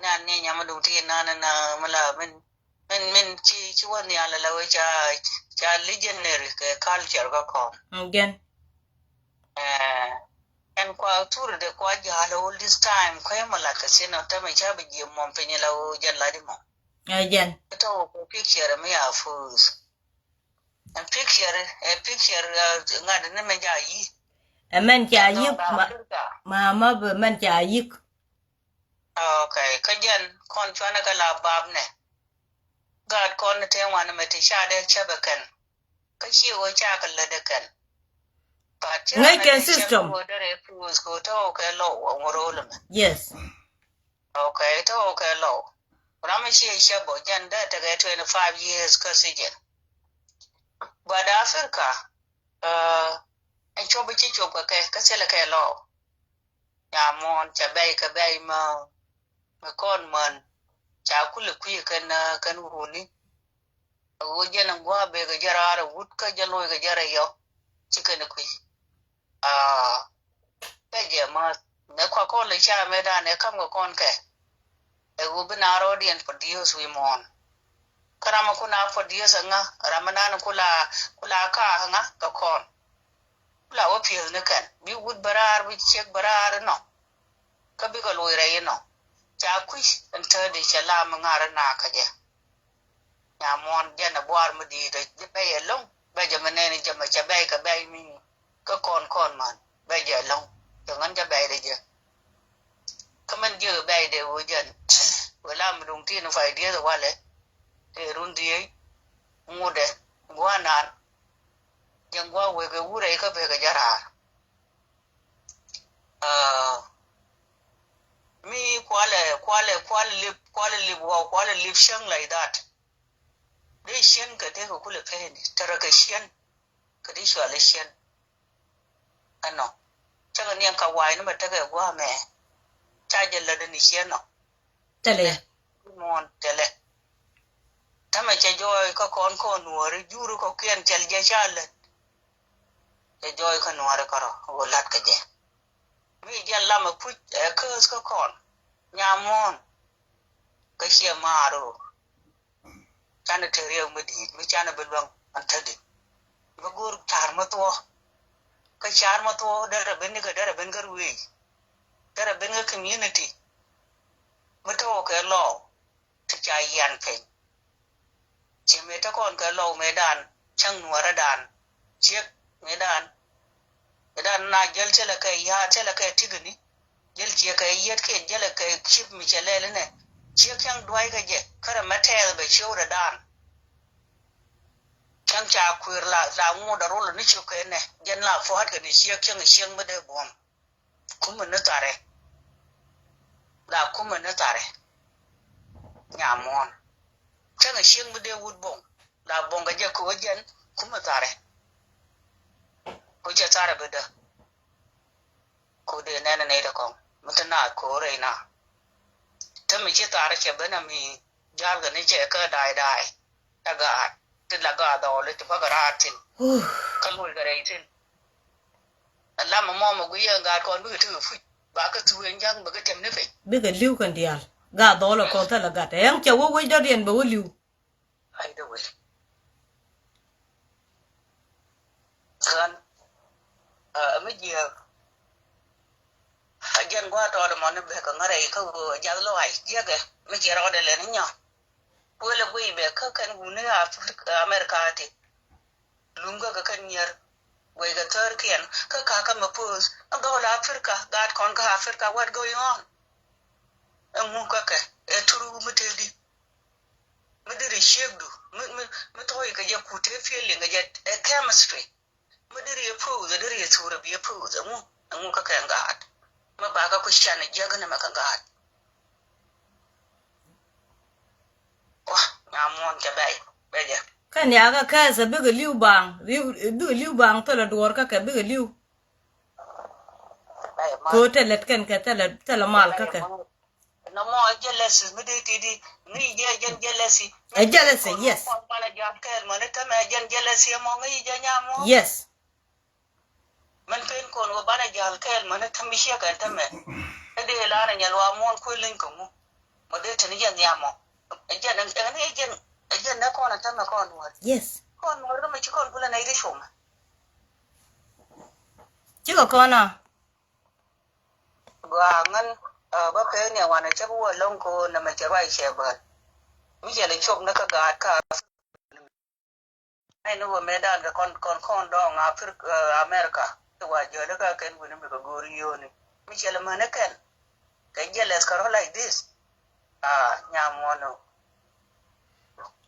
Nan ni nyam duŋ ti nan na mi la min, min, min ci, ci wä ni ala la wä ca, ca legendary kɛ culture kä kɔn. Mm, jɛn. Eh, ɛn kua thur de kua jal all this time, kua mɔ lat kɛ sin ɔ tämɛ ca bi jiɛ mɔ piny la wä jɛn lat di mɔ. Ɛ jɛn. Ito ko picture mi a fus. Ɛn picture, ɛ picture, uh, ŋa̱t ni mɛ ja yi. Ɛ mɛn ca yik ma, ma, ma bi mɛn ca yik. Okay, kä jɛn kɔn cuanɛ kä la bap nɛ. Gaat kɔn ni te ŋuan mɛ ti ca dee cɛ bɛ kɛn. Kä ci wä ca kɛ lät dee kɛn. But ŋäc kɛn system. Wä dee rɛ puus kɛ wä tɔw kɛ lɔw wä ŋuɔr wä lɛ mɛ. Yes. Okay, tɔw kɛ lɔw. Ram mi ci cɛ bɔ jɛn dee tekɛ twenty five years kä si jɛn. But Africa, uh, ɛn cop ci cop kɛ kɛ, kä thilɛ kɛ lɔw. Nyamuɔn ca bɛy kɛ bɛy ma, ma kɔn män. Ca kulɛ kui̱ kɛn, uh, kɛn wuni. A ɣöö jɛn ɛn gua̱a̱ bekɛ jɛ raar ɛ wut kä jɛ loc kɛ jɛ rɛ yɔ. Ci kɛn kui̱. Ah, kɛ jɛ ma, mɛ kua kɔn lɛ ca mɛ dan ɛ kam kɛ kɔn kɛ. Ɛ ɣöö bi na rɔɔdiɛn produce wi̱i̱ muɔ̱ɔ̱n. Kä ram ɛ kun a produce ɛ ŋa, ram ɛ nan ku la, ku la kaak ɛ ŋa kɛ kɔn. Ku la wä pi̱eth ni kɛn. Bi wut bɛ raar, bi ciek bɛ raar inɔ. Kä bikɛ loc rɛy inɔ. Ca kui̱ ɛn tätdi cɛ lam mi ŋa̱r ina kä jɛ. Nyamuɔn jɛn ɛ buar mi di̱i̱t ɛ jɛ bɛy ɛlɔ̱ŋ. Bɛ jɛ mi nɛn jɛ mɛ cɛ bɛy kɛ bɛy mi kä kɔn kɔn man. Bɛ jɛ ɛlɔ̱ŋ. Cɛ ŋän jɛ bɛy dɛ jɛ. Kä mɛn jiɛ bɛy dɛ wä jɛn. Wä lam mi duŋ tin fay dieth walɛ. Tëë run dhieec. Ŋutdɛ. Gua̱nan. Jɛ gua̱ wekɛ wurɛ ikä bekɛ jɛ raar. Ah, mi kualɛ, kualɛ, kualɛ lip, kualɛ lip, wow, kualɛ lip cieŋ like that. Dee cieŋ kɛ dee kɛ kulɛ peni, tɛrɛ kɛ cieŋ, kɛ dee cualɛ cieŋ. Ɛnɔ, cɛ kɛ niɛŋ ka wa̱i̱ ni mɛ tekɛ gua̱a̱ mɛ, ca jɛ lätdɛ ni cieŋ nɔ. Tɛlɛ. Muɔ̱ɔ̱n tɛlɛ. Tämɛ cɛ jɔɔy kä kɔn kɔn nuɔ̱ɔ̱ri, juri kɔ̱kiɛn cɛl jɛ ca lät. Cɛ jɔɔy kä nuɔ̱ɔ̱ri kärɔ, ɣöö la̱t kɛ jɛ. Mi jɛn lamɛ puc ɛ kääth kä kɔn. Nyamuɔ̱ɔ̱n. Kä ciɛ maar ɣöö canɛ te riɛk mi di̱i̱t, mi canɛ bi luäŋ an tätdi. Mi go̱o̱r ca̱r mi thuɔ̱k. Kä ca̱r mi thuɔ̱k, derɛ ben ni kɛ, derɛ ben kä ruëëc. Derɛ ben kä community. Mi tɔ̱ kɛ lɔɔk. Ti ca yian piny. Ci mëë te kɔn kɛ lɔw mëëdan, cäŋ nuɔ̱ɔ̱rädan, ciek mëëdan. Mëëdan na jäl cälɛ kɛ ya̱a̱, cälɛ kɛ tikäni. Jäl ciek kɛ yiet kiɛ jälɛ kɛ cip mi cɛ lɛl inɛ. Ciek cäŋ dua̱c kä jɛ, kärɛ mɛ tɛɛth bɛ ciöwdɛ dan. Cäŋ ca kuëër la, la ŋuudɛ rol ni ciek kɛ inɛ. Jɛn la pua̱a̱t kɛ ni ciek cäŋ, ciek mi dee buɔ̱m. Kumɛ ni tharɛ. La kumɛ ni tharɛ. Nyamuɔ̱ɔ̱n. Cäŋɛ cieŋ mi dee wut bo̱ŋ. La bo̱ŋ kɛ jɛ ko̱ jɛn kumɛ tharɛ. Ko̱ cɛ tharɛ bi dä. Ko̱ dee nɛnɛ nɛy dɛ kɔŋ mi te naath ko̱ rɛy na. Te mi ci tharɛ cɛ ben ami. Jal kɛ ni cɛ kä da̱a̱y da̱a̱y. La gaat ti la gaat dhɔɔli ti bäkɛ raar thin. Kä loc kɛ rɛy thin. Ɛ lam ɛmɔ mɛ guiyɛ gaat kɔn bikɛ ti kɛ puc. Ba kä thuk ɛn ja̱ŋ bikɛ tiɛm ni piny. Bikɛ li̱w kɛn diaal. Gaat dhɔɔli kɔn thilɛ gat ɛn cɛ wä wec dɔ̱diɛn bɛ wä li̱w. Ay dee wec. Ɣän, ɛ mi jiääk. A jiɛn gua̱a̱r tɔɔt ɛmɔ ni bek kɛ ŋär rɛy kä ɣöö jath lɔaac jiäkɛ mi ciɛ rɔɔdɛ lɛn inyɔ. Kuël ɛ guiy bɛ kä kɛn wuni Africa, America ti. Luŋ kä kɛ kɛn nyier. Guiy kɛ thäärkiɛn kä ka̱kä mɛ puɔth. Ɛ gɔl Africa, gaat kɔn kä Africa, what going on? Ɛ ŋu kä kɛ ɛ turu mi tëëdi. ciekdu mi mi mi thɔɔc kɛ jɛ kut tëë feeling kɛ jɛ ɛ chemistry. Mi deri ɛ pose deri ɛ thur ɛ bi ɛ pose ɛŋu ɛŋu kä kɛ ŋa̱a̱t. Mi ba kä ku can ɛ jiäk ni mɛ kɛ ŋa̱a̱t. Wa nyamuɔn cɛ bɛy bɛ jɛ. Kä niakä kɛɛsɛ bikɛ li̱w baŋ bikɛ li̱w baŋ thilɛ duɔɔr kä kɛ bikɛ li̱w. Bɛy ma. Ko tɛ lɛt kɛn kɛ thilɛ thilɛ mal kä kɛ. Nɔmɔ ɛ jealousy mi dee tidi ŋi̱i̱c jɛ ɛ jɛn jealousy. Ɛ jealousy, yes. Kɔn banɛ jam kɛɛl mɔ ni tämɛ ɛ jɛn jealousy ɛmɔ ŋi̱i̱c jɛ nyamɔ. Yes. Mɛn pen kɔn wä banɛ jal kɛɛl mɛn tämɛ ciek ɛn tämɛ. Ɛ dee la nɛ nyɛ luaak muɔ̱ɔ̱n kuël leny kɛ ŋu. Mɔ dee teni jɛ nhiam mɔ. Ɛ jɛn ɛn ɛ jɛn ɛ jɛn nɛ kɔn ɛn tämɛ kɔn nuɔr. Yes. Kɔn nuɔr kä mɛ ci kɔn kulɛ nɛ iri cuɔmɛ. Cikɛ kɔn a. Gɔaa ŋän bä pek ni wanɛ cä bi wä loŋ ko nɛ mɛ cɛ ruac cɛ bäl. Mi cɛ lɛ cop ni kä gaat ka. Ai ni wä mëë dan kɛ kɔn kɔn kɔn dɔɔŋ Afir-, eh, America. Ti wa jäli ka kɛn wini mi kɛ go̱o̱ri yoni. Mi cɛ lɛ mäni kɛn. Kɛ jealous kɛ rɔ like this. Ah, nyam wɔnɔ.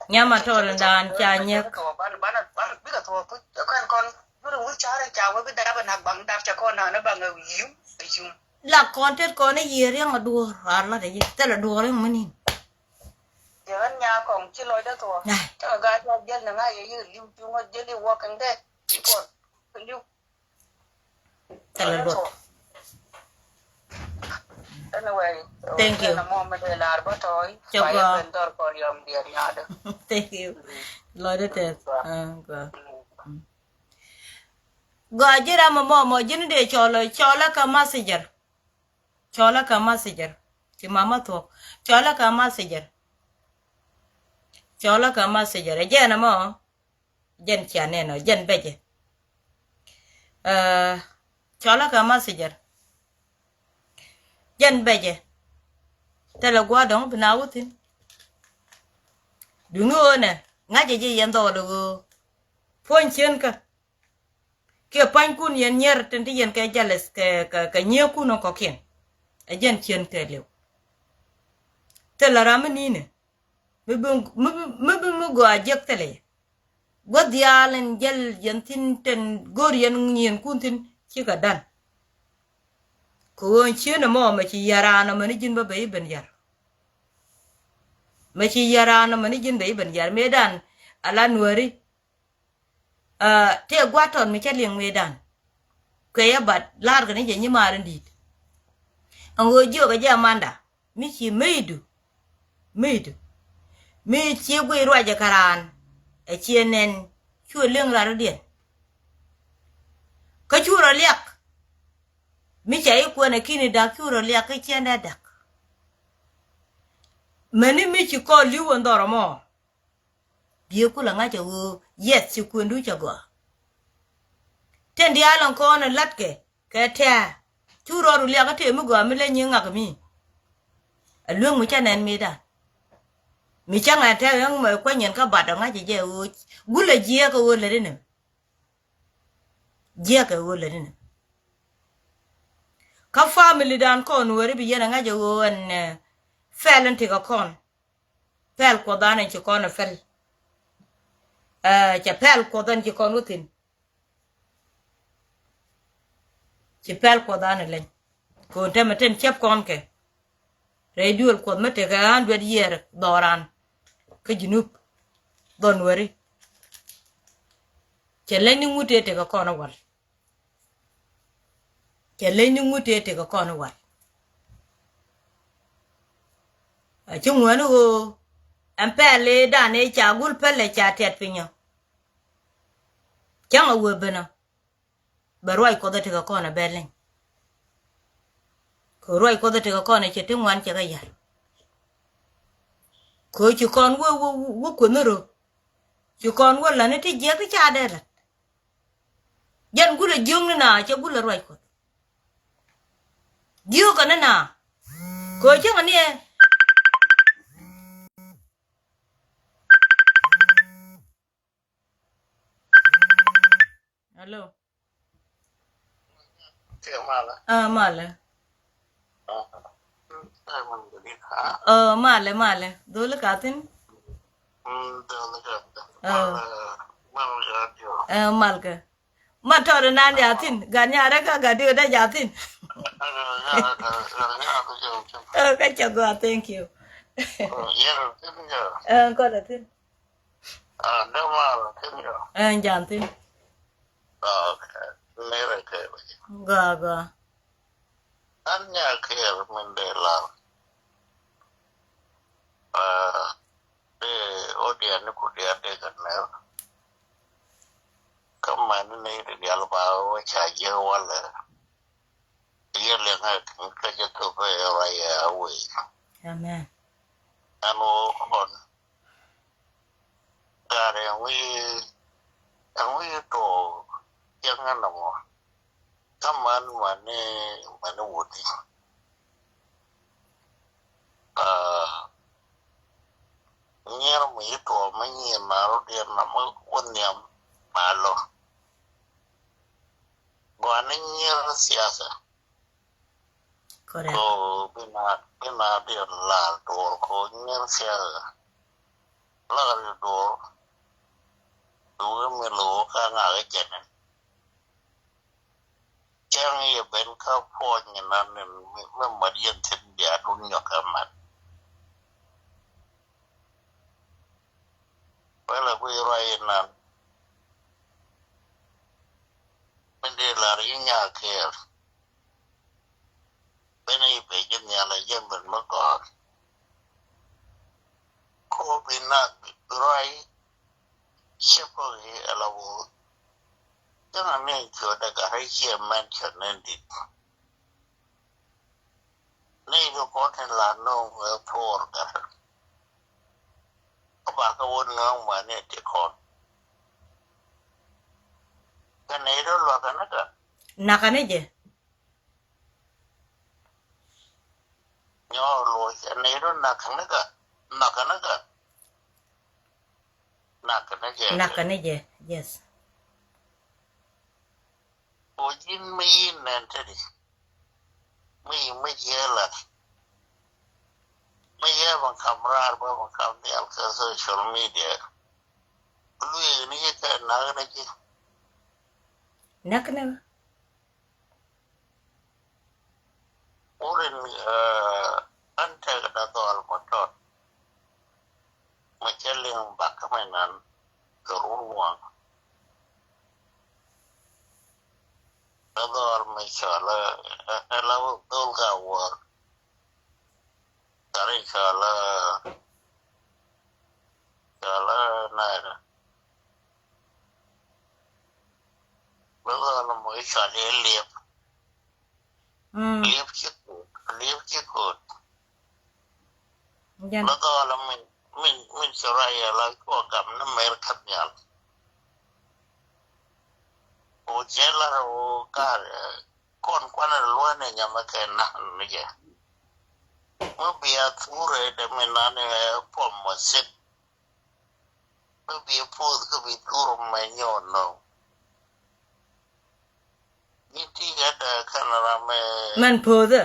Nyam a tɔl dan ca nyɛk. Ban ban ban bikɛ thuɔ kuc kɛn kɔn. Duri wul cari ca wä bi dap nak baŋ dap ca kɔn na ni baŋ a yum a yum. La kɔn tet kɔn a yier yɛŋ a duɔr a lat a yi thil a duɔr yɛŋ minin. Jɛ ɣän nya kɔŋ ci lɔcdä thuɔ̱k. Ai. Cä kɛ gaat nya jäl ni ŋa̱c yɛ yik li̱w cuŋä jäl i̱ walking dead. Ci kɔn kɛ li̱w. Thilɛ luɔt. Anyway, thank you. Ɛn ɛmɔ mi dee laar bä tɔɔy. Cɛ gɔaa. Yɛ ben dhɔr kɔn yɔm diɛt nyaadä. Thank you. Lɔcdä tɛth. Ah, gɔaa. Mm. Gɔaa ji̱ ram ɛmɔ mɔ ji̱n dee cɔl cɔlä kɛ messenger. Cɔlä kɛ messenger. Ci mama thuɔ̱k. Cɔlä kɛ messenger. Cɔlä kɛ messenger. Ɛ jɛn ɛmɔ. Jɛn cia nɛn ɔ jɛn bɛcɛ. Ɛ, cɔlä kɛ messenger. Jɛn bɛcɛ. Thilɛ gua̱a̱r dɔ̱ŋ bi na wä thi̱n. Duŋni ɣöö nɛ ŋa̱cɛ ji̱ yɛn dhɔɔl ɣöö puɔ̱ny cienkä. Kiɛ pua̱nykun yɛn nyier tin ti yɛn kɛ jealous kɛ kɛ kɛ nyiëëkun ɔ kɔ̱kiɛn. Ɛ jɛn cien kɛ liw. Thilɛ ram mi ni̱nɛ mi bi mi bi mi bi mi gɔaa jiäk thilɛ yɛ. Gua̱th diaal in jäl yɛn thi̱n tin go̱o̱r yɛn nyiëëkun thi̱n cikɛ dan. Kɛ ɣöö cien ɛmɔ mɛ ci yär raan ɔ mɛni ji̱n bä ben yar. Mɛ ci yär raan ɔ mɛni ji̱n ben yar mëëdan ala nuääri. Aa, tëë gua̱a̱r tɔt mi cä liŋ mëëdan. Kuɛ yɛ bat la̱rkɛ ni jɛ nyimaar in di̱i̱t. Ɛn ɣöö jiökɛ jɛ amanda mi ci mëëdu. Mëëdu mi ci guiy ruacɛ kä raan. Ɛ ciɛ nɛn cu liŋ rat rɔ̱diɛn. Kä cu rɔ liak mi ca i̱ kuɛn ɛ ki̱ni da̱k cu rɔ liak kä ciɛn dee da̱k. Mäni mi ci kɔɔl li̱w ɛn dhɔr ɛmɔ. Biɛ kulɛ ŋa̱c ɛ ɣöö yɛth ci kuëndu cɛ gɔaa. Tin diaal ɛn kɔn ɛ la̱tkɛ kɛ tɛ̱̈ɛ̱̈. Cu rɔɔdu liak kä tëë mi gɔaa mi leny ŋak mi. Ɛ lueŋ mi cä nɛn mi dan. Mi cä ŋa̱c tɛ̈ɛ̈ ɣäŋ mɛ kuany yɛn kä bat ɔ ŋa̱c ɛ jɛ ɣöö gulɛ jiɛɛk ɛ ɣöö lätdä nɛm. Jiɛɛk ɛ ɣöö lätdä nɛm. Kä family dan kɔn wääri bi yɛn ɛ ŋa̱c ɛ ɣöö ɛn, eh, pɛl ɛn tekɛ kɔn. Pɛl kuɔth an ɛn ci kɔn ɛ pɛl. Ɛ, cɛ pɛl kuɔth ɛn ci kɔn wä thi̱n. Ci pɛl kuɔth an ɛ leny. Ko̱n tɛmɛ tin cäp kɔn kɛ. Rɛy duël kuɔth mi tekɛ an duet yiɛɛr dhɔran. Kä Junub. Dhɔn wääri. Cɛ leny ni ŋut tëë tekɛ kɔn ɛ wal. Cɛ leny ni ŋut tëë tekɛ kɔn i̱ wal. A ci ŋuäni ɣöö ɛn pɛl i̱ dan i̱ ca gul pälɛ ca tiɛt pinyɔ. Cäŋ a wee benä bɛ ruac kuɔth ɛ tekɛ kɔn ɛ bɛ leny. Kɛ ruac kuɔth ɛ tekɛ kɔn ɛ cɛ ti ŋuan cɛ kɛ yar. Kɛ ci kɔn wee wee wee kueth ni rö. Ci kɔn wee läni ti jiɛk ti ca dee lat. Jɛn gulɛ jiökni na cɛ gulɛ ruac kuɔth. Jiökä ni na kɛ cäŋ ni ɛ. Hello. Aa malɛ. Aa malɛ malɛ. Dholi ka thin. Ɛ, mal kɛ. Ma tɔt inan jathin, gat nyarɛ ka gat diw dee jathin. Ɛ, kä cɛ gua, thank you. Ɛ, kɔt a thin. Ɛ, janthin. Gua, gua. An nya kɛɛr min dee lar. Aa, dee odian ni ku dian dee kɛ nɛr. Kä mani ni di dial ba wä ca jiɛ walɛ. Yɛ liɛŋ ɛ kä jɛ thop ɛ ruac ɛ awei. Amen. An wä kɔn. Gat ɛŋu, ɛŋu tuɔɔk cäŋ ɛn ɛmɔ. Kä man mani, mani wut i̱. Aa, nyier mi ci tuɔɔk mi nyier na rut yɛn na mi wä nhiam ma lɔ. Gɔaa ni nyier siasa. Correct. Ko bi na, bi na bi lar duɔr ko nyier siasa. Lar duɔr. Duɔr mi lo ka ŋa kɛ jɛnɛ. Cäŋ yɛ ben kä puɔ̱ny inan ni mi, mi mat yɛn thi̱n bia dun nyɔk kɛ mat. Wälɛ guiy ruac inan. Min dee lar yi nya kɛɛr. Ben yi ben ji̱ nhial a jɛn ben mi gɔ̱r. Ko bi na bi ruac. Ciɛ kɔk i̱ ɛlɛ wä. Cäŋ a ni cuɔ dɛ gat rɛy ciɛ mɛn cɛ ni dit. Ni kɛ kɔn tin la no̱o̱ŋ ɛ puɔr gat. Kä ba kɛ wä no̱o̱ŋ mɛ ni ti kɔn. Kɛ ni dɔ luakä ni gat. Nakä ni jɛ. Nyɔɔr luɔc ɛ nɛy rɔ nak kɛ ni kɛ, nak kɛ ni kɛ. Nak kɛ ni jɛ. Nak kɛ ni jɛ, yes. Ko ji̱n mi yi̱n nɛn te di. Mi yi̱n mi jiɛ lat. Mi yɛ ban kam raar bä ban kam nhial kɛ social media. Luee ni jɛ kɛ nak ni jɛ. Nak ni. Wurin, eh, an tɛk da dhɔl mɔ tɔt. Mɛ cɛ liŋ bak kä mɛ nan kɛ run waŋ. Da dhɔl mɛ cɔl, eh, eh, la dhol ka wuɔr. Kari cɔl, eh, cɔl, eh, nɛɛrɛ. Bä dhɔl mɔ i̱ cɔal i̱ liep. Mm. Liep ci ko̱o̱t, liep ci ko̱o̱t. Jɛn. Bä dhɔl min, min, min cɔra yɛ la cuɔ gam ni mer kä nhial. Ko cɛ la rɛ wä kar, eh, kɔn kuanɛ luɔnɛ nyamɛ kɛ nan ni jɛ. Mɛ bia thurɛ dɛ min nan, eh, puɔm mɔ sik. Mɛ bi puɔth kä bi thur mɛ nyɔɔn nɔ. Ni ti kɛ dɛ kɛn ram mɛ. Mɛn puɔth ɛ.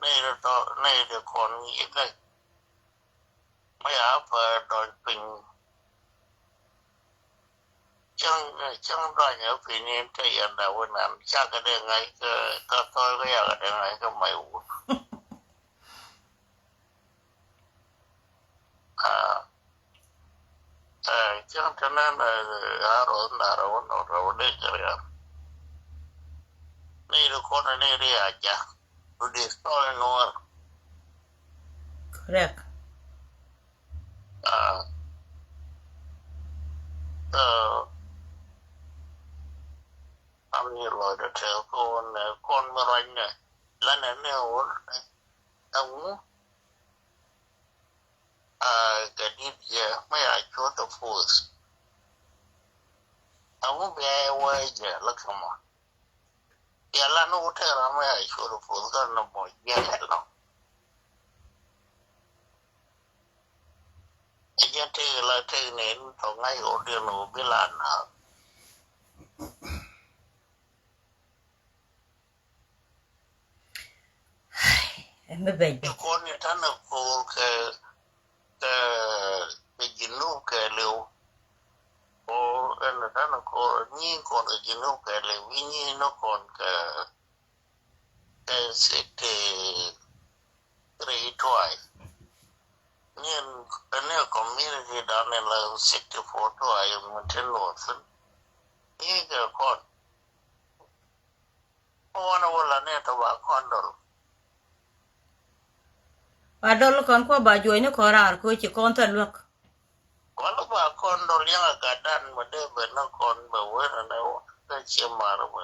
Nɛy dɛ tɔ, nɛy dɛ kɔn yi kɛ. Mɛ ya pɛ dɔny piny. Cäŋ, cäŋ dɔany ɛ piny in te yɛn dɛ wä nan cakɛ dee ŋa̱c kɛ, kɛ thɔɔy kɛ yakɛ dee ŋa̱c kɛ mac wut. Ah, eh, cäŋ te nɛn, eh, a rɔth na rɛw nɔ rɛw dee kɛ rial. Nɛy di kɔn nɛy di a jak. Du di thɔɔy nuɔr. Correct. Ah. So, am ni lɔcdɛ tɛth kɔn, eh, kɔn mi ruacnɛ. Lanɛ ni wun, eh, ɛŋu, ah, kɛ dit jɛ mi a cuɔth ɛ puɔth. Ɛŋu bia ɛ wee jɛ lä kɛ mɔ. Bia lan wut tɛk ram mi a cuɔth ɛ puɔth kä nɔ mɔ jiɛn ɛlɔ. Ɛ jɛn tëk la tëk ni in tɔ ŋa̱c ɣöö diɛn ɣöö bi la naath. Ɛn bi bɛc bɛc. Kɔn ni ta̱nɛ ko̱o̱r kɛ, Nyi kɔn kɛ Junub kɛ lɛ wi̱ny nyi ni kɔn kɛ kɛ sixty three tuay. Nyi ni community dan ni la sixty four tuay mi tin luɔthin. Nyi kɛ kɔn. Wanɛ wä la ni tɔ ba kɔn dɔl. Ba dɔl kɔn kuɔ ba juɔc ni kɔn raar kɛ ci kɔn thil luäk. Kɔn ba kɔn dɔl yaŋ a gat dan mɛ dee bɛ ni kɔn bɛ wen ni wä kä ci mar bɛ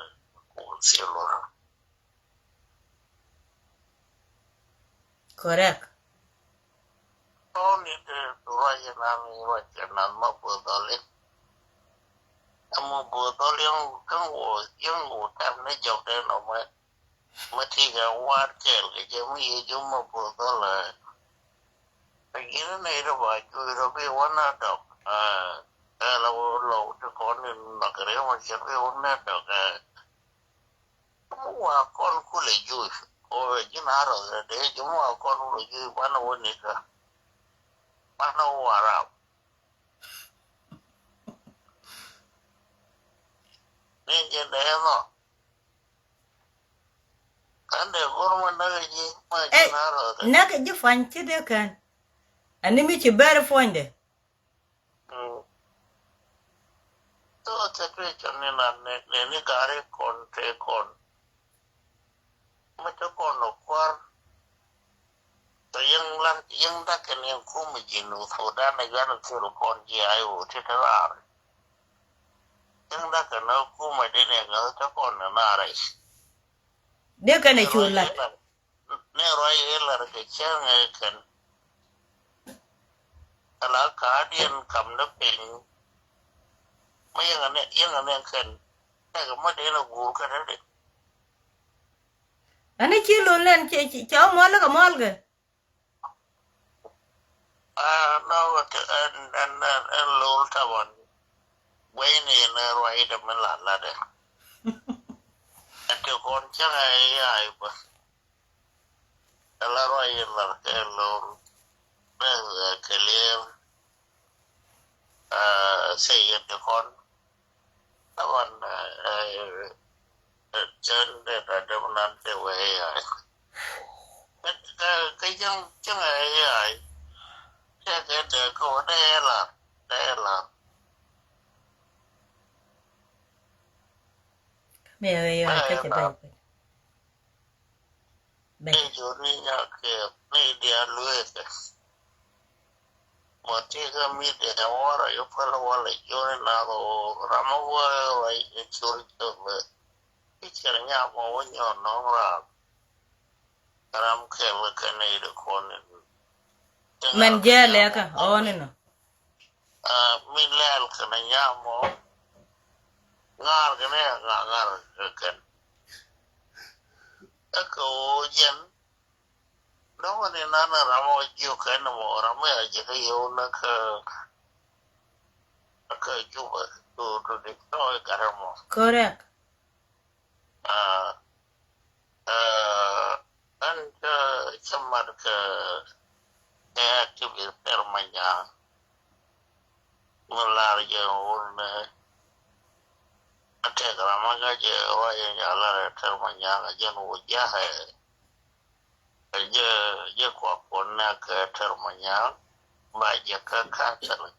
kuɔl thil wä. Correct. Tɔɔni ti ruac inan ruac inan ma buɔth dhɔli. Ɛmɔ buɔth dhɔli yɛn wɔ yɛn wɔ tɛm ni jɔk dee nɔ mɛ. Mɛ ti kɛ war kɛɛl kɛ jɛ mi yɛ jom ma buɔth dhɔli. Ɛ ji̱n ni nɛy ti ba juɔc rɔ bi wä na dɔk. Ɛ la wä lɔw ti kɔn ni nɔk rɛ ma cɛ bi wä na dɔk. Ɛ Jum wa kɔn kulɛ juuc. Kɛ ji̱n a rɔth rɛ dee jum wa kɔn kulɛ juuc banɛ wä nikä. Banɛ wä warap. Ni ji̱n dee nɔ. Kän dee go̱r ma näk ji̱ ma ji̱n a rɔth rɛ. Näk ji̱ pua̱ny ci dee kän. Ani mi ci bɛr puɔ̱nydɛ. Thok situation ni na ni ni gari kɔn te kɔn. Mi te kɔn ɔ kuar. Te yɛŋ lan yɛŋ dakɛ ni yɛŋ kum ji̱ nu Sudan a yuan thil kɔn ji̱ a iwu ti te raar. Yɛŋ dakɛ ni kum a dee ni ŋäth te kɔn ni na rɛy. Dee kɛn a cu lat. Ni ruac ilar kɛ cäŋ ɛ kɛn. Ala ka̱a̱diɛn kam ni piny. Ma yɛŋ a ni yɛŋ a ni kɛn. Tɛk ma dee ni guur kɛ ni di. Ani ci lun lɛn cɛ cɛ muɔl kɛ muɔl kɛ. Aa nɔ ɛn ɛn ɛn ɛn lol taban. Guɛy ni ni ruac dɛ mi la la dɛ. Ɛn ti kɔn cäŋ ɛ yaay bä. Ala ruac ilar kɛ lol. Bɛ kɛ lier. Aa sɛ yɛn ti kɔn. Taban cän dee ta dee nan dee wee yaay. Kä jäŋ jäŋ yaay. Tɛkɛ dee kä wä dee lar dee lar. Mɛ yaay kä cɛ dee. Ni joni nya kɛ ni dia luekä. Mɔ ti kä mi dia wara yo pala wala joni na ro rama wara wa yo churi churi. Ichar nya mɔ wo nyo nong ram. Ram kɛ wä kɛ ni de koni. Mɛn jɛ lɛkä ɔni nɔ. Aa mi lɛl kɛnɛ nyam mɔ. Ŋa̱r kɛnɛ ŋa̱r ŋa̱r kɛn. Ɛ kɛ ɣöö jɛn. Dɔ̱ŋ ni nan ram ɔ jiök kɛn mɔ ram ɛ jɛ kä yɛw nä kä. Kä Jubɛ tu tu di tɔy gat mɔ. Correct. Aa Aa ɛn cä cä mat kɛ kɛ activist Tɛr Manyaŋ. Mi lar jɛ wun ɛ tɛk ram a ŋa̱c ɛ ruac ɛ nya lar ɛ Tɛr Manyaŋ ɛ jɛn wä ja̱ ɛ. Ɛ jɛ jɛ kua kuɔn nɛ kɛ Tɛr Manyaŋ ba jɛ kä council.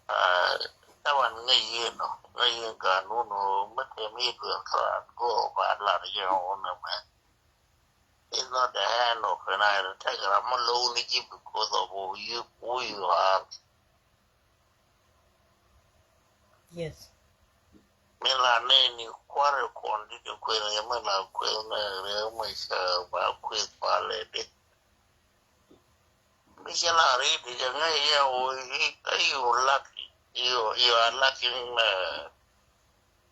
Aa taban ŋäc yin ɔ ŋäc yin ganun ɔ mi tɛm yi duel kɛ ran go̱o̱r ba lar yɛn ɔ nɛ mɛ. It's not the hand of an iron tiger. Ram mi low ni ji̱ because of who you, who you are. Yes. Mi la nɛ ni kuar kɔn di di kuɛn yɛ mi la kuɛn nɛ rɛ mi cɛ ba kuɛn ba lɛ di. Mi cɛ la ri di jɛ ŋäc yɛ wä i̱ kä you lucky. You, you are lucky in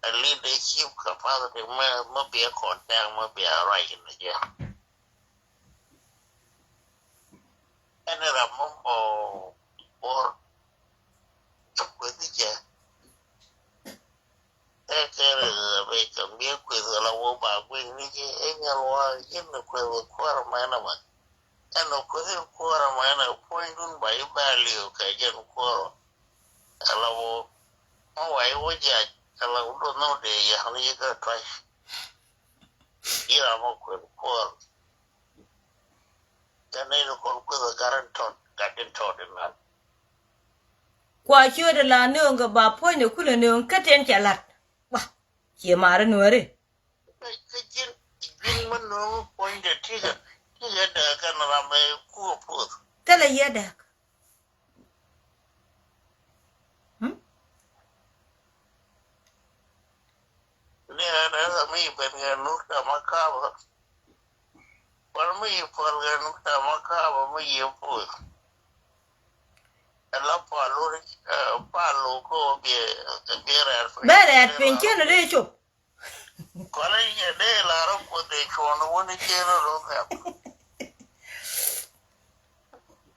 a leadership capacity mi mi biɛ contact mi biɛ ruac in jɛ. Ɛn ram mi mɔ bor. Cä kueth jɛ. Ɛ kɛn ɛ bɛ cɔm biɛ kueth ala wä ba guic ni jɛ ɛ nyal wa jin ni kueth kuar mɛn ama. Ɛn ɔ kueth kuar mɛn ɛ puɔ̱nydun ba i̱ ba liw kɛ jɛn kuɔr. Ala wä Mɔ wa i̱ wä jiac ala wä duɔth nɔ dee yɛ ni yɛ kä tɔy. Yɛ ram mɔ kuɛl kuɔl. Tɛ nɛy ni kɔn kueth a gat in tɔt, gat in tɔt in nan. Kua ciöt ala nööŋ kɛ ba puɔ̱ny ni kulɛ nööŋ kä tɛn cɛ lat. Wa, ciɛ mari nuääri. Kä ji̱n, ji̱n mä nööŋ puɔ̱nydɛ tikɛ, tikɛ dääk kɛn ram ɛ kuɔ puɔth. Thilɛ yɛ dääk. Hmm? Ni ɛ dääk mi ben kɛ nukta ma kaaba. Wal mi yi puɔl kɛ nukta ma kaaba mi yi puɔth. Ɛ la palu, ɛ, palu ko biɛ, biɛ rɛɛr piny. Bɛ rɛɛr piny cɛn rɛɛ cop. Kɔlɛ yɛ dee la rɔ kuoth dee cuɔn wuni jiɛn rɔ kɛp.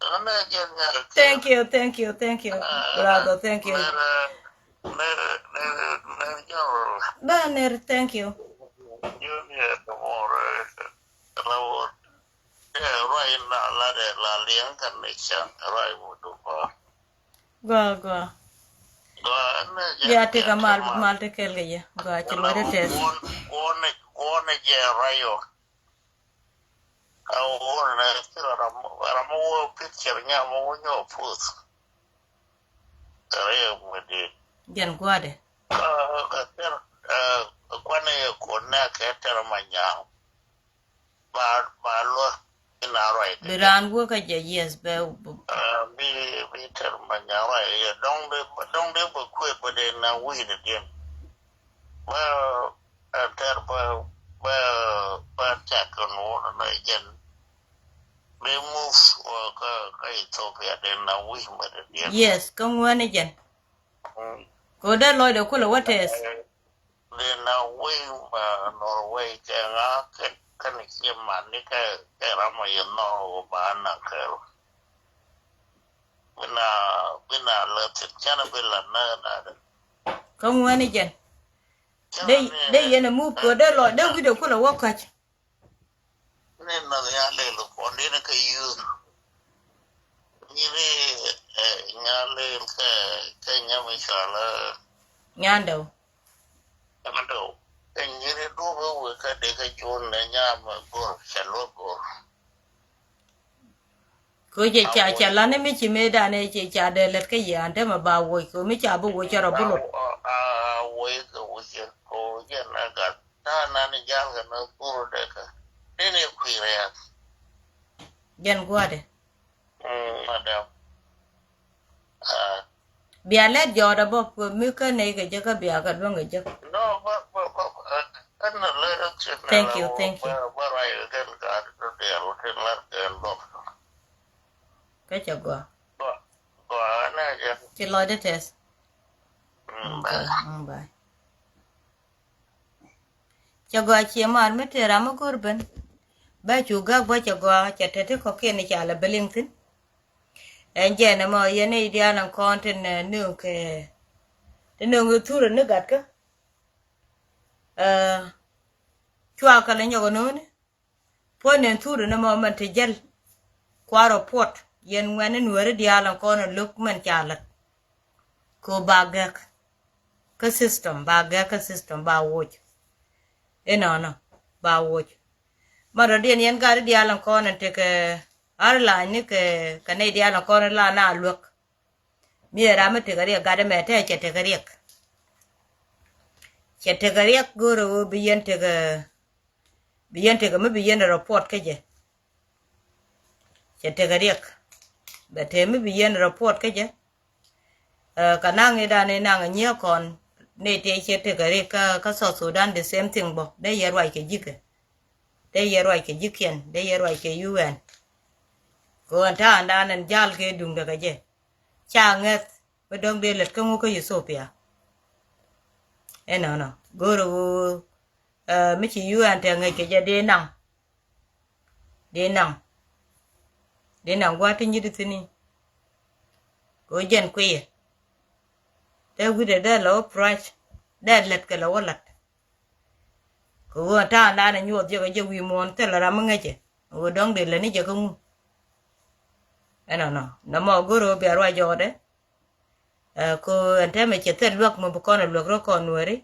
Ɛnɛ jɛn nyal. Thank you, thank you, thank you, brother, thank you. Nɛr, nɛr, nɛr, nɛr general. Ba nɛr, thank you. Junior, the more, eh, la wot. Eh, ruai na la de la liɛŋ kan ni can ruai mudu kɔ. Gua, gua. Gua, ne, ya, ya, tika mal, mal te kel ke ye. Gua, ci lo de test. Guon, guon, guon je rayo. Ka guon ne, kira ram, ram wo picture nya mo wo nyo puth. Rayo mo di. Jen gua de. Ka, ka ter, eh, kwane ye kone ke ter manyang. Ba, ba luɔ in a ruac. Bi raan wä kä jɛ, yes, bɛ. Ah, bi, bi ter ma nya ruac yɛ dɔŋ de, dɔŋ de bɛ kuet bɛ de na wi̱i̱ de diɛn. Bɛ, ah, ter bɛ, bɛ, bɛ cak kɛ nuɔn na jɛn. Bi move wä kä, kä Ethiopia de na wi̱i̱ bɛ de diɛn. Yes, kä ŋuɛn jɛn. Mm. Ko dee lɔcdɛ kulɛ wä tɛth. Eh, Dee na wei ma Norway kɛ ŋa kɛ, kɛn cie man ni kɛ, kɛ ram ma yɛ nɔ wä ba na kɛl. Bina, bina lɛ thit kɛn bi la na na de. Kä ŋuɛni jɛn. Dee, dee yɛn a move kɛ dee lɔ, dee wi̱dɛ kulɛ wä kac. Ni nath nya lel kɔn dini kɛ youth. Nyiri, eh, nya lel kɛ, kɛ nyami cɔal, eh, Nyandɛw. Nyandɛw. Kɛ nyiri duɔ̱p ɛ wek kä dee kɛ jun nɛ nyam gor, cɛ luɔk gor. Ko jɛ ca, ca lan mi ci me dan ɛ ci ca dee lɛt kä yɛ an te ma ba woc ko mi ca bi woc cɛ rɔ bi lot. A, a, a woc kɛ woc kɛ ko jɛ na gat. Ta̱a̱ nan jal kɛ na gur dɛ kɛ. Ni ni kui̱ rɛɛk. Jɛn gua̱dɛ. Mm, madam. Ah. Bia lɛt jɔɔdɛ bä mi kä nɛy kɛ jɛ kä bia kɛ duäŋ kɛ jɛ. No, bä, bä, bä, bä, eh, ɛn na lɛ rɛ thiet na. Thank you, thank you. Bä, bä ruac kɛ kɛn ka dɔ diɛl kɛ lar kɛ lɔk. Kä cɛ gɔaa. Gɔaa, gɔaa, ɛn na jɛ. Ci lɔcdɛ tɛth. Mm, bye. Okay, mm, bye. Cɛ gɔaa cie mar mi tëë ram mi go̱r ben. Bä cu gäk bä cɛ gɔaa cɛ te ti kɔ̱kiɛn i̱ ca lɛ bä liŋ thi̱n. Ɛn jɛn ɛmɔ yɛn i̱ diaal ɛn kɔn tin, eh, nööŋ kɛ, ti nööŋ i̱ thurä ni gatkä. Eh, cua kɛ lɛ nyɔk ɛ no̱o̱ni. Puɔ̱ny nɛn thurä ni mɔ mɛn te jäl. Kua report yɛn ŋuɛ̈ni nuääri diaal ɛn kɔn ɛ lo̱k mɛn ca lät. Ko ba gɛk kä system, ba gɛk kä system, ba woc. Inɔnɔ, ba woc. Mɛn rɔ̱diɛn yɛn gat i̱ diaal ɛn kɔn ɛn tekɛ airline ni kɛ, kɛ nɛy diaal ɛn kɔn ɛ la na luäk. Mi ɛ ram mi tekɛ riɛk gat ɛmɛ te cɛ tekɛ riɛk. Cɛ tekɛ riɛk go̱o̱rɛ ɣöö bi yɛn tekɛ, bi yɛn tekɛ mi bi yɛn report kä jɛ. Cɛ tekɛ riɛk. Bɛ te mi bi yɛn report kä jɛ. Eh, kɛ naŋ i̱ dan i̱ naŋ nyiee kɔn ni tëë cɛ tekɛ riɛk kä, kä South Sudan the same thing bä. Dee yɛ ruac kɛ ji̱kɛ. Dee yɛ ruac kɛ ji̱kiɛn. Dee yɛ ruac kɛ U N. Kɛ ɣän ta̱a̱ dan ɛn jal kɛ duŋdɛ kɛ jɛ. Ca ŋäth mi dɔ̱ŋ dee lät kä ŋu kä Ethiopia. Ɛnɔnɔ go̱o̱rɛ ɣöö, eh, mi ci U N te ŋäc kɛ jɛ dee naŋ. Dee naŋ. Dee naŋ gua̱a̱th ti nyit thi̱n i̱. Kɛ ɣöö jɛn kuiyɛ. Dee wi̱cdɛ dee lɛ wä price. Dee lät kɛ lɛ wä la̱t. Kɛ ɣöö ta̱a̱ nanɛ nyuɔth jɛ kɛ jɛ wi̱i̱ muɔ̱ɔ̱n thilɛ ram mi ŋäcɛ. Ɣöö dɔ̱ŋ dee lätni jɛ kä ŋu. Ɛnɔnɔ nɔmɔ go̱r ɣöö bia ruac jɔɔdɛ. Ɛ, ko ɛn tɛmɛ cɛ thil luäk mi bi kɔn ɛ luäk rɔ kɔn Nuɛri.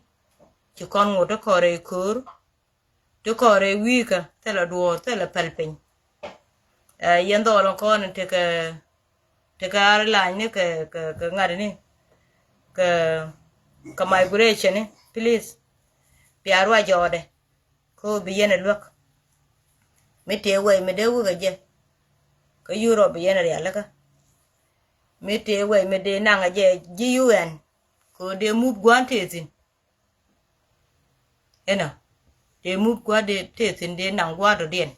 Ci kɔn ŋot ti kɔn rɛy ko̱o̱r, ti kɔn rɛy wi̱i̱kä, thilɛ duɔɔr, thilɛ pɛl piny. Ɛ, yɛn dhɔɔl in kɔn in tekɛ, tekɛ ar lany ni kɛ, kɛ, kɛ ŋa̱t ni kɛ, kɛ migration ni, please. Bia ruac jɔɔdɛ. Ko bi yɛn ɛ luäk. Mi tëë wɛy mi dee wek ɛ jɛ. Kä Europe bi yɛn ɛ rialikä. Mi tëë wɛy mi dee naŋ ɛ jɛ ji̱ U N. Ko dee mup gua̱n tëë thi̱n. Inɔ, dee mup gua̱n dee tëë thi̱n dee naŋ gua̱n dɔ̱diɛn.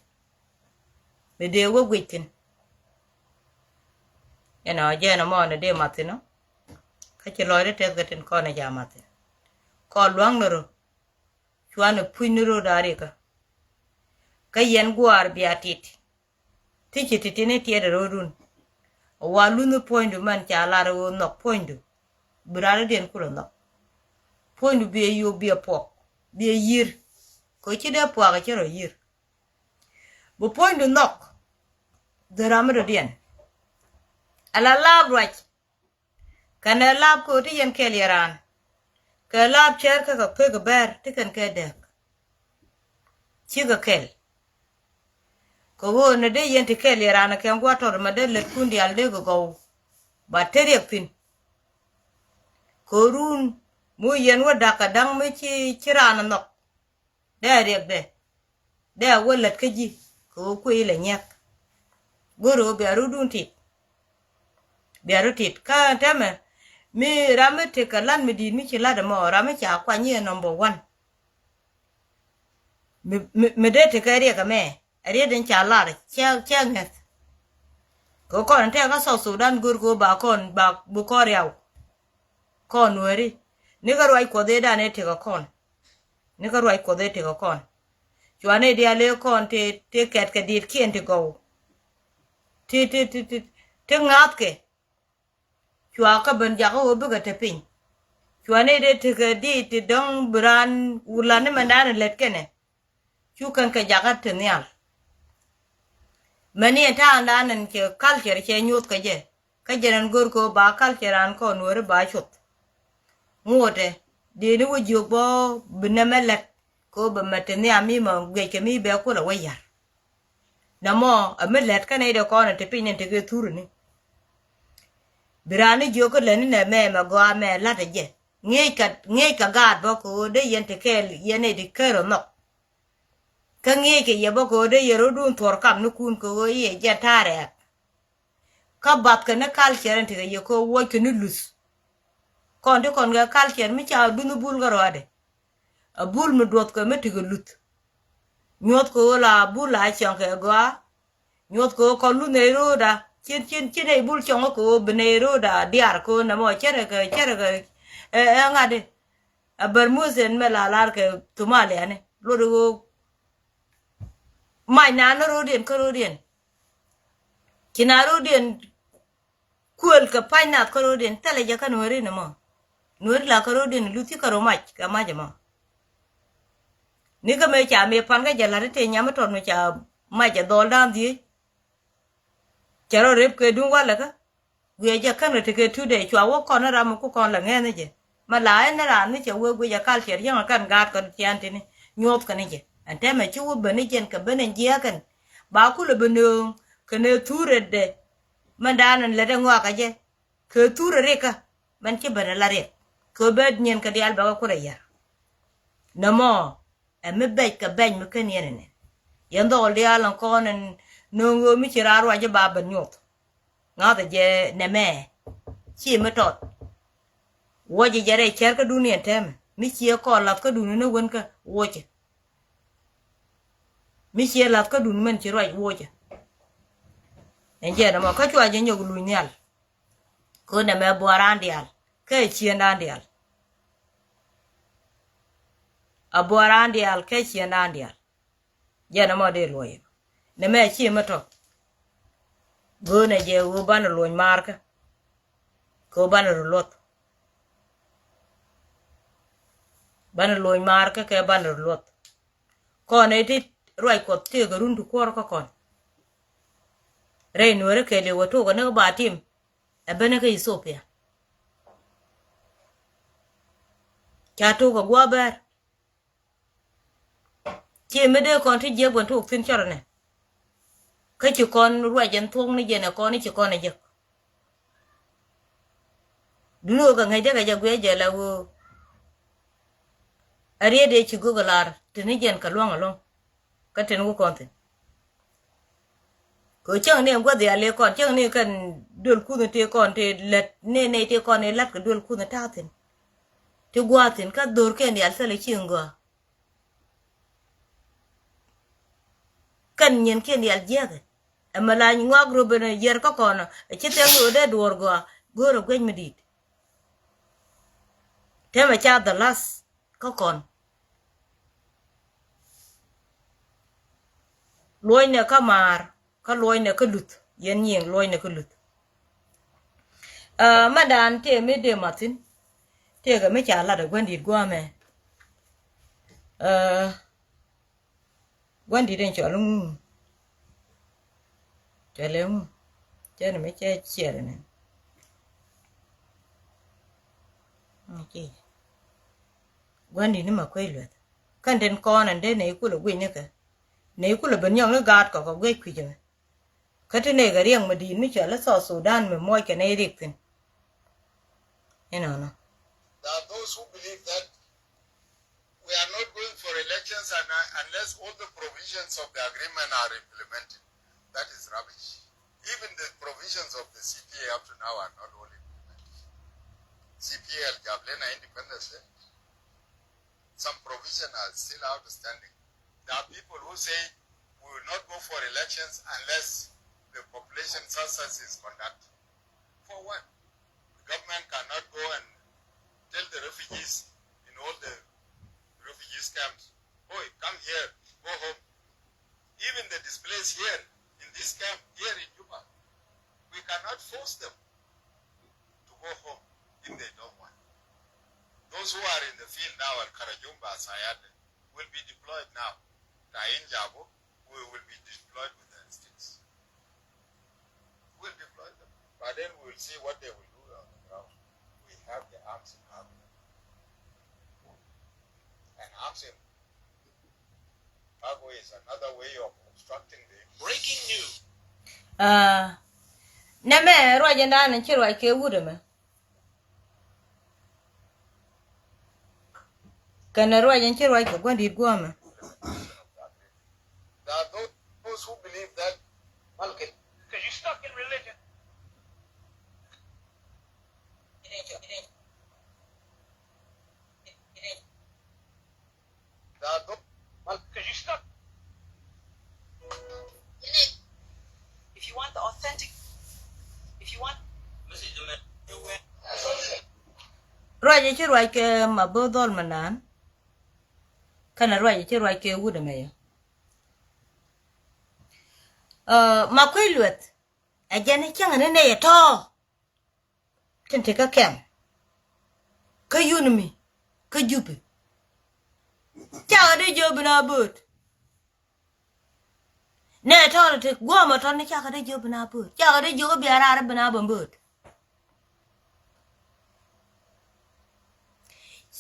Mi dee wek guic thi̱n. Inɔ, jɛn ɛmɔ ni dee math thi̱n ɔ. Kä ci lɔcdä tɛth kɛ tin kɔn ɛ ca math thi̱n. Kɔn lua̱ŋ ni rɔ. Cuanɛ puc ni ro̱o̱da rikä. Kä yɛn gua̱a̱r bia tit. Ti ci ti̱ti̱ni tiɛt ɛ ro̱o̱dun. A wa lunh puɔ̱nydu mɛn ca lar ɣöö nhɔk puɔ̱nydu. Bi raan rɔ̱diɛn kulɛ nhɔk. Puɔ̱nydu biɛ yop biɛ puɔk. Biɛ yi̱r. Kɛ ci dee puak ɛ ci rɔ yi̱r. Bi puɔ̱nydu nhɔk. Dhɛ ram mi dɔ̱diɛn. Ala laap ruac. Kɛnɛ laap ko̱o̱t ti yɛn kɛl yɛ raan. Kɛ laap cɛɛr kä kɛ pek bɛr ti kɛn kɛ dɛk. Cikɛ kɛl. Kɛ ɣöö ni dee yɛn ti kɛl yɛ raan kɛ gua̱a̱r tɔt ma dee lät kun diaal dee kɛ gɔw. Ba te riɛk thi̱n. Kɛ run mi yɛn wä da̱k kɛ da̱ŋ mi ci, ci raan nhɔk. Dee riɛkdɛ. Dee a wä lät kä ji̱ kɛ ɣöö kuec ilɛ nyiɛk. Go̱rɛ ɣöö bia rɔ̱dun tit. Bia rɔ̱ tit kä tɛmɛ mi ram mi tekɛ la̱t mi di̱i̱t mi ci la̱t ɛmɔ ram mi ca kuany i̱ ɛ number one. Mi, mi, mi dee tekɛ riɛk ɛmɛ ɛ riɛt in ca lar cɛ, cɛ ŋɛth. Kɛ kɔn in tɛk kä South Sudan go̱r kɛ ɣöö ba kɔn ba bi kɔn riaw. Kɔn Nuɛri ni kä ruac Kuɔth ëëdan ëë tekɛ kɔn. Ni kä ruac Kuɔth ëë tekɛ kɔn. Cuanɛ diaal ëë kɔn ti, ti kɛt kɛ dietkiɛn ti gɔw. Ti, ti, ti, ti, ti ŋa̱thkɛ. Cua kä ben jakä ɣöö bikɛ te piny. Cuanɛ dee tekɛ diet ti dɔ̱ŋ bi raan wulani mɛndan lät kɛnɛ. Cu kɛn kɛ jakä te nhial. Mɛni ɛn ta̱a̱ŋdan ɛn cɛ culture cɛ nyoth kɛ jɛ. Kä jɛn ɛn go̱r kɛ ɣöö ba culture an kɔn Nuɛri ba cuth. Ŋotɛ, dee ni wä jiök bä bi nɛmɛ lɛt kɛ ɣöö bɛ mɛ te nhiam mi mɛ guic kɛ mi bɛ kulɛ wä yar. Nɛmɔ ɛ mi lɛt kä nɛy dee kɔn ɛ te piny nɛn tekɛ thuruni. Bi raan ni jiök kä lätni nɛmɛ mɛ gɔaa mɛ la̱t ɛ jɛ. Ŋi̱eec kɛ, ŋi̱eec kɛ gaat bä kɛ ɣöö dee yɛn te kɛɛl yɛn nɛy ti ker ɔ nhɔk. Kä ŋi̱eec kɛ yɛ bä kɛ ɣöö dee yɛ rɔ̱dun thuɔ̱r kamnikun kɛ ɣöö yɛ jɛn ta̱a̱ rɛɛk. Kä bath kɛ ni culture in tekɛ yɛ kɛ ɣöö wuɔc kɛ ni luth. Kɔn ti kɔn kɛ culture mi ca dunh bul kä rɔadɛ. A bul mi duɔth kɛ mi tekɛ luth. Nyuɔth kɛ ɣöö la bul la cɔŋ kɛ gɔaa. Nyuɔth kɛ ɣöö kɔn luth nɛy ro̱o̱da. Cin, cin, cin nɛy bul cɔŋ kɛ ɣöö bi nɛy ro̱o̱da diaar kɛ ɣöö nɛmɔ cärɛ kɛ, cärɛ kɛ, ɛ, ɛ, ŋa̱di. A bär muth ɛn mɛ la lar kɛ Thumaliani. Luɔt ɣöö mac na ni ro̱o̱diɛn kä ro̱o̱diɛn. Ci na ro̱o̱diɛn kuël kɛ pa̱ny nath kä ro̱o̱diɛn thilɛ jɛ kä Nuɛri ni mɔ. Nuɛri la kä ro̱o̱diɛn luthi kä ro̱o̱ mac kɛ mac ɛmɔ. Ni kä mëë ca mëë pan kä jɛ la̱t i̱ tëë nyam itɔt mi ca mac ɛ dhɔl da̱a̱n dhieec. Cɛ rɔ rep kɛ duŋ walɛ kä. Guiɛ jɛ kän rɛ tekɛ tuut dee cua wä kɔn ni ram mi ku kɔn la ŋɛɛn ni jɛ. Ma la ɛn ni raan ni cɛ wee guiɛ jɛ culture yäŋ kän gaat kɔn cian tini nyuɔth kɛn ni jɛ. Ɛn tɛmɛ ci wä ben ni jɛn kɛ ben ni jiɛ kɛn. Ba kulɛ ben nööŋ kɛn ɛ thuur rɛ dee. Mɛn daan ɛn lät ɛ ŋɔak ɛ jɛ. Kɛ thuur rɛ rikä. Mɛn ci ben ɛ la riɛk. Kɛ ben nyin kɛ diaal bɛ kɛ kulɛ yär. Nɛmɔ. Ɛ mi bɛc kɛ bɛc mi ken yɛn ɛnɛ. Yɛn dhɔɔl diaal ɛn kɔn ɛn nööŋ ɣöö mi ci raar ruac i̱ ba ben nyuɔth. Ŋa̱thɛ jɛ nɛmɛ. Ci mi tɔt. Wuɔcɛ jɛ rɛy cɛr kä duniɛn tɛmɛ. Mi ciɛ kɔn lath kä duni ni wen kä wuɔcɛ. Mi ciɛ lath kä duni mɛn ci ruac wuɔcɛ. Ɛn jɛ nɛmɔ kä cua jɛ nyɔk luny nhial. Kɛ nɛmɛ buɔ̱ɔ̱ran diaal kɛ ciëndan diaal. A buɔ̱ɔ̱ran diaal kɛ ciëndan diaal. Jɛn ɛmɔ dee luɔ̱c. Nɛmɛ ci mi tɔ̱. Go̱o̱nɛ jɛ ɣöö banɛ luɔ̱c maarkä. Kɛ ɣöö banɛ rɔ luɔ̱th. Banɛ luɔ̱c maarkä kɛ banɛ rɔ luɔ̱th. Kɔn ɛ ti ruac Kuɔth tëëkɛ run ti kuɔr kä kɔn. Rɛy Nuɛri kɛɛliw ɛ tok ɛ ni kä ba tim. Ɛ ben kä Ethiopia. Ca tok kɛ gua̱a̱ bɛr. Ci mi dee kɔn ti jiɛk bän tok thi̱n cɔrɛ nɛ. Kä ci kɔn ruac ɛn thuɔ̱k ni jɛn ɛ kɔn i̱ ci kɔn ɛ jek. Duŋni ɣöö kɛ ŋäcdɛ kɛ jɛ guiɛ jɛ la ɣöö a riet ëë ci gök ɛ lar te ni jɛn kɛ lua̱ŋ ɛlɔ̱ŋ. Kä te ni wä kɔn thi̱n kɛ cäŋ ni ɛn gua̱th yal ëë kɔn cäŋ ni kɛn duel kuth ni tëë kɔn tëë lät ni nɛy tëë kɔn ëë la̱t kɛ duel kuth ni ta̱a̱ thi̱n. Ti gua̱a̱th thi̱n kä dho̱rkiɛn yal thilɛ ci ŋɔaa. Kɛn nyienkiɛn yal jiäkɛ. Ɛmɛ la ŋɔak rop ɛn yiɛr kä kɔn ɛ ci thɛŋ ɣöö dee duɔɔr gɔaa go̱o̱rɛ guiec mi di̱i̱t. Tɛmɛ ca the last kä kɔn. Luɔcnɛ kä maar kä luɔcnɛ kä luth yɛn nyiŋ luɔcnɛ kä luth. Ɛ, mɛ daan tëë mi dee mathin tëëkɛ mi ca lat ɛ gua̱ndi̱t gua̱a̱mɛ. Ɛ, gua̱ndi̱t ɛn cɔl iŋu? Cɔl iŋu? Cɛn mi cɛ ciɛr ni. Gua̱ndi̱t ni ma kuec lueth. Kɛn tin kɔn ɛn dee nɛy kulɛ guic nikɛ. Nɛy kulɛ ben nyɔk ni gaat kɔ kɛ guic kui̱c ɛmɛ. Kä ti nɛy kɛ riɛk mi di̱i̱t mi cɔal i̱ South Sudan mi muɔc kɛ nɛy riɛk thi̱n. Inɔnɔ. There are those who believe that we are not going for elections un-, unless all the provisions of the agreement are implemented. That is rubbish. Even the provisions of the C P A up to now are not all implemented. C P A jab lena independence, eh? Some provision are still outstanding. There are people who say we will not go for elections unless the population census is conducted. For what? The government cannot go and tell the refugees in all the refugees camps, "Oi, come here, go home." Even the displaced here in this camp, here in Juba, we cannot force them to go home if they don't want. Those who are in the field now, Al Karajumba, Sayad, will be deployed now. Tayin Jabo, we will be deployed with the sticks. We'll deploy them. But then we'll see what they will do on the ground. We have the arms in Ago. And arms in Ago is another way of obstructing the breaking news. Ah, nɛmɛ ruac in dan in ci ruac kɛ wut ɛmɛ. Kɛnɛ ruac in ci ruac kɛ gua̱ndi̱t guɔmɛ. There are those who believe that, okay, because you stuck in religion. Because you stuck. If you want the authentic, if you want. Ruac ci ruac kɛ ma bo̱o̱ dhɔl ma naan. Kɛnɛ ruac ci ruac kɛ wut ɛmɛ yɛ. Ɛ, ma kuec lueth. Ɛ jɛn cäŋ ni nɛy ɛ tɔ̱. Tin te kä kɛm. Kä yun mi. Kä jupi. Cakɛ dee jiök bi na bööt. Nɛ tɔn ti guɔmɔ tɔn ni cakɛ dee jiök bi na bööt. Cakɛ dee jiök bi a raar bi na bööt.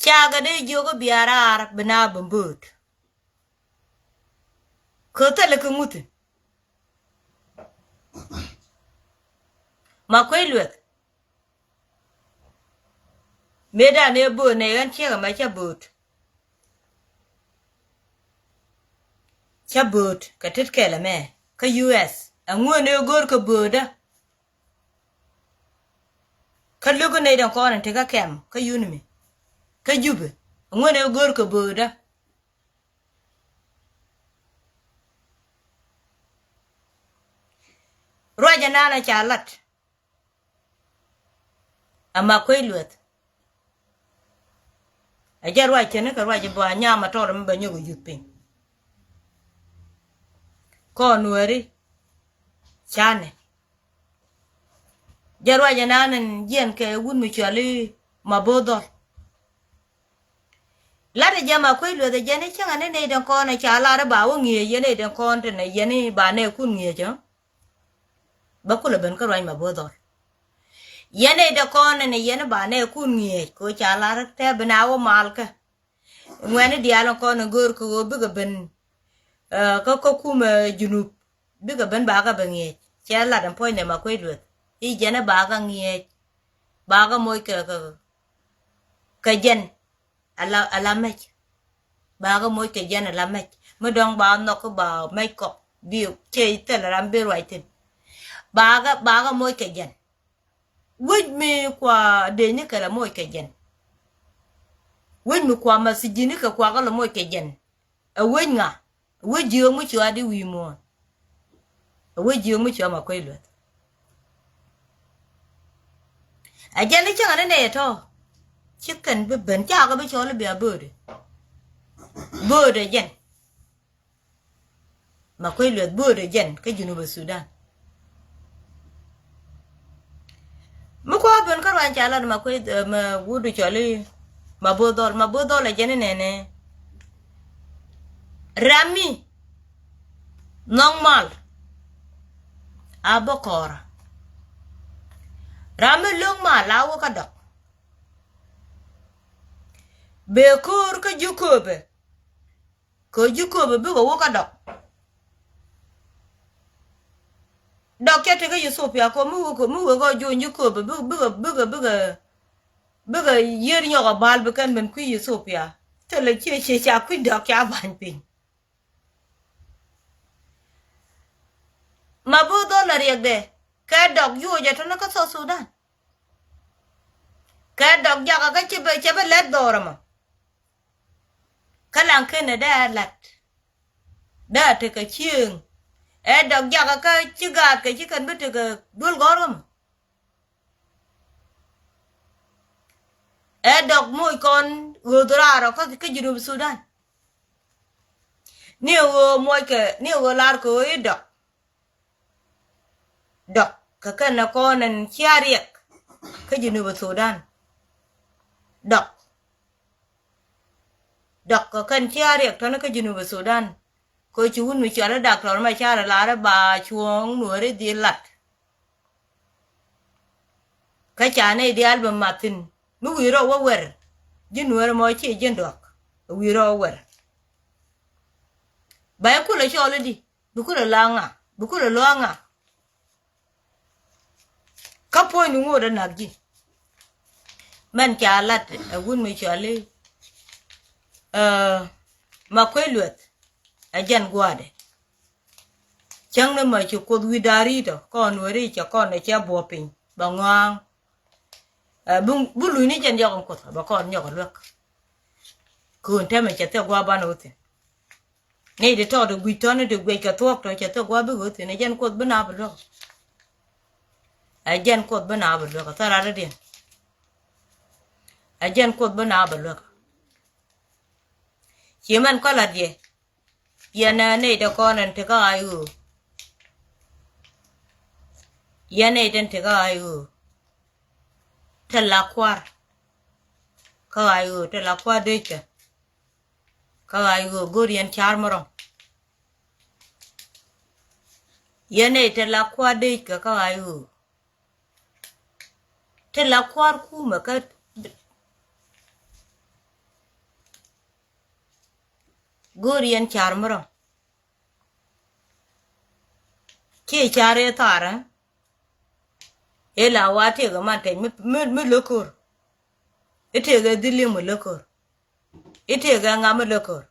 Cakɛ dee jiök bi a raar bi na bööt. Kä thilɛ kɛ ŋuthi. Ma kuec lueth. Mëëdan ëë bööt nɛ ɣän ciek ɛmɛ cä bööt. Cä bööt kɛ tet kɛl ɛmɛ kä U S. Ɛŋuɛn ëë go̱o̱r kɛ böötdä. Kä lök kä nɛy dɛŋ kɔn in tekä kɛm kä yun mi. Kä Jupɛ. Ɛŋuɛn ëë go̱o̱r kɛ böötdä. Ruac ɛnan ɛ ca lat. Ama kuec lueth. Ɛ jɛ ruac cɛn ni kɛ ruac bɔ a nyam a tɔr mi bɛ nyɔk yuth piny. Kɔn nuɛri canɛ. Jɛ ruac ɛnan ɛn jiɛn kɛ wut mi cuali ma bo̱o̱ dhɔl. Lat ɛ jɛ ma kuec lueth ɛ jɛ ni cäŋɛ ni nɛy den kɔn ɛ ca lar ɛ ba wä ŋi̱eec yɛn nɛy den kɔn tin ɛ yɛn ni ba nɛ kun ŋi̱eec ɛ. Bä kulɛ ben kä ruac ma bo̱o̱ dhɔl. Yɛn ɛ dee kɔn ɛn yɛn ba nɛ kun ŋiɛc kɛ ɣöö ca lar tɛ ben a wä mal kä. Ŋuɛni diaal in kɔn in go̱o̱r kɛ ɣöö bikɛ ben, eh, kä kä kumɛ Junub. Bikɛ ben bakɛ bɛ ŋiɛc. Cɛ lat in puɔ̱ny nɛ ma kuec lueth. I̱ jɛn ɛ bakɛ ŋiɛc. Bakɛ moc kɛ, kɛ, kɛ jɛn. Ala, ala mɛc. Bakɛ moc kɛ jɛn ala mɛc. Mi dɔ̱ŋ ba nhɔk ba mɛc kɔk. Bi cɛ thil ram bi ruac thin. Bakɛ, bakɛ moc kɛ jɛn. Wec mi kua dee ni kɛ la moc kɛ jɛn. Wec mi kua ma si ji̱ ni kɛ kua kɛ la moc kɛ jɛn. Ɛ wec ŋa? Ɛ wec jiök mi cua di wi̱i̱ muɔ̱ɔ̱n. Ɛ wec jiök mi cua ma kuec lueth. Ɛ jɛn ni cäŋɛ ni nɛy ɛ tɔ̱. Ci kɛn bi ben cakɛ bi cɔl i̱ bia böödɛ. Böödɛ jɛn. Ma kuec lueth böödɛ jɛn kä Junub Sudan. Mi kua ben kä ruany ca lat ma kuec, eh, ma wut du cɔl i̱ ma bo̱o̱ dhɔl, ma bo̱o̱ dhɔl ɛ jɛn inɛnɛ. Ram mi nhɔk mal a bä kɔɔra. Ram mi lo̱ŋ mal a wä kä dɔk. Bee ko̱o̱r kä ji̱ kööbɛ. Kɛ ji̱ kööbä bikɛ wä kä dɔk. Dɔk cɛ tekɛ Ethiopia kɛ mi wä kɛ mi wä kɛ juɔ̱ɔ̱ny ji̱ kööbä bikɛ bikɛ bikɛ bikɛ bikɛ yiër nyɔk a bal bi kɛn ben kui̱ Ethiopia. Thilɛ ciɛ ciɛ ca kui̱ dɔk ca ba̱ny piny. Ma bi dhol a riɛkdɛ kɛ dɔk juɔc a tɔnä kä South Sudan. Kɛ dɔk jakä kä ci bɛ cɛ bɛ lɛt dhɔr ɛmɔ. Kä laŋ kenɛ dee a lat. Dee a tekɛ cieŋ. Ɛ dɔk jakä kä ci gaatkɛ ci kɛn bi tekɛ duel gɔ̱r kä mɔ. Ɛ dɔk moc kɔn ɣöö dhɔraarɔ kä kä Junub Sudan. Ni ɣöö moc kɛ ni ɣöö lar kɛ ɣöö i̱ dɔk. Dɔk kɛ kɛn ɛ kɔn ɛn cia riɛk kä Junub Sudan. Dɔk. Dɔk kɛ kɛn cia riɛk tɔni kä Junub Sudan. Kɛ ci wun mi cual i̱ daktɔr mɛ carɛ lar i̱ ba cuɔ̱ɔ̱ŋ nuɔ̱ɔ̱ri dhil lat. Kä ca nɛy diaal bɛ mathin mi wi̱i̱ rɔ wä wɛr. Ji̱ nuɔ̱ɔ̱ri mɔ ci ji̱n duak wi̱i̱ rɔ wä wɛr. Ba i̱ kulɛ cɔl i̱di bi kulɛ la ŋa bi kulɛ lɔa ŋa. Kä puɔ̱nyni ŋot ɛ nak ji̱. Mɛn ca lat ɛ wun mi cɔali ɛ ma kuec lueth. Ɛ jɛn gua̱a̱dɛ cäŋ ni ma ci kuoth wi̱i̱ da̱a̱ ri̱i̱tɔ kɔn weri cɛ kɔn ɛ cɛ buɔ̱p piny bɛ ŋɔ̱a̱ŋ. Ɛ bi bi luny ni jɛn yɔk in kuoth bɛ kɔn nyɔk ɛ luäk. Köön tɛmɛ cɛ thiɛ gua̱a̱ banɛ wä thi̱n. Ni ti tɔɔt ti guic tɔni ti guic kɛ thuɔk tɔ cɛ thok gua̱ bi ɣöö thi̱n ɛ jɛn kuoth bi na bi luäk. Ɛ jɛn kuoth bi na bi luäk ɛ thɔr rat diɛn. Ɛ jɛn kuoth bi na bi luäk. Ci mɛn kɔl a diɛ. Yɛn ɛ nɛy te kɔn ɛn ti kä ɣa̱c ɣöö. Yɛn nɛy ten ti kä ɣa̱c ɣöö. Te la kuar. Kä ɣa̱c ɣöö te la kuar dee cɛ. Kä ɣa̱c ɣöö go̱r yɛn ca̱r mi rɔ̱ŋ. Yɛn nɛy te la kua̱r dec kɛ kä ɣa̱c ɣöö. Te la kua̱r kumɛ kä go̱r yɛn ca̱r mi rɔ̱ŋ. Ciɛ ca̱r ëë thaarä. Ëë la wa tëëkɛ man tɛc mi, mi, mi lo̱k ko̱r. I̱ tëëkɛ dhil li̱em mi lo̱k ko̱r. I̱ tëëkɛ ŋa mi lo̱k ko̱r.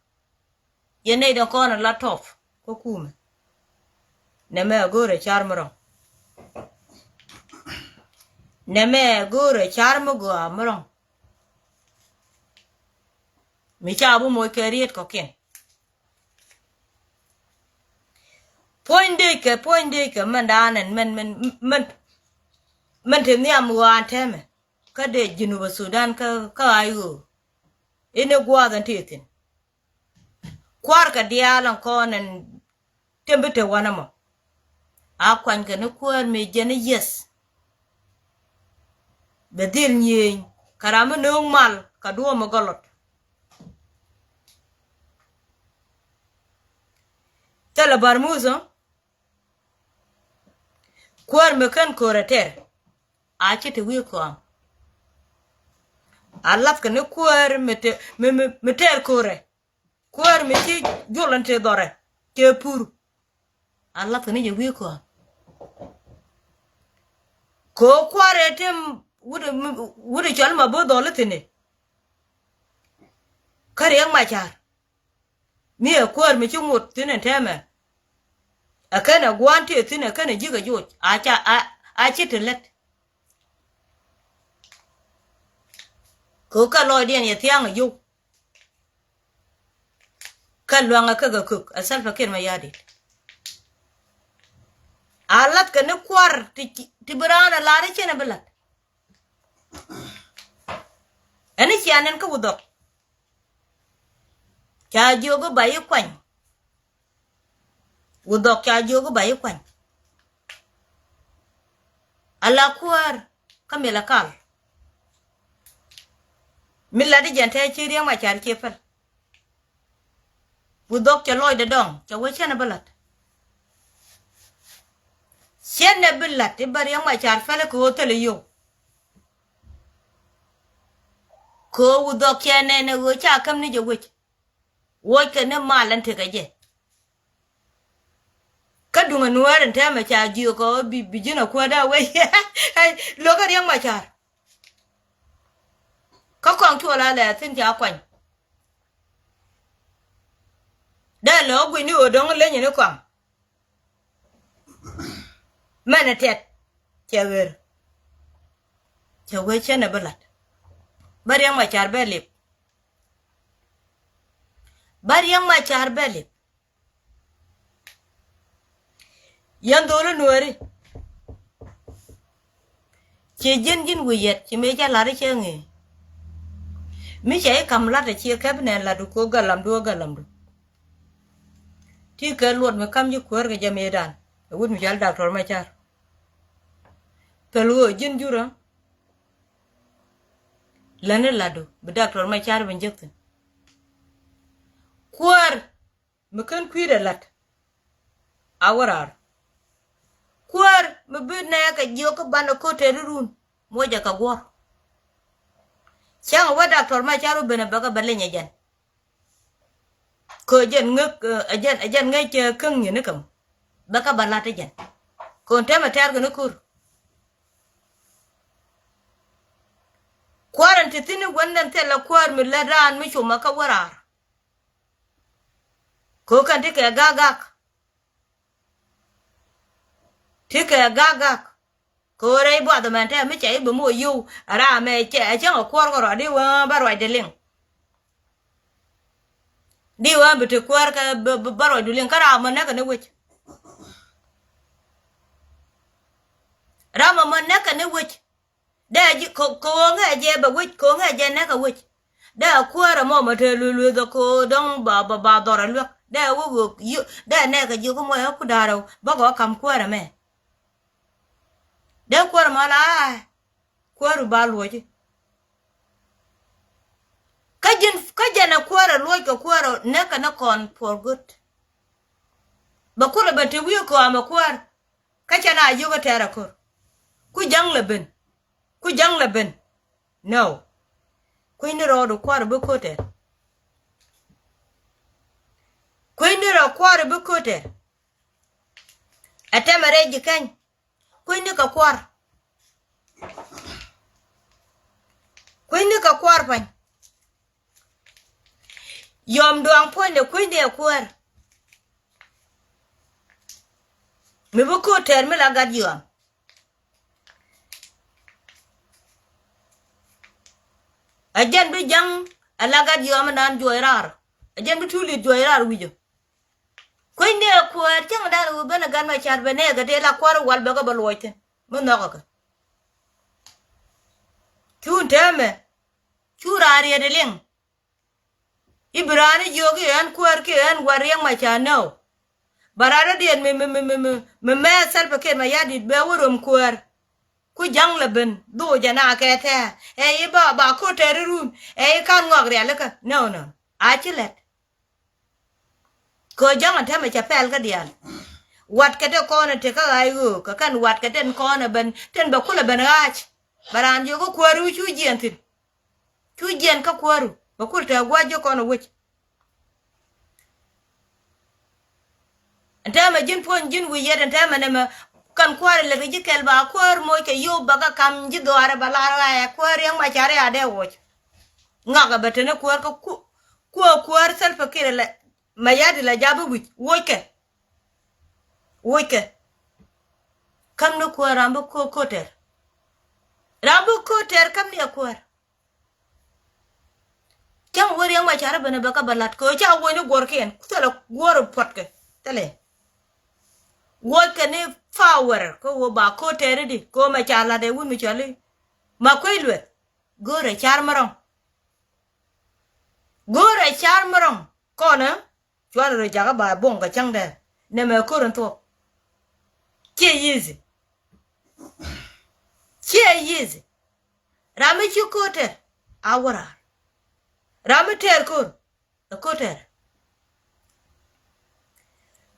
Yɛn nɛy dee kɔn ala tɔp kä kumɛ. Nɛmɛ a go̱o̱rɛ car mi rɔ̱ŋ. Nɛmɛ a go̱o̱rɛ car mi gɔaa mi rɔ̱ŋ. Mi ca bi moc kɛ riet kɔkiɛn. Puɔ̱ny dee kɛ puɔ̱ny dee kɛ mɛn daanɛn mɛn mɛn mɛn mɛn te nhiam ɣaan tɛmɛ. Kä dee Junub Sudan kä kä ay ɣöö. Inɛ gua̱a̱th ɛn ti thi̱n. Kua̱rkɛ diaal ɛn kɔn ɛn tëmbi te wanɛ mɔ. A kuanykɛ ni kuäär mëë jɛn i̱ yieth. Bɛ dhil nyiëëny kɛ ram mi nööŋ mal kɛ duɔ̱ɔ̱m mi gɔlɔt. Thilɛ Barmuth ɔ. Kuäär mi kän ko̱rɛ tɛr. a ci te wi̱i̱ kɔam. A lathkɛ ni kuäär mi te, mi, mi, mi tɛɛr ko̱rɛ. Kuäär mi ci juɔl ɛn te dhɔrɛ cɛ pur. A lathkɛ ni jɛ wi̱i̱ kɔam. Kɛ ɣöö kuäär ɛ te wut, wut cɔl ma bo̱o̱th dhɔl ithin ɛ. Kä Riɛk Macar. Mi ɛ kuäär mi ci ŋot thi̱n ɛn tɛmɛ. Ɛ kɛn ɛ gua̱a̱n tëë thi̱n ɛ kɛn ɛ ji̱ kɛ joc a ca a, a ci te lät. Kɛ ɣöö kɛ lɔcdiɛn yɛ thia̱a̱ŋ ɛ yio̱w. Kä luaŋɛ kä kɛ kök ɛ Salva Kiir Mayardit. A lathkɛ ni kuäär ti, ti bi raan ɛ lar i̱ cin ɛ bi la̱t. Ɛn i̱ cia nɛn kä Wudhɔk. Ca jiök i̱ ba i̱ kuany. Wudhɔk ca jiök i̱ ba i̱ kuany. Ala kuäär kä Malakal. Mi lat i̱ jɛn te ci Riɛk Macar ci päl. Wudhɔk cɛ lɔcdɛ dɔ̱ŋ cɛ wee cɛn ɛ bi la̱t. Cɛn ɛ bi la̱t i̱ bä Riɛk Macar pälɛ kɛ ɣöö thilɛ yio̱w. Kɛ ɣöö Wudhɔk cɛ nɛn ɛ ɣöö ca käm ni jɛ wec. Wuɔckɛ ni mal ɛn tekɛ jɛ. Kä duŋ ɛ Nuäär ɛn tɛmɛ ca jiök ɛ ɣöö bi, bi ji̱n ɛ kuäär da̱a̱ wec. Lo̱kä Riɛk Macar. Kä kɔaŋ cuɔl a lɛ thi̱n ca kuany. Dee lɛ ɣä gui̱ni ɣöö dɔ̱ŋ leny ni kɔaŋ. Mɛnɛ tɛt cɛ ɣer. Cɛ wee cɛn ɛ bi la̱t. Bä Riɛk Macar bɛ lip. Bä Riɛk Macar bɛ lip. Yɛn dho̱o̱l i̱ Nuääri. Ciɛ ji̱n ji̱n wi̱i̱ yɛt ci mëë cɛ la̱t i̱ cɛ ŋee. Mi cɛ i̱ ka̱m la̱t ɛ ciɛ kɛp nɛn la̱tdu ko̱ galamdu ɛ galamdu. Ti kɛ luɔt mi ka̱m ji̱ kuäär kɛ jɛ mëëdan ɛ wut mi cɔal Doctor Macar. Päl ɣöö ji̱n jurä. Lätni la̱tdu bi Doctor Macar bi jek thi̱n. Kuäär mi ken kui̱dɛ la̱t. A wä raar. Kuäär mi bi nɛɛkɛ jiök kä banɛ ko̱t tɛt irun muɔcɛ kɛ guɔ̱r. Cäŋ ɛ wä Doctor Macar wä ben ɛ bäkɛ bä leny ɛ jɛn. Kɛ jɛn ŋäk ɛ jɛn, ɛ jɛn ŋäc ɛ käŋ nyin ikäm. Bäkɛ bä la̱t ɛ jɛn. Kɔn tɛmɛ tɛ̈r kɛ ni ko̱r. Kuäär ɛn ti thi̱n i̱ wän nɛn thilɛ kuäär mi lät raan mi com ɛ kä wä raar. Kɛ ɣöö kɛn ti kɛ gak gak. Ti kɛ gak gak. Kɛ ɣöö rɛy buath ɛmɛn tɛm mi cɛ i̱ bi moc yio̱w. Ɛ ram ɛ cɛ, ɛ cäŋ ɛ kuäär kɛ rɔa di wä bä ruacdɛ liŋ. Di wä bi te kuäär kɛ bä, bä, bä ruacdu liŋ kä ram mɔ näkɛ ni wec. Ram mɔ näkɛ ni wec. Dee ji̱ kɛ, kɛ ɣöö ŋɛ jɛ bɛ wec, kɛ ɣöö ŋɛ jɛ nɛkɛ wec. Dee kuäärä mɔ mɔ te lueth lueth kɛ ɣöö dɔ̱ŋ ba, ba, ba dhɔr a luäk. Dee wä ɣöö, dee nɛkɛ ji̱ kä muɔc ɣä ku da̱rä bä gɔɔ ka̱m kuäärä mɛ. Dee kuäärä mɔ la aa, kuääru ba luɔci. Kä ji̱n, kä jɛn ɛ kuäärä luɔc kɛ kuäärä nɛkɛ ni kɔn for good. Bɛ kulɛ ben te wi̱i̱ kɔam ɛ kuäär. Kä cɛ na yio̱k ɛ tɛɛr ɛ ko̱r. Ku ja̱ŋ lɛ ben. Ku ja̱ŋ lɛ ben. No. Kui̱ni rɔɔdu kua̱r bi ko̱t tɛr. Kui̱ni rɔ kua̱r bi ko̱t tɛr. Ɛ tɛmɛ rɛy ji̱ kɛny. Kui̱ni kɛ kua̱r. Kui̱ni kɛ kua̱r pa̱ny. Yɔm duaŋ puɔ̱nydɛ kui̱ni ɛ kuäär. Mi bi ko̱t tɛr mi la gat yɔam. Ɛ jɛn bi ja̱ŋ ɛ la gat yɔam inan juɔc raar. Ɛ jɛn bi tulit juɔc raar wi̱cä. Kuecni ɛ kuäär cäŋ dan ɛ ɣöö ben ɛ gat mɛ ca̱r ben nɛɛkɛ tëë la kua̱r i̱ wal bɛ kɛ bä luɔc thi̱n mi nhɔkɛ kɛ. Cun täämɛ cu raan riet ɛ liŋ. I̱ bi raan i̱ jiök i̱ ɣän kuäär kiɛ ɣän wär Riɛk Macar nɛw. Bä raan rɔ̱diɛn mi, mi, mi, mi, mi, mi mɛth Salva Kiir Mayardit bɛ wä röm kuäär. Ku ja̱ŋ lɛ ben dhoc jɛ na kɛ tɛ̱̈ɛ̱̈. Ɛ i̱ ba, ba ko̱t tɛr irun. Ɛ i̱ ka̱n ŋɔak rialikä. Nɛw nɔ. A ci lɛt. Kɛ ja̱ŋ ɛn täämɛ cɛ pɛl kä diaal. Watkɛ te kɔn ɛ tekä ɣa̱c ɣöö kɛ kɛn watkɛ ten kɔn ɛ ben ten bɛ kulɛ ben ɣa̱c. Bɛ raan jiök kä kuääru cu jiɛn thi̱n. Cu jiɛn kä kuääru bɛ kul tɛɛ gua̱c jiök kɔn ɛ wec. Ɛn tɛmɛ ji̱n puɔ̱ny ji̱n wi̱i̱ yɛt ɛn tɛmɛ nɛmɛ kɛn kuäär ilɛ kɛ ji̱ kɛl ba kuäär moc kɛ yio̱w bɛ kɛ kam ji̱ dhɔaarɛ bɛ lar ɣaɛ kuäär riɛŋ ma ca ri adɛ woc. Ŋakɛ bɛ teni kuäär kä kuäär kuäär thil pekir ilɛ. Mɛ yat ilɛ japi wi̱c woc kɛ. Woc kɛ. Käm ni kuäär ram bi ko̱o̱t ko̱o̱t tɛr. Ram bi ko̱o̱t tɛr käm ni ɛ kuäär. Cäŋ wä riɛŋ ma carä ben ɛ bɛ kä bɛ la̱t kɛ ɣöö ca wuɔ̱ny ni guɔ̱rkiɛn ku thilɛ guɔ̱r puɔ̱tkɛ thilɛ. Wuɔckɛ ni power kä ɣöö ba ko̱o̱t tɛɛri di kɛ ɣöö mɛ ca la̱t ɛ wut mi cɔli. Ma kuec lueth go̱o̱rɛ car mi rɔ̱ŋ. Go̱o̱rɛ car mi rɔ̱ŋ kɔnɛ. Cuarɛ rɔ jakä ba bo̱ŋ kɛ cäŋdɛ nɛmɛ ko̱r in thuɔ̱k. Ciɛ easy. Ciɛ easy. Ram mi ci ko̱r tɛr a wä raar. Ram mi tɛr ko̱r ɛ ko̱r tɛr.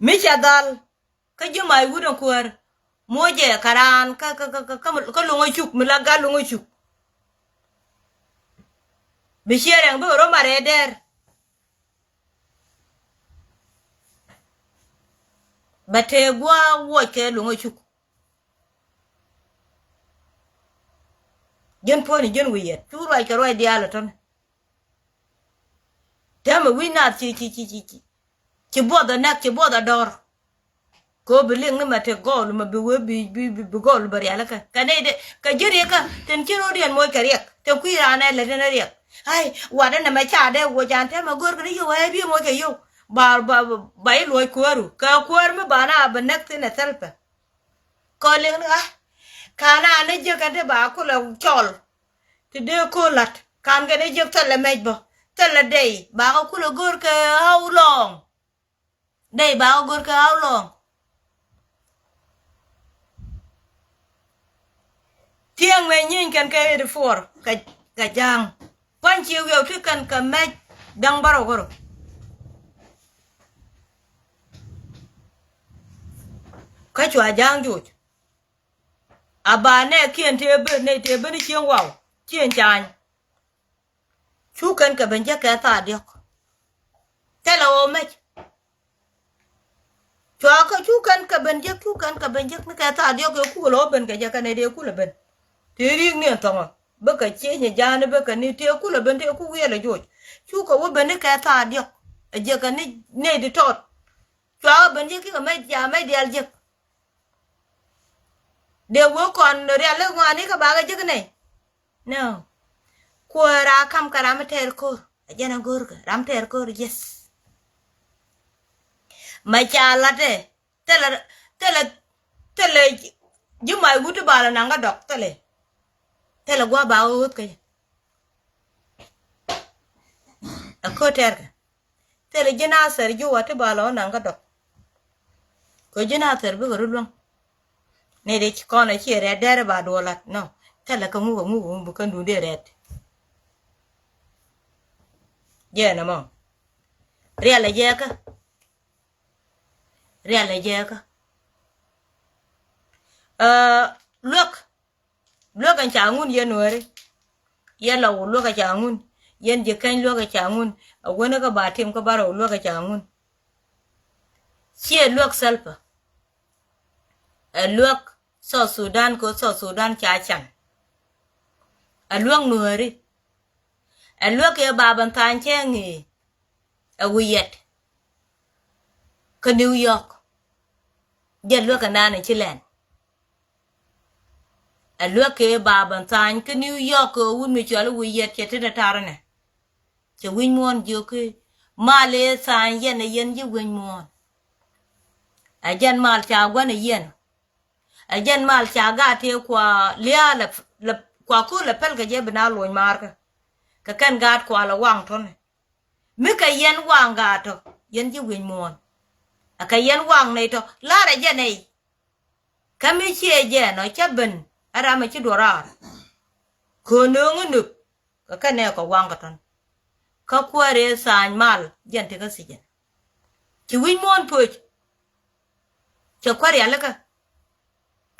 Mi ca dhal kä ji̱ mac wut ɛn kuäär. Muɔcɛ kɛ raan kä kä kä kä kä luŋä cuk mi la gal luŋä cuk. Bi ciɛ rɛŋ bikɛ rɔ marɛ dɛr. Bɛ tëë gua̱a̱ wuɔc kɛ luŋä cuk. Ji̱n puɔ̱ni ji̱n wi̱i̱ yɛt cu ruac kɛ ruac diaal ɛ tɔ̱ni. Täämɛ wi̱c naath ci ci ci ci ci ci buɔth ɛ näk ci buɔth ɛ dɔ̱r. Kɛ ɣöö bi liŋ ni mɛ te gɔɔl mɛ bi wee bi bi bi gɔɔl bɛ rialikä kɛ nɛy dee kɛ ji̱ riɛkä tin ci ro̱diɛn moc kɛ riɛk tin kui̱ raan ɛ lät in riɛk. Ai watdä nɛmɛ ca dee woc an tɛmɛ go̱o̱rkɛ ni yio̱w ɛ bi moc kɛ yio̱w. Ba ba ba i̱ luɔc kuääru kɛ kuäär mi ba na bɛ näk thin ɛ thilpɛ. Kɔ liŋ ni ɣa̱ ka̱n an ni jiäk kɛn ti ba kulɛ cɔl. Ti dee ko̱o̱l la̱t ka̱n kɛn ni jiäk thilɛ mɛc bä thilɛ dey ba kɛ kulɛ go̱o̱rkɛ how long. Dey ba kɛ go̱r kɛ how long. Tieŋ mɛ nyieeny kɛn kɛ eighty four kɛ kɛ ja̱a̱ŋ. Kuany ci wiɛw ti kɛn kɛ mɛc da̱ŋ bärɔw kärɔw. Kä cua ja̱a̱ŋ joc. A ba nɛ kiɛn tëë ben nɛ tëë ben cieŋ waw cieŋ ca̱a̱ny. Cu kɛn kɛ ben jek kɛ thaa diɔ̱k. Thilɛ ɣöö mec. Cua kä cu kɛn kɛ ben jek cu kɛn kɛ ben jek ni kɛ thaa diɔ̱k kɛ kukɛ lɔ ben kɛ jɛ kɛn ɛ dee kulɛ ben. Tëë ri̱i̱k ni ɛn thɔŋɔ bä kɛ ciec ni ja̱a̱ni bä kɛ ni tëë kulɛ ben tëë ku wiɛlɛ joc. Cu kɛ wä ben ni kɛ thaa diɔ̱k ɛ jek kɛ ni nɛy di tɔɔt. Cua kä ben jek kikɛ mec ca mec diaal jek. Dee wee kɔn rialikä ŋɔaani kä bakɛ jek nɛy. No. Kuäär a kam kä ram mi tɛɛr ko̱r a jɛn a go̱o̱rkä ram tɛɛr ko̱r yes. Ma ca la̱tɛ thilɛ thilɛ thilɛ ji̱ mac wut ti bal a naŋ kä dɔk thilɛ. Thilɛ gua̱a̱ ba ɣööth kä jɛ. A ko̱r tɛɛrkɛ. Thilɛ ji̱ Nathɛr ji̱ wa ti ba lɔ naŋ kä dɔk. Kɛ ji̱ Nathɛr bikɛ rut luäŋ. Ni di kɔn a ciɛ rɛɛt dɛrɛ ba duɔlat nɔ. Thilɛ kä ŋuk a ŋuk a ŋuk bi kä dundɛ rɛɛt. Jɛɛn ɛmɔ. Rial a jɛɛkä. Rial a jɛɛkä. Ɛ luäk. Luäk ɛn ca ŋun yɛn Nuääri. Yɛn la wä luäk ɛ ca ŋun. Yɛn ji̱ keny luäk ɛ ca ŋun. A wen kä ba tim kä ba rɛw luäk ɛ ca ŋun. Ciɛ luäk Salva. Ɛ luäk South Sudan kɛ South Sudan ca can. Ɛ luäk Nuääri. Ɛ luäk kɛ ba ben tha̱a̱ny cɛ ŋee. Ɛ wi̱i̱ yɛt. Kä New York. Jɛ luäk ɛ naan ɛ ci lɛn. Ɛ luäk kɛ ba ben tha̱a̱ny kä New York kɛ wut mi cual i̱ wi̱i̱ yɛt cɛ ti dee tar inɛ. Cɛ wi̱c muɔ̱ɔ̱n jiök i̱ mal i̱ tha̱a̱ny yɛn ɛ yɛn ji̱ wi̱c muɔ̱ɔ̱n. Ɛ jɛn mal ca gua̱n ɛ yɛn. Ɛ jɛn mal ca gaat tëë kua lia̱a̱ lɛ lɛ kua ko̱r lɛ pɛl kɛ jɛ bi na luɔ̱ny maarkä. Kɛ kɛn gaat kua lɛ waŋ tɔ̱nɛ. Mi kɛ yɛn waŋ gaat tɔ yɛn ji̱ wi̱c muɔ̱ɔ̱n. Ɛ kɛ yɛn waŋ nɛy tɔ la̱rɛ jɛ nɛy. Kä mi ciɛ jɛn ɔ cä ben ɛ ram ɛ ci duɔ̱raar. Kɛ nööŋ inöp kɛ kɛn nɛ kɛ waŋ kɛ tɔ̱n. Kä kuäär ëë tha̱a̱ny mal jɛn ti kä thi̱cɛn. Ci wi̱c muɔ̱ɔ̱n pöc. Cɛ kuäär rialikä.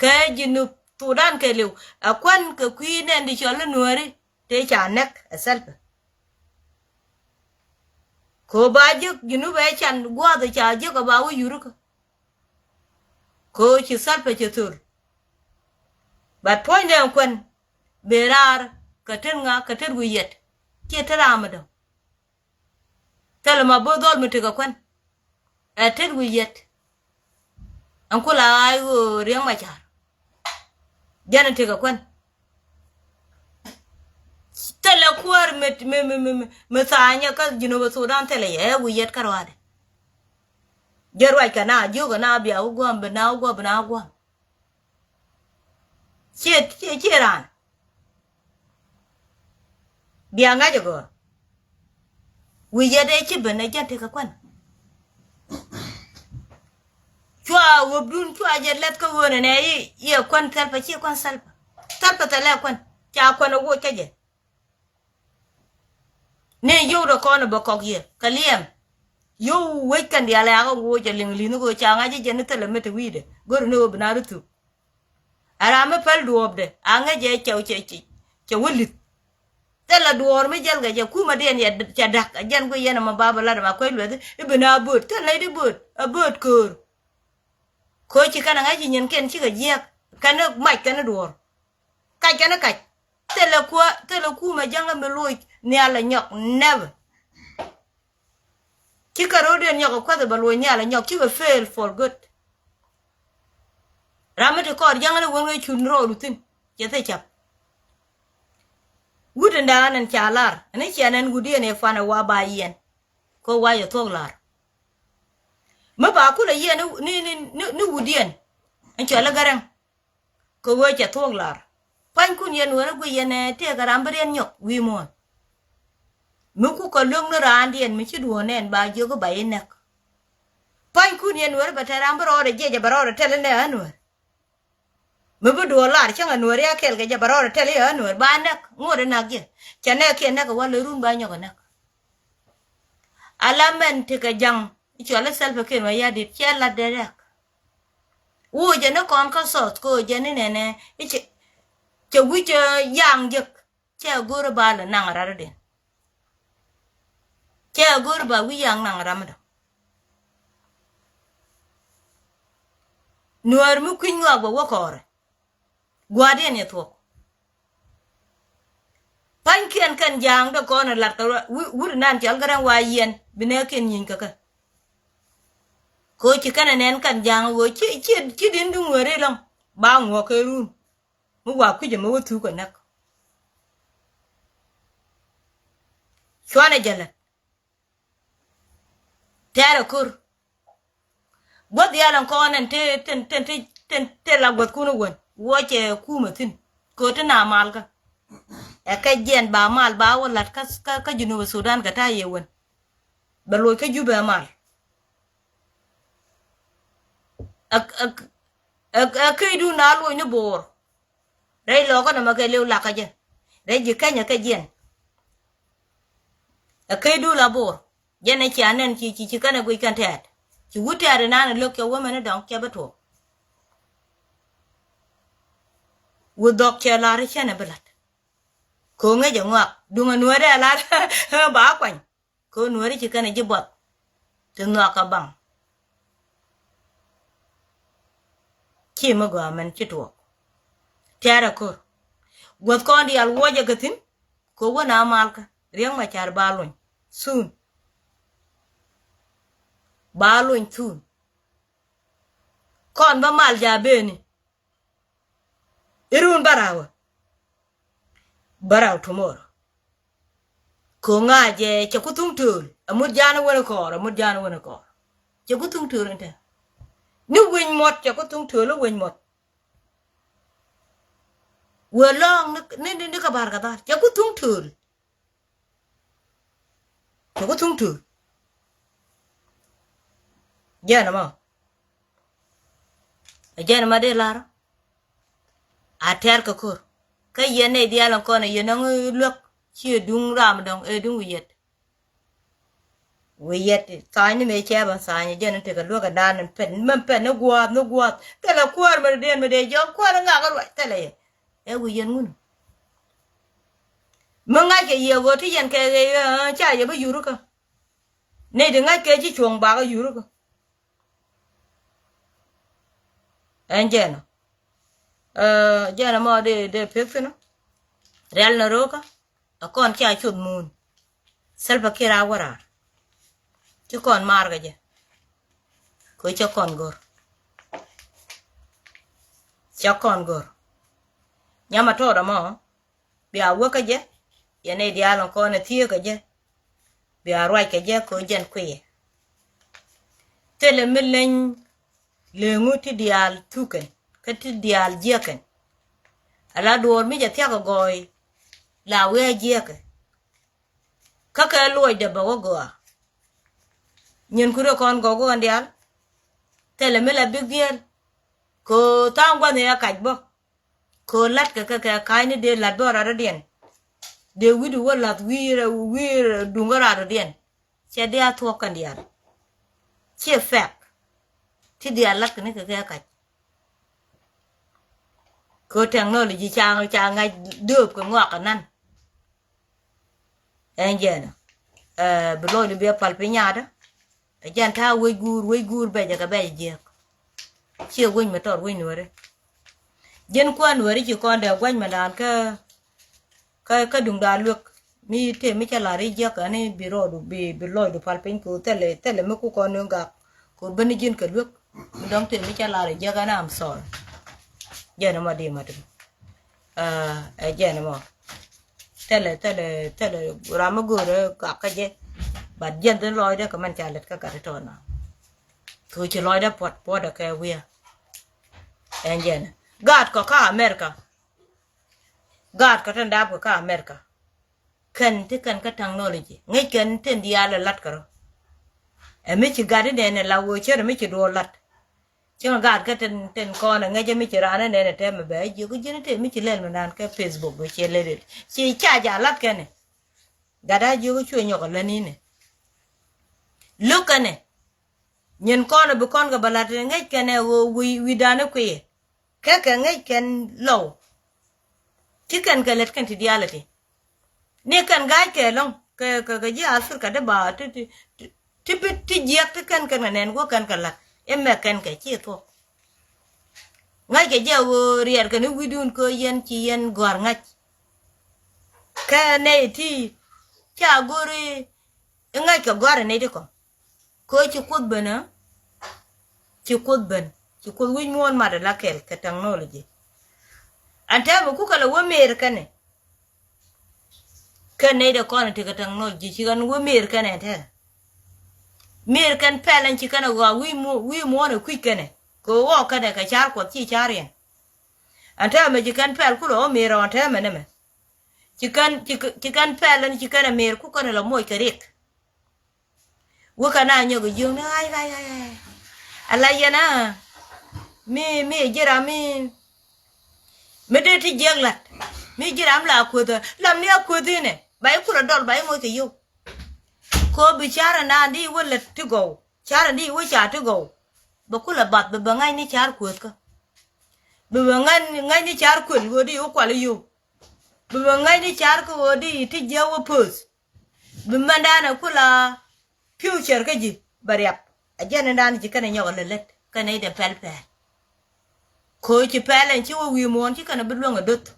Kɛ ji̱ nup Thudan kɛɛliw. Ɛ kuän kɛ kui̱ nɛn ti cɔl i̱ Nuääri tëë ca näk ɛ Salva. Kɛ ɣöö ba jiäk Junub ɛ can gua̱a̱th ɛ ca jiäk ɛ ba wä yurikä. Kɛ ɣöö ci Salva cɛ thöl. But puɔ̱nydɛ ɛn kuän ben raar kɛ tet ŋa, kɛ tet wi̱i̱ yɛt. Ciɛ tet ram ɛ dɔ̱ŋ. Thilɛ ma bo̱o̱th dhɔl mi tekɛ kuän. Ɛ tet wi̱i̱ yɛt. Ɛn ku la ɣaac ɣöö Riɛk Macar. Jɛn ɛ tekɛ kuän. Thilɛ kuäär mi, mi, mi, mi, mi, mi tha̱a̱nyɛ kä Junub Thudan thilɛ yɛ, ɛ wi̱i̱ yɛt kä ruaadɛ. Jɛ ruac kɛ na jiök kɛ na bia wä gua̱a̱m, bi na wä gua̱a̱m, bi na wä gua̱a̱m. Ciɛ, ciɛ, ciɛ raan. Bia ŋa̱c ɛ gɔ̱r. Wi̱i̱ yɛt ɛ ci ben ɛ jɛn tekɛ kuän. Cua ɣöpdun cua jɛ lɛth kä ɣöö nɛnɛ i̱, i̱ ɛ kuän Salva, ciɛ kuän Salva. Salva thilɛ kuän. Ca kuän ɛ woc kä jɛ. Ni yio̱w dee kɔn ɛ bä kɔk yɛ kɛ liɛm. Yio̱w wec kɛn diaal ɛ akɛ woc ɛ liŋ li̱n ɣöö ca ŋa̱c ɛ jɛ ni thilɛ mi te wi̱i̱dɛ. Go̱ri ni ɣöö bi na ri thuk. A ram mi päl duɔɔpdɛ a ŋäc ɛ cɛ, cɛ, cɛ, cɛ wä li̱th. Thilɛ duɔɔr mi jäl kɛ jɛ kumä diɛn yɛ cɛ da̱k. A jɛn guiy yɛn ɛmɔ ba bä lat ɛmɛ a kuec luɛth i̱ bi na bööt. Thilɛ nɛy di bööt. A bööt köör. Köör ci kɛn a ŋäc ci nyin kɛn cikɛ jiääk. Kɛn mac kɛn duɔɔr. Kac kɛn kac. Thilɛ kuä, thilɛ kumä jäŋä mi loc nhial a nyɔk, never. Ci kɛ ro̱diɛn nyɔk ɛ kuäth ɛ bɛ loc nhial ɛ nyɔk, cikɛ fail for good. Ram mi ti kɔɔr jäŋä ni wän wee cun ro̱o̱du thi̱n cɛ thil cap. Wut in da̱a̱n ɛn ca lar ɛn i̱ ciɛn ɛn wutdiɛn ɛ fan ɛ wa ba yiɛn. Kɛ wa yɛ thuɔ̱k lar. Mi ba kulɛ yiɛn ni, ni, ni, ni, ni wutdiɛn ɛn cɔl i̱ Gäräŋ. Kɛ ɣöö cɛ thuɔ̱k lar. Pua̱nykun yɛn wärä guic yɛn ɛ tëëkɛ ram bi riɛn nyɔk wi̱i̱ muɔ̱ɔ̱n. Mi kukɛ lo̱k ni raandiɛn mi ci duɔ̱ɔ̱r nɛn ba jiök i̱ ba i̱ näk. Pua̱nykun yɛn wärä bɛ tɛr ram bi rɔɔdɛ jiɛc ɛ bɛ rɔɔdɛ tɛl inɛ ɣän wär. Mi bi duɔ̱ɔ̱r lar cäŋ ɛ nuääri a kɛl kɛ jɛ bɛ rɔɔdɛ tɛl i̱ ɣän wär ba näk ŋuɔ̱t inak jiɛ. Cɛ nɛɛkiɛn näk ɛ wä lɛ run ba nyɔk ɛ näk. Ala mɛn ti kɛ ja̱ŋ i̱ cual i̱ Salva Kiir Mayardit cɛ lat dee rɛk. Wuu jɛ ni kɔn kä South kɛ ɣöö jɛ ni nɛnɛ i̱ cɛ, cɛ wi̱c, eh, yaŋ jek. Cɛ go̱o̱r ba lɛ naŋ rat den. Cɛ go̱o̱r ba wi̱c yaŋ naŋ ram dɔ. Nuäär mi kui̱ny ŋɔak bɛ wä kɔɔrɛ. Gua̱a̱rdiɛn yɛ thuɔ̱k. Pa̱nykiɛn kɛn ja̱a̱ŋ dee kɔn ɛ lat kɛ wut inan cɔl Gäräŋ wa yiɛn bi nɛɛkiɛn nyieny kɛ kɛ. Kɛ ɣöö ci kɛn ɛ nɛn kɛn ja̱a̱ŋ ɣöö ci, ci, ci din duŋ weri lɔ̱ŋ ba ŋuɔ̱k kɛ run. Mi wa kui̱c ɛmɛ wä thuk kɛ näk. Cuanɛ jɛ lät. Tɛɛrɛ ko̱r. Gua̱th diaal ɛn kɔn ɛn te, te, te, te, te, te la gua̱thkun ɛ wän. Wuɔcɛ kumɛ thi̱n. Kööt ti na malkä. Ɛ kɛ jiɛn ba mal ba wä la̱t kä, kä, kä Junub Sudan kɛ ta̱a̱ yɛ wän. Bɛ loc kä Jubɛ mal. Ɛ, ɛ, ɛ, ɛ, ɛ, kä idun na loc ni Boor. Rɛy lɔkä nɔmɔ kɛ liw lakä jɛ. Rɛy ji̱ Kenya kɛ jiɛn. Ɛ key dul a Boor. Jɛn ɛ cia nɛn ci, ci, ci kɛn ɛ guic kɛn tɛɛt. Ci wut tɛɛt inan ɛ lo̱k cɛ wämɛn i̱ dɔ̱ŋ cɛ bi tuɔɔk. Wut dhɔk cɛ lar i̱ cɛn ɛ bi la̱t. Ko̱ŋ ɛ jɛ ŋɔak. Duŋ ɛ nuäärɛ ɛ lar ba kuany. Kɛ ɣöö nuääri ci kɛn ɛ ji̱ buɔth ti nhɔakä baŋ. Ci mi gɔaa mɛn ci tuɔɔk. Tɛ̈rɛ ko̱r. Guäth kɔn diaal wuɔcɛ kɛ thi̱n. Kɛ ɣöö wä na malkä Riɛk Macar ba luny. Thun. Ba luny thun. Kɔn bä mal ja̱ beni. Irun bä raw. Bä raw tomorrow. Ko̱ŋa jɛ cɛ ku thuŋ tööl. Amut ja̱a̱n wän kɔɔr, amut ja̱a̱n wän kɔɔr. Cɛ ku thuŋ tööl in te. Ni weny muɔt, cɛ ku thuŋ tööl, weny muɔt. Wee lɔɔŋ ni, ni, ni, ni kä bar kɛ dhal. Cɛ ku thuŋ tööl. Cɛ ku thuŋ tööl. Jɛn ɛmɔ. Ɛ jɛn ɛmɔ dee lar. A tɛr kɛ ko̱r. Kä yɛn nɛy diaal ɛn kɔn ɛ yɛn ɛŋ luäk. Ci ɛ duŋ ram dɔ̱ŋ, ɛ duŋ wi̱i̱ yɛt. Wi̱i̱ yɛt tha̱a̱ny ni mëë cɛ bä tha̱a̱ny jɛn in tekɛ luäk ɛ dan in pɛn mɛn pɛn ni gua̱a̱th ni gua̱a̱th thilɛ kuäär mɛ dee diɛn mɛ dee jɔk kuäär in ŋak in ruac thilɛ yɛ. Ɛ wi̱i̱ yɛn ŋun. Mi ŋa̱ckɛ yiëë ɣöö ti yɛn kɛ ɣɛy ɣä ca yɛ bi yurikä. Nɛy ti ŋa̱ckɛ ci cuɔ̱ŋ bakä yurikä. Ɛn jɛn ɔ. Ɛ jɛn ɛmɔ dee dee pek thi̱n ɔ. Rial ni ro̱o̱kä. A kɔn cia cuth muun. Salva Kiir a wä raar. Ci kɔn maar kɛ jɛ. Kɛ cɛ kɔn go̱r. Cɛ kɔn go̱r. Nyam a tɔɔt ɛmɔ. Bia wä kä jɛ. Yɛn nɛy diaal ɛn kɔn ɛ thieek kɛ jɛ. Bia ruac kɛ jɛ kɛ jɛn kuiyɛ. Thilɛ mi leny leŋu ti diaal thukɛn kä ti diaal jiäkɛn. Ala duɔɔr mi jɛ thia̱k ɛ gɔɔy la wi̱i̱ a jiäkɛ. Kä kɛ luɔcdɛ bɛ wä gɔaa. Nyin kuri kɔn gɔk wä kɛn diaal. Thilɛ mi la big deal. Kɛ tha̱a̱ŋ gua̱th ni ɛ kac bä. Kɛ la̱t kɛ kɛ kɛ ka̱a̱cni dee la̱t bä rat rɔ̱diɛn. Dee wi̱cdu wä la̱th wi̱i̱ wi̱i̱ duŋ kä rat rɔ̱diɛn. Cɛ dee a thuɔ̱k kɛn diaal. Ciɛ fɛk. Ti diaal la̱t kɛ ni kɛ kɛ kac. Kɛ technology ca ca ŋa̱c dööp kɛ ŋɔak kɛ nan. Ɛn jɛn ɛ bi lɔcdu bi a pal piny nyaatdä. Ɛ jɛn ta̱a̱ wec guur wec guur bɛcɛ kɛ bɛc jiääk. Ciɛ wec mi tɔr wec nuääri. Ji̱n kuäär nuääri ci kɔn dee gua̱c mi naan kä kä kä duŋda luek. Mi tëë mi cä lar i̱ jiäk ani bi rɔɔdu bi bi lɔcdu pal piny ko thilɛ thilɛ mi ku kɔn ni gak. Ko ben ni ji̱n kɛ luek mi dɔ̱ŋ tëë mi cä lar i̱ jiäk ani am sorry. Jɛn ɛmɔ di ma tim. Ɛ jɛn ɛmɔ. Thilɛ thilɛ thilɛ ram mi go̱o̱rɛ gak kä jɛ. But jɛn thin lɔcdɛ kɛ mɛn ca lɛt kä gat itɔɔna. Ko ci lɔcdɛ puɔt puɔtdɛ kɛ wi̱i̱. Ɛn jɛn gaat kɔ kä America. Gaat kɔ tin dap kɔ kä America. Kɛn ti kɛn kä technology ŋäc kɛn tin diaal ɛ lat kɛ rɔ. Ɛ mi ci gat inɛn ɛ la wee cär ɛ mi ci duɔɔr lat. Cäŋ gaat kä tin tin kɔn ɛ ŋäc ɛ mi ci raan inɛn ɛ tɛmɛ bɛ ɛ jiök ji̱n ite mi ci lɛl mi naan kɛ Facebook bɛ ciɛ lɛl it ci ca ja lat kɛnɛ. Gat a jiök cuɛ nyɔk ɛ lät ninɛ. Lo̱k kɛnɛ. Nyin kɔn ɛ bi kɔn kɛ bɛ lat ɛ ŋäc kɛnɛ ɣöö wi̱i̱ wi̱i̱ da̱a̱n ɛ kui̱. Kɛ kɛ ŋäc kɛn lɔw. Ci kɛn kɛ lät kɛn ti diaal iti. Ni kɛn ga̱a̱c kɛ lɔ̱ŋ kɛ kɛ kɛ ji̱ Africa ti ba ti ti ti ti bi ti jiɛk ti kɛn kɛn kɛ nɛn guɔ kɛn kɛ la̱t. Imɛ kɛn kɛ ci thuɔ̱k. Ŋa̱c kɛ jɛ ɣöö riɛɛr kɛn i̱ wi̱dun kɛ yɛn ci yɛn gɔ̱a̱r ŋa̱c. Kɛ nɛy ti ca go̱ri i̱ ŋa̱c kɛ gɔ̱a̱r inɛy ti kɔ. Kɛ ci Kuoth ben ɛ ci Kuoth ben ci Kuoth wi̱c muɔ̱ɔ̱n mat ala kɛl kɛ technology. Ɛn tɛmɛ kukɛ lɛ wä mer kɛnɛ. Kɛn nɛy dɛ kɔn ti kɛ technology ci kɛn wä mer kɛnɛ tɛ. Mer kɛn pɛl ɛn ci kɛnɛ ɣɔaa wi̱i̱ muɔ̱ɔ̱n ɛ kui̱c kɛnɛ kɛ ɣɔɔ kɛnɛ kɛ ca̱r Kuɔth ci ca̱r yɛn. Ɛn tɛmɛ ci kɛn pɛl kulɛ wä mer ɛ ɛn tɛmɛ nɛmɛ. Ci kɛn ci kɛn pɛl ɛn ci kɛnɛ mer kukɛnɛ lɛ moc kɛ rik. Wä kɛ na nyɔk jiökni ɣa̱c ɣa̱c ɣa̱c ɣa̱c. Ala yɛn a mi mi ji̱ ram mi mi dee ti jiɛk la̱t mi ji̱ ram la kuäth ɛ lam ni a kuäth inɛ ba i̱ kulɛ dɔl ba i̱ moc kɛ yio̱w. Kɛ ɣöö bi ca̱r ɛn daan di wä lät ti gɔw ca̱r ɛn di wä ca ti gɔw. Bɛ kulɛ bath bɛ bɛ ŋa̱cni ca̱r kuäthkä. Bɛ bɛ ŋa̱cni ca̱r kuël ɣöö di wä kual i̱ yio̱w. Bɛ bɛ ŋa̱cni ca̱r kä ɣöö di ti jiɛk wä pöth. Bi mɛndanɛ kula future kä ji̱ bɛ riap. A jɛn in dan ci kɛn inyɔk a lät lät kɛn idɛ pɛl pɛl. Ko̱ ci pɛl ɛn ci wä wi̱i̱ muɔ̱ɔ̱n ci kɛn a bi luäŋ a doth.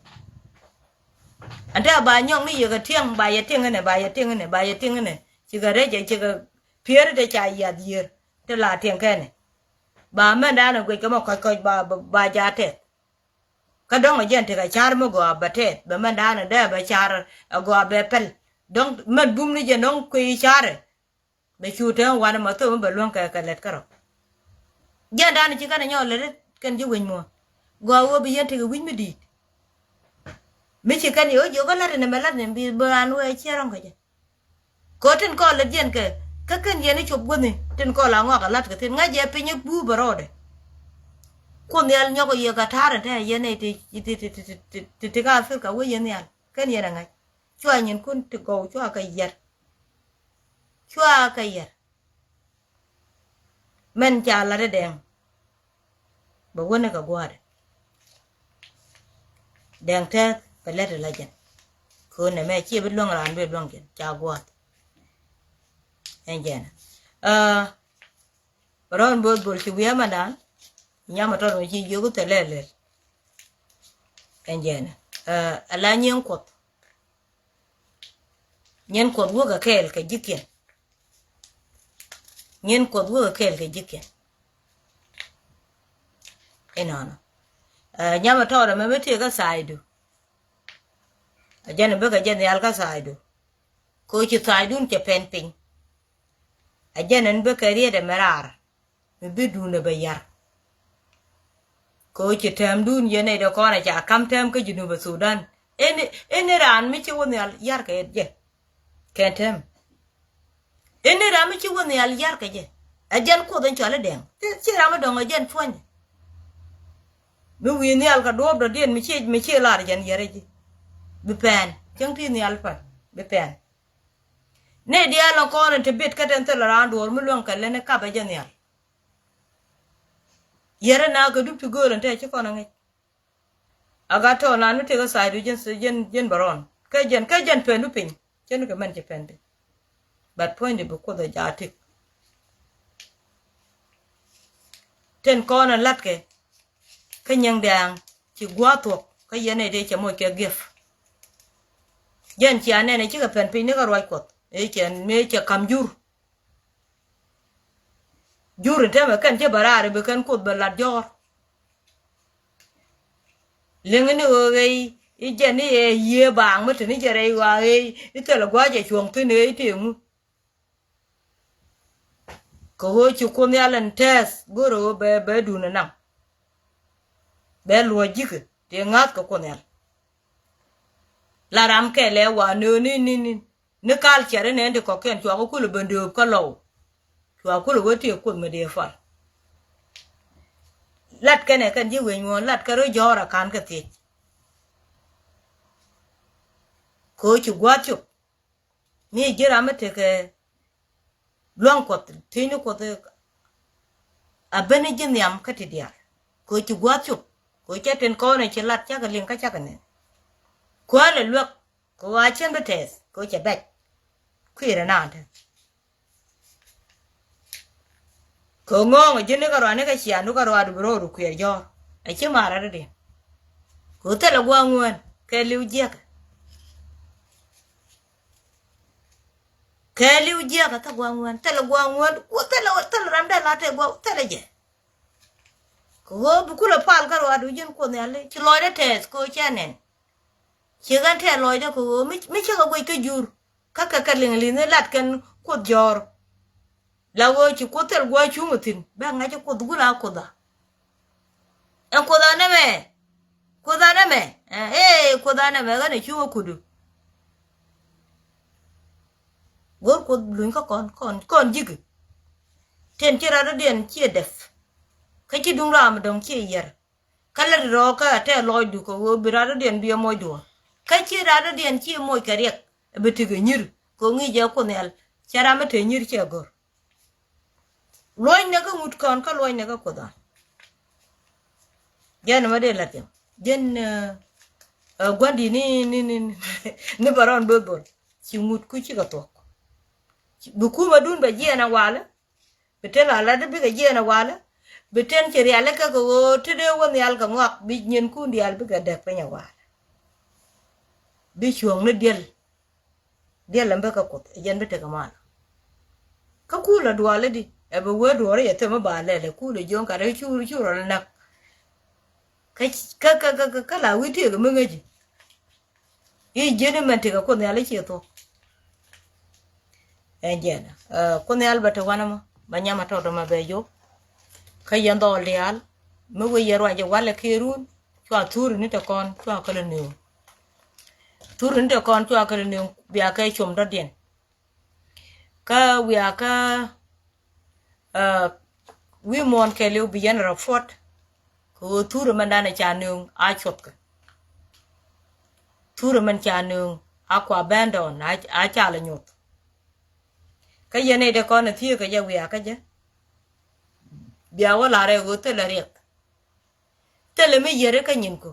Ɛn te ba nyɔk ni yek a tiɛŋ ba yɛ tiŋ inɛ ba yɛ tiŋ inɛ ba yɛ tiŋ inɛ ci kɛ rɛc ci kɛ pier idɛ ca yiath yiër. Te la tiɛŋ kɛnɛ ba mɛndanɛ guic kɛ mɔ kɔc kɔc ba ba ja tɛth. Kä dɔ̱ŋ ɛ jɛn tekɛ ca̱r mi gɔaa bɛ tɛth bɛ mɛn da̱a̱n ɛ dee bɛ ca̱r ɛ gɔaa bɛ pɛl. Dɔ̱ŋ mɛn bum ni jɛn dɔ̱ŋ kui̱ ca̱rɛ. Bɛ cu te ŋuan ɛmɔ thom mi bɛ luäŋ kɛ kɛ lɛt kärɔ̱. Jɛn da̱a̱n ci kɛn ɛ nyɔk lɛt kɛn ji̱ wec muɔ̱ɔ̱n. Gɔaa ɣöö bi yɛn tekɛ wi̱c mi di̱i̱t. Mi ci kɛn yɛ ɣöö jiök kä la̱t ɛn ɛmɛ la̱t ɛn bi bɛ raan wee ciɛ rɔ̱ŋ kɛ jɛ. Kɛ ɣöö tin kɔn lät yɛn kɛ kä kɛn yɛn i̱ cop guäthni tin kɔn la ŋɔak a la̱t kɛ thi̱n ŋa̱c yɛ piny i̱ guur bɛ rɔɔdɛ. Kuoth nhial nyɔk yɛ kɛ ta̱a̱r ɛn te yɛn ɛ ti ti ti ti ti ti ti ka Africa wee yɛn nhial kɛn yɛn ɛ ŋa̱c. Cua nyinkun ti gɔw cua kɛ yɛt. cua kɛ yɛr. Mɛn ca lat ɛ Dɛŋ bɛ wäni kɛ gua̱a̱dɛ. Dɛŋ tɛth bɛ lät ɛ la jɛn. Kɛ ɣöö nɛmɛ ciɛ bi luäŋ raan bi luäŋ jɛn ca gua̱a̱th. Ɛn jɛn ɛ rɔ̱n bo̱o̱th bol ci wi̱i̱ ɛmɛdan. Nyam ɛ tɔt mɛ ci jiök thilɛ lɛl. Ɛn jɛn ɛ ala nyiŋ Kuɔth. Nyin Kuɔth wä kɛ kɛɛl kɛ ji̱kiɛn. Nyin Kuɔth wä kɛ kɛɛl kɛ ji̱kiɛn. Inɔnɔ. Nyam ɛ tɔɔrɛ mɛ mi tëë kä thaydu. A jɛn bikɛ jɛ nhial kä thaydu. Kɛ ɣöö ci thaydun cɛ pɛn piny. A jɛn ɛn bikɛ riet ɛmɛ raar. Mi bi duundɛ bɛ yar. Kɛ ɣöö ci tɛmdun yɛn nɛy dee kɔn a ca ka̱m tɛm kä Junub Thudan. Ɛn, ɛn raan mi ci wä nhial yar kɛ jɛ. Kɛn tɛm. Ɛn raan mi ci wä nhial yar kɛ jɛ. Ɛ jɛn Kuoth in cɔal i̱ Dɛŋ. Ci, ci ram mi dɔ̱ŋ ɛ jɛn puɔ̱ny. Mi wi̱i̱ nhial kɛ duɔ̱ɔ̱p dɔ̱diɛn mi ci, mi ci lar jɛn yɛrɛ ji̱. Bi pɛn. Cäŋ ti nhial pɛn. Bi pɛn. Nɛy diaal in kɔn in te bet kä tɛn thil raan duɔ̱ɔ̱r mi luäŋ kɛ lɛn i̱ kap ɛ jɛ nhial. Yɛrɛ na kɛ dup ti gööl in te ci kɔn a ŋic. A gat tɔɔl nan mi tëë kä thaydu jɛn, jɛn, jɛn bɛ rɔn. Kä jɛn, kä jɛn pɛn du piny. Cɛn kɛ mɛn cɛ pɛn piny. But puɔ̱nydu bi Kuoth ɛ jaat tik. Tin kɔn ɛ latkɛ. Kä Nyiŋ Dɛŋ ci gua̱a̱th thuɔ̱k kä yɛn ɛ dee cɛ moc kɛ gift. Jɛn cia nɛn ɛ cikɛ pɛn piny ni kä ruac Kuɔth. Ëë cɛ mëë cɛ ka̱m jur. Jur in tɛmɛ kɛn cä bɛ raar i̱ bi kɛn Kuoth bɛ lat jɔɔr. Liŋ ni ɣöö ɣɛy i̱ jɛn i̱ ɛ yiëë baaŋ mi te ni jɛ rɛy ɣɔaa ɣɛy i̱ thilɛ gua̱a̱c ɛ cuɔ̱ŋ thi̱n ɣɛy tëë ŋu. Kɛ ɣöö ci Kuoth Nhial in tɛth go̱rɛ ɣöö bɛ, bɛ duundɛ naŋ. Bɛ luɔ̱c ji̱kɛ tëë ŋa̱th kɛ Kuoth Nhial. La ram kɛl ɛ wa nööni ni̱n ni̱n. Ni kal cɛr inɛn ti kɔ̱kiɛn cua kɛ kulɛ ben dööp kä lɔw. Cua kulɛ wä tëë Kuoth mi dee pal. Lat kɛnɛ kɛn ji̱ wec ŋuɔ̱ɔ̱n lat kɛ rɔ jɔ̱ɔ̱r a ka̱n kɛ thiec. Kɛ ɣöö ci gua̱a̱th cop. Mi ji̱ ram mi tekɛ luaŋ Kuɔth, thiecni Kuɔth a ben ji̱ nhiam kä ti diaal. Kɛ ɣöö ci gua̱a̱th cop. Kɛ ɣöö cɛ tin kɔn in ci lat cakɛ liŋ kä cakɛ nɛn. Kuäär lɛ luäk. Kɛ ɣöö a cien bi tɛth kɛ ɣöö cɛ bɛc. Kui̱rɛ naan te. Kɛ ŋɔ̱ɔ̱ŋ ji̱n ni kä ruaani kä ciaŋdu kä ruaadu bi ro̱o̱du kuiɛr jɔ̱ɔ̱r. A ci ma̱a̱r rɛ̈t di̱n. Kɛ ɣöö thilɛ gua̱a̱ŋ ŋuään kɛ li̱w jiäkä. Kɛ li̱w jiäkä thilɛ gua̱a̱ŋ ŋuään, thilɛ gua̱a̱ŋ ŋuään, thilɛ, thilɛ ram dee la tɛth gua̱a̱ŋ, thilɛ jɛ. Kɛ ɣöö bi kulɛ pal kä ruaadu ji̱n Kuoth Nhial i̱ ci lɔcdä tɛth kɛ ɣöö cɛ nɛn. Ci ɣän tɛth lɔcdä kɛ ɣöö mi, mi cä kɛ guic kä jur. Kä kɛ kɛ liŋ li̱n i̱ lat kɛn Kuoth jɔ̱ɔ̱r. La ɣöö ci Kuoth thil gua̱a̱c cuŋ ɛ thi̱n bɛ ŋa̱c i̱ Kuoth gula Kuoth a. Ɛn Kuoth a nɛmɛ. Kuoth a nɛmɛ. Ee, Kuoth a nɛmɛ ɣän ɛ cuŋ ɛ kudu. Go̱r Kuoth luny kä kɔn, kɔn, kɔn ji̱ki. Tin ci rat dɔ̱diɛn ciɛ dɛp. Kä ci duŋ ram dɔ̱ŋ ciɛ yɛr. Kä lät rɔɔkä a tɛth lɔcdu kɛ ɣöö bi rat dɔ̱diɛn bi ɛ moc duɔ̱ɔ̱r. Kä ci rat dɔ̱diɛn ci moc kɛ riɛk ɛ bi tekɛ nyir kɛ ɣöö ŋi̱i̱c jɛ Kuoth Nhial. Cɛ ram mi te nyir cɛ go̱r. Luɔ̱cnɛ kä ŋut kɔn kä luɔ̱cnɛ kä Kuoth ɣän. Jɛn ɛmɛ dee la̱t jɛ. Jɛn, ɛ, ɛ, gua̱ndi̱t ni, ni, ni, ni bɛ rɔn böth bol. Ci ŋut ku cikɛ thuɔ̱k. Bi kumɛdun bɛ jiɛɛn ɛ walɛ. Bi te la lat bikɛ jiɛɛn ɛ walɛ. Bi ten ci rialikä kɛ ɣöö te dee wä nhial kɛ ŋɔak bi nyinkun diaal bikɛ däk piny ɛ walɛ. Bi cuɔ̱ɔ̱ŋni diɛl. Diɛl ɛn bä kä Kuoth ɛ jɛn bi tekɛ mal. Kä kulɛ duɔl i̱di ɛ bɛ wee duɔɔr i̱ ɛ thɛm i̱ ba lɛl ɛ kulɛ jiɔ̱ɔ̱ŋ kat ɛ cur cur rɔl näk. Kä, kä, kä, kä, kä la wi̱i̱ tëëk mi ŋäci. I̱ ji̱n imɛn tekɛ Kuoth Nhial i̱ ciɛ thuɔ̱k. Ɛn jɛn ɛ Kuoth Nhial bɛ te wanɛ mɔ bɛ nyam ɛ tɔt ɛmɛ bɛ jok. Kä yɛn dhɔɔl diaal mi wee yɛ ruac ɛ walɛ kiɛ run cua thuri ni te kɔn cua kälɛ nööŋ. Thuri ni te kɔn cua kälɛ nööŋ bia kɛ com dɔ̱diɛn. Kä wiakä, ɛ, wi̱i̱ muɔ̱ɔ̱n kɛɛliw bi yɛn report. Kɛ ɣöö thurɛ mɛn danɛ ca nööŋ a cuɔthkɛ. Thurɛ mɛn ca nööŋ a kua bɛn dɔɔn a, a ca lɛ nyuɔth. Kä yɛn nɛy dee kɔn ɛ thiee kɛ jɛ wiaa kä jɛ. Bia wä lar ɛ ɣöö thilɛ riɛk. Thilɛ mi yiëri kä nyinku.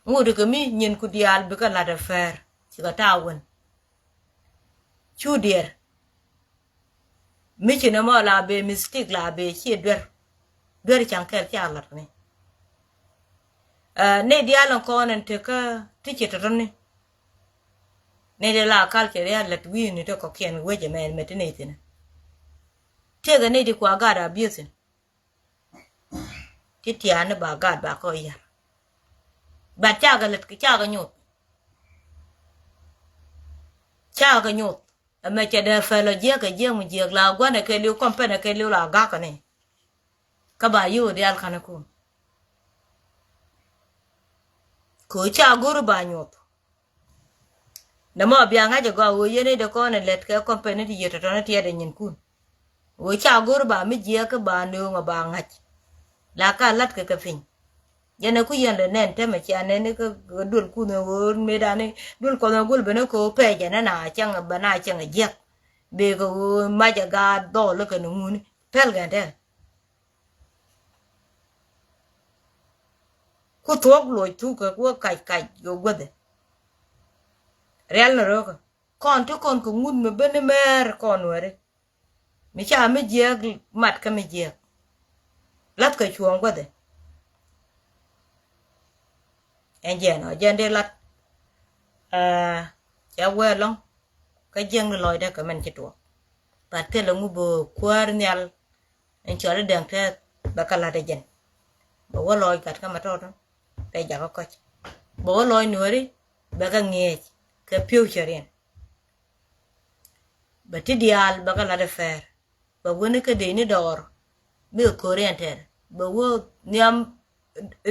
Ŋut kɛ mi nyinku diaal bikɛ la̱t ɛ pɛr cikɛ ta̱a̱ wän. Cu diɛɛr. Mi ci nɔmɔ la bee mistake la bee ci duer. Duer ca̱ŋ kɛl ca lat ni. Ɛ, nɛy diaal in kɔn in tekä ti ci tɔtɔni. Nɛy dee la culture ya lät wi̱i̱ni ti kɔkiɛn wecɛ mɛ mɛ ti nɛy thi̱n. Tëëkɛ nɛy di kua gaat abuse in. Ti tiaani ba gaat ba kɔ yar. But cakɛ lät cakɛ nyuth. Cakɛ nyuth. Ɛmɛ cɛ dee pɛl ɔ jiɛk kɛ jiɛk mi jiɛk la gua̱n ɛ kɛ liw kɔm pɛn ɛ kɛ liw la gak kɛ ni. Kä ba yio̱w diaal ka̱n kum. Kɛ ɣöö ca go̱r ba nyuɔth. Nɛ mɔ bia ŋa̱c ɛ gɔaa ɣöö yɛn i̱ dee kɔn ɛ lät kɛ kɔm pɛn i̱ ti yiet tɔ̱tɔ̱n i̱ tiɛt ɛ nyinkun. Ɣöö ca go̱r ba mi jiɛk kä ba nööŋ ɛ ba ŋa̱c. La ka la̱t kɛ kɛ piny. Jɛn ɛ ku yɛn lɛ nɛn tɛmɛ cia nɛn i̱ kä duel kunh ɛ ɣöö mëëdan i̱ duel kɔn ɛ gul ben i̱ kɛ ɣöö pɛɛcɛ nɛn a cäŋ ɛ ben a cäŋ ɛ jiɛk. Bee kɛ ɣöö mac ɛ gaat dhɔɔl i̱ kɛ ni ŋuni pɛl kɛn tɛn. Ku thuɔ̱k luɔc thuk kɛ wä kac kac kɛ guäthɛ. Rial ni rökä kɔn ti kɔn kɛ ŋut mi ben ni mɛɛr kɔn wɛri. Mi ca mi jiɛɛk mat kä mi jiɛɛk. Lath kɛ cuɔ̱ɔ̱ŋ guäthɛ. Ɛn jɛn ɔ jɛn dee lat. Aa, cɛ wee lɔŋ kä jiɛŋ ni lɔcdɛ kɛ mɛn ci tuɔɔk. Bat thilɛ ŋu bä kuäär nhial. Ɛn cɔl i̱ dɛŋ tɛth bɛ kɛ la̱t ɛ jɛn. Bɛ wä lɔɔc gat kä mɛ tɔɔtɔ bɛ jakä kɔc. Bɛ wä lɔɔc nuääri bɛ kɛ ŋi̱eec kɛ pi̱w cɛ riɛn. Bɛ ti diaal bɛ kɛ la̱t ɛ pɛɛr. Bɛ wä ni kä dee ni dɔɔr mi kɛ ko̱r riɛn tɛr bɛ wä nhiam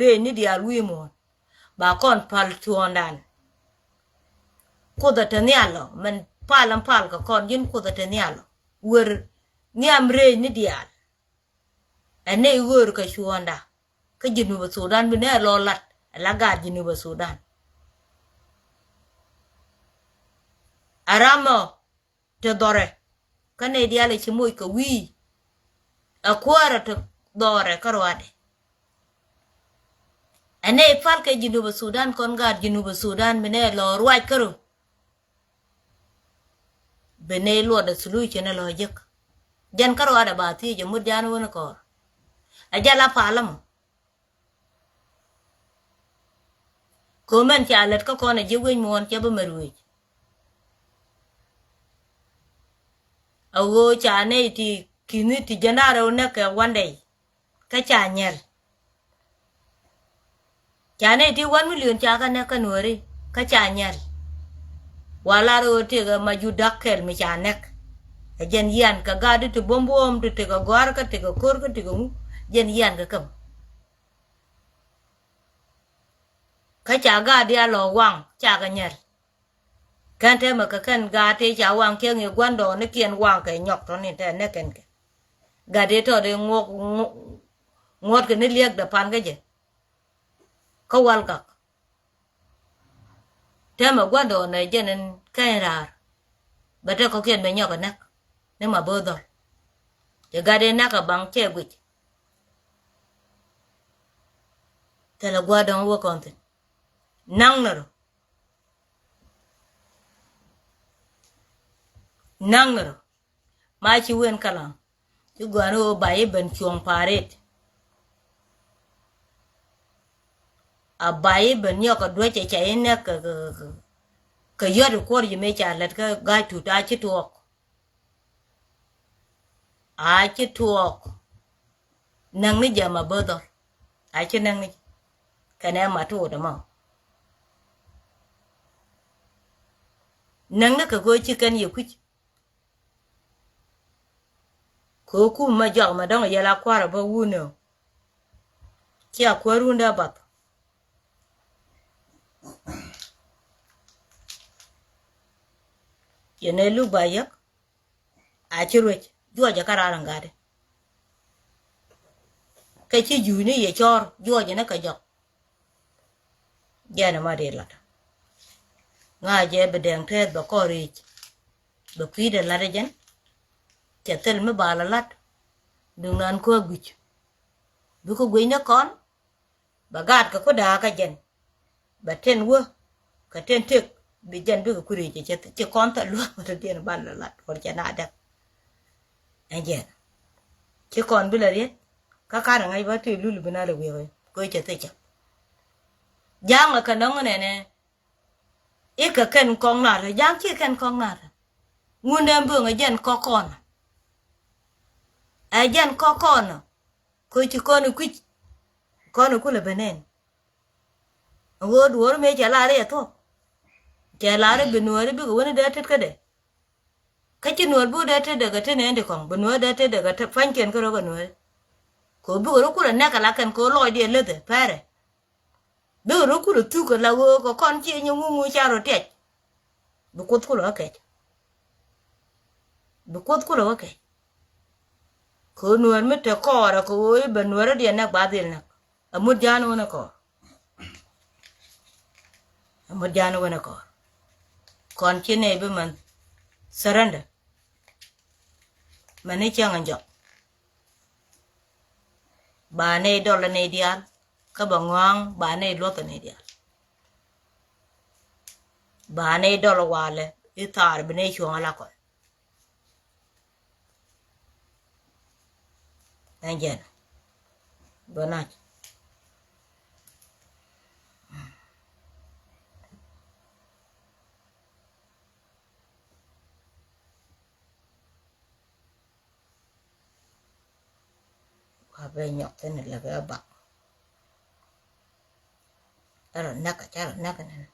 rëëc ni diaal wi̱i̱ muɔ̱ɔ̱n. Ba kɔn pal cuɔ̱ɔ̱ŋdan. Kuoth ɛ te nhial ɔ mɛn pal ɛn pal kɛ kɔn ji̱n kuoth ɛ te nhial ɔ. Wer nhiam rëëc ni diaal. Ɛ nɛy ɣöör kɛ cuɔ̱ɔ̱ŋda kä Jinubä Sudan bi nɛ lɔ lat ɛ la gaat Jinubä Sudan. Ɛ ram ɔ te dhɔrɛ kä nɛy diaal ɛ ci moc kɛ wi̱i̱. Ɛ kuäärä te dhɔrɛ kä ruaadɛ. Ɛ nɛy pal kɛ Jinubä Sudan kɔn gaat Jinubä Sudan bi nɛ lɔ ruac kärö. Bi nɛy luɔtdɛ solution ɛ lɔ jek. Jɛn kä ruaadɛ ba thiec ɛ mut jan wen kɔɔr. Ɛ jal a pal ɛmɔ. Ko̱mɛn ca lät kä kɔn ɛ ji̱ wec muɔ̱ɔ̱n cɛ bi mɛr wec. A ɣöö ca nɛy ti ki̱ni ti jɛn a rɛw näk kɛ one day. Kä ca nyɛl. Ca nɛy ti one million ca kä näk kä nuääri kä ca nyɛl. Wa lar ɣöö tëëkɛ ma jut da̱k kɛl mi ca näk. Ɛ jɛn yian kɛ gat ti ti buɔ̱m buɔ̱ɔ̱m ti tëëkɛ gɔ̱a̱r kä tëëkɛ ko̱r kä tëëkɛ ŋu. Jɛn yian kɛ käm. Kä ca gaat diaal lɔ waŋ ca kɛ nyɛl. Kɛn tɛmɛ kɛ kɛn gaat tëë ca waŋ kiɛŋ i̱ gua̱ndɔɔŋnikiɛn waŋ kɛ nyɔk tɔ̱ni tɛ nɛ kɛn kɛ. Gat tëë tɔt i̱ ŋuɔk ŋuɔt kɛ ni liɛk dɛ pan kä jɛ. Kä wal gak. Tɛmɛ gua̱ndɔɔŋ nɛ jɛn in kɛn raar. Bɛ tɛ kɔ̱kiɛn bɛ nyɔk ɛ näk ni ma bo̱o̱th dhɔl. Cɛ gat tëë näk ɛ baŋ cɛ guic. Thilɛ gua̱dɔ̱ŋ wä kɔn thi̱n. Naŋ ni rɔ. Naŋ ni rɔ. Ma ci wen kalaŋ. Ci gɔ̱a̱n ɣöö ba i̱ ben cuɔ̱ŋ pa̱a̱r ret. A ba i̱ ben nyɔk kɛ duäc cɛ ca i̱ nɛk kɛ, kɛ, kɛ, kɛ yɔ̱t i̱ kuɔr ji̱ mëë ca lät kä ga̱a̱c tut a ci tuɔɔk. A ci tuɔɔk. Näk ni jɛ ma bo̱o̱th dhɔl. A ci näk ni jɛ. Kɛnɛ ma tuut ɛmɔ. Näk ni kɛ kɛ ɣöö ci kɛn yɛ kui̱c. Kɛ ɣöö kum ma jɔak ma dɔ̱ŋ yɛl a kua̱r ɛ bä wun ɛ ɣöö. Ci a kuäär wundä bath. Yɛn ɛ luk ba yäk. A ci ruec juɔcɛ kä raar in gatdɛ. Kɛ ci juucni yɛ cɔɔr juɔcɛ ni kɛ jɔk. Jɛn ɛmɔ dee lat. Ŋa̱cɛ bi dɛŋ tɛth bɛ kɔr ric. Bɛ kui̱dɛ lat ɛ jɛn. Cɛ thil mi bal a lat. Duŋ nan kuäk guic. Bikɛ guic ni kɔn. Bɛ gaat kɛ ku da̱a̱ kä jɛn. Bɛ ten wä kɛ ten tëk. Bi jɛn bikɛ ku riec cɛ ci kɔn thil luäk bɛ te diɛn bal a lat wal cɛ na däk. Ɛn jɛn ci kɔn bi la riet. Kä kan a ŋa̱c ba tëë lul bi na lɛ wi̱i̱ kɛ cɛ thil cak. Ja̱a̱ŋ a kɛ nɔŋ nɛnɛ. I̱ kɛ kɛn kɔŋ na̱a̱t ja̱a̱ŋ ci kɛn kɔŋ na̱a̱t. Ŋun dee böŋ ɛ jɛn kɔk kɔn. Ɛ jɛn kɔk kɔn. Kä ci kɔn i̱ kui̱c. Kɔn i̱ kulɛ ben nɛn. Ɣöö duɔ̱ɔ̱r mëë cɛ lar i̱ ɛ thuɔ̱k. Cɛ lar i̱ bi nuääri bikɛ wen i̱ dee tet kädɛ. Kä ci nuäär bi wä dee tetdɛ kɛ te nɛɛni ti kɔ̱ŋ bi nuäär dee tetdɛ kɛ te pua̱nykiɛn kä rɔ kɛ nuäär. Kɛ ɣöö bikɛ rɔ kulɛ nɛk kɛ la kɛn kɛ ɣöö lɔcdiɛn läthɛ pɛrɛ. Bikɛ rɔ kulɛ thuk kɛ la ɣöö kɛ kɔn ci nyɛ ŋuŋ ŋuŋ ca rɔ tiɛc. Bi kuoth kulɛ wä kɛc. Bi kuoth kulɛ wä kɛc. Kɛ ɣöö nuäär mi te kɔɔrɛ kɛ ɣöö i̱ bɛ nuäärä diɛn nɛk ba dhil nɛk. Amut ja̱a̱n ɣän ɛ kɔɔr. Amut ja̱a̱n ɣän ɛ kɔɔr. Kɔn ci nɛy bi mɛn surrender. Mɛn ni cäŋ ɛ jɔk. Ba nɛy dɔl ɛ nɛy diaal kä ba ŋɔ̱a̱ŋ ba nɛy luɔth ɛ nɛy diaal. Ba nɛy dɔl ɛ walɛ i̱ thaar bi nɛy cuɔ̱ŋ ɛ la kɔn. Ɛn jɛn bä nac. Wa bɛ nyɔk thin ilɛ kɛ bak. Ɛ rɔ näk ɛ ca rɔ näk ɛ nɛn.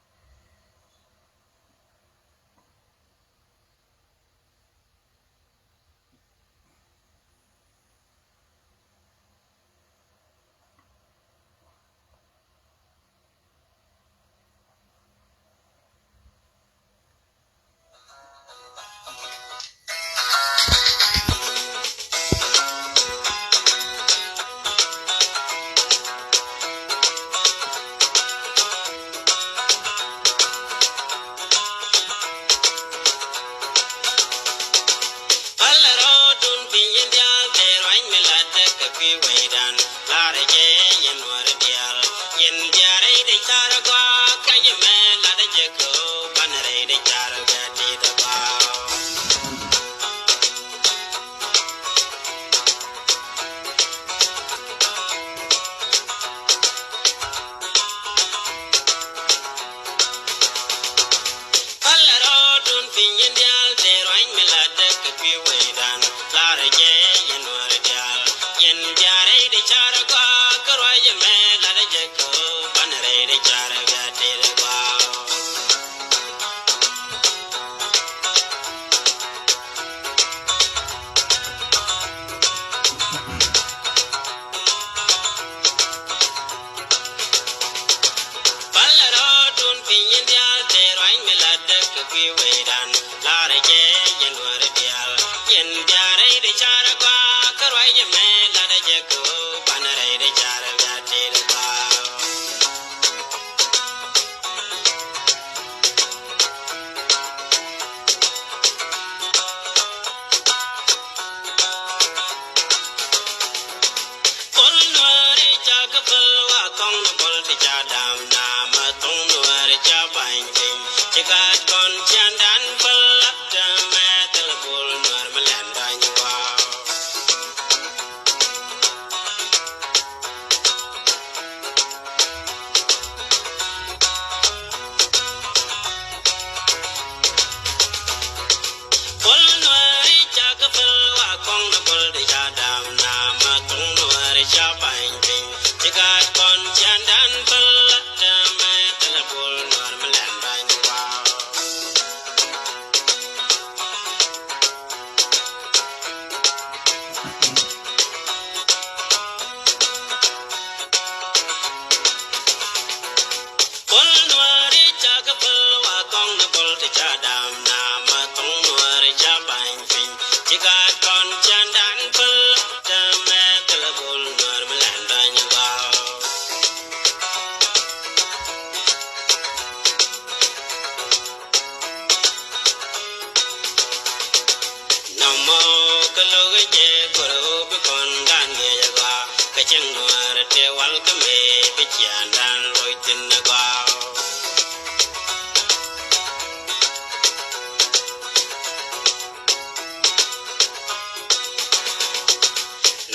Lo̱k jɛ kor bi kɔn gan ŋiɛc a gɔaa, kɛ cieŋ Nuäär tëë wal kä mëë bi ciaaŋdan loc thi̱n a gɔaa.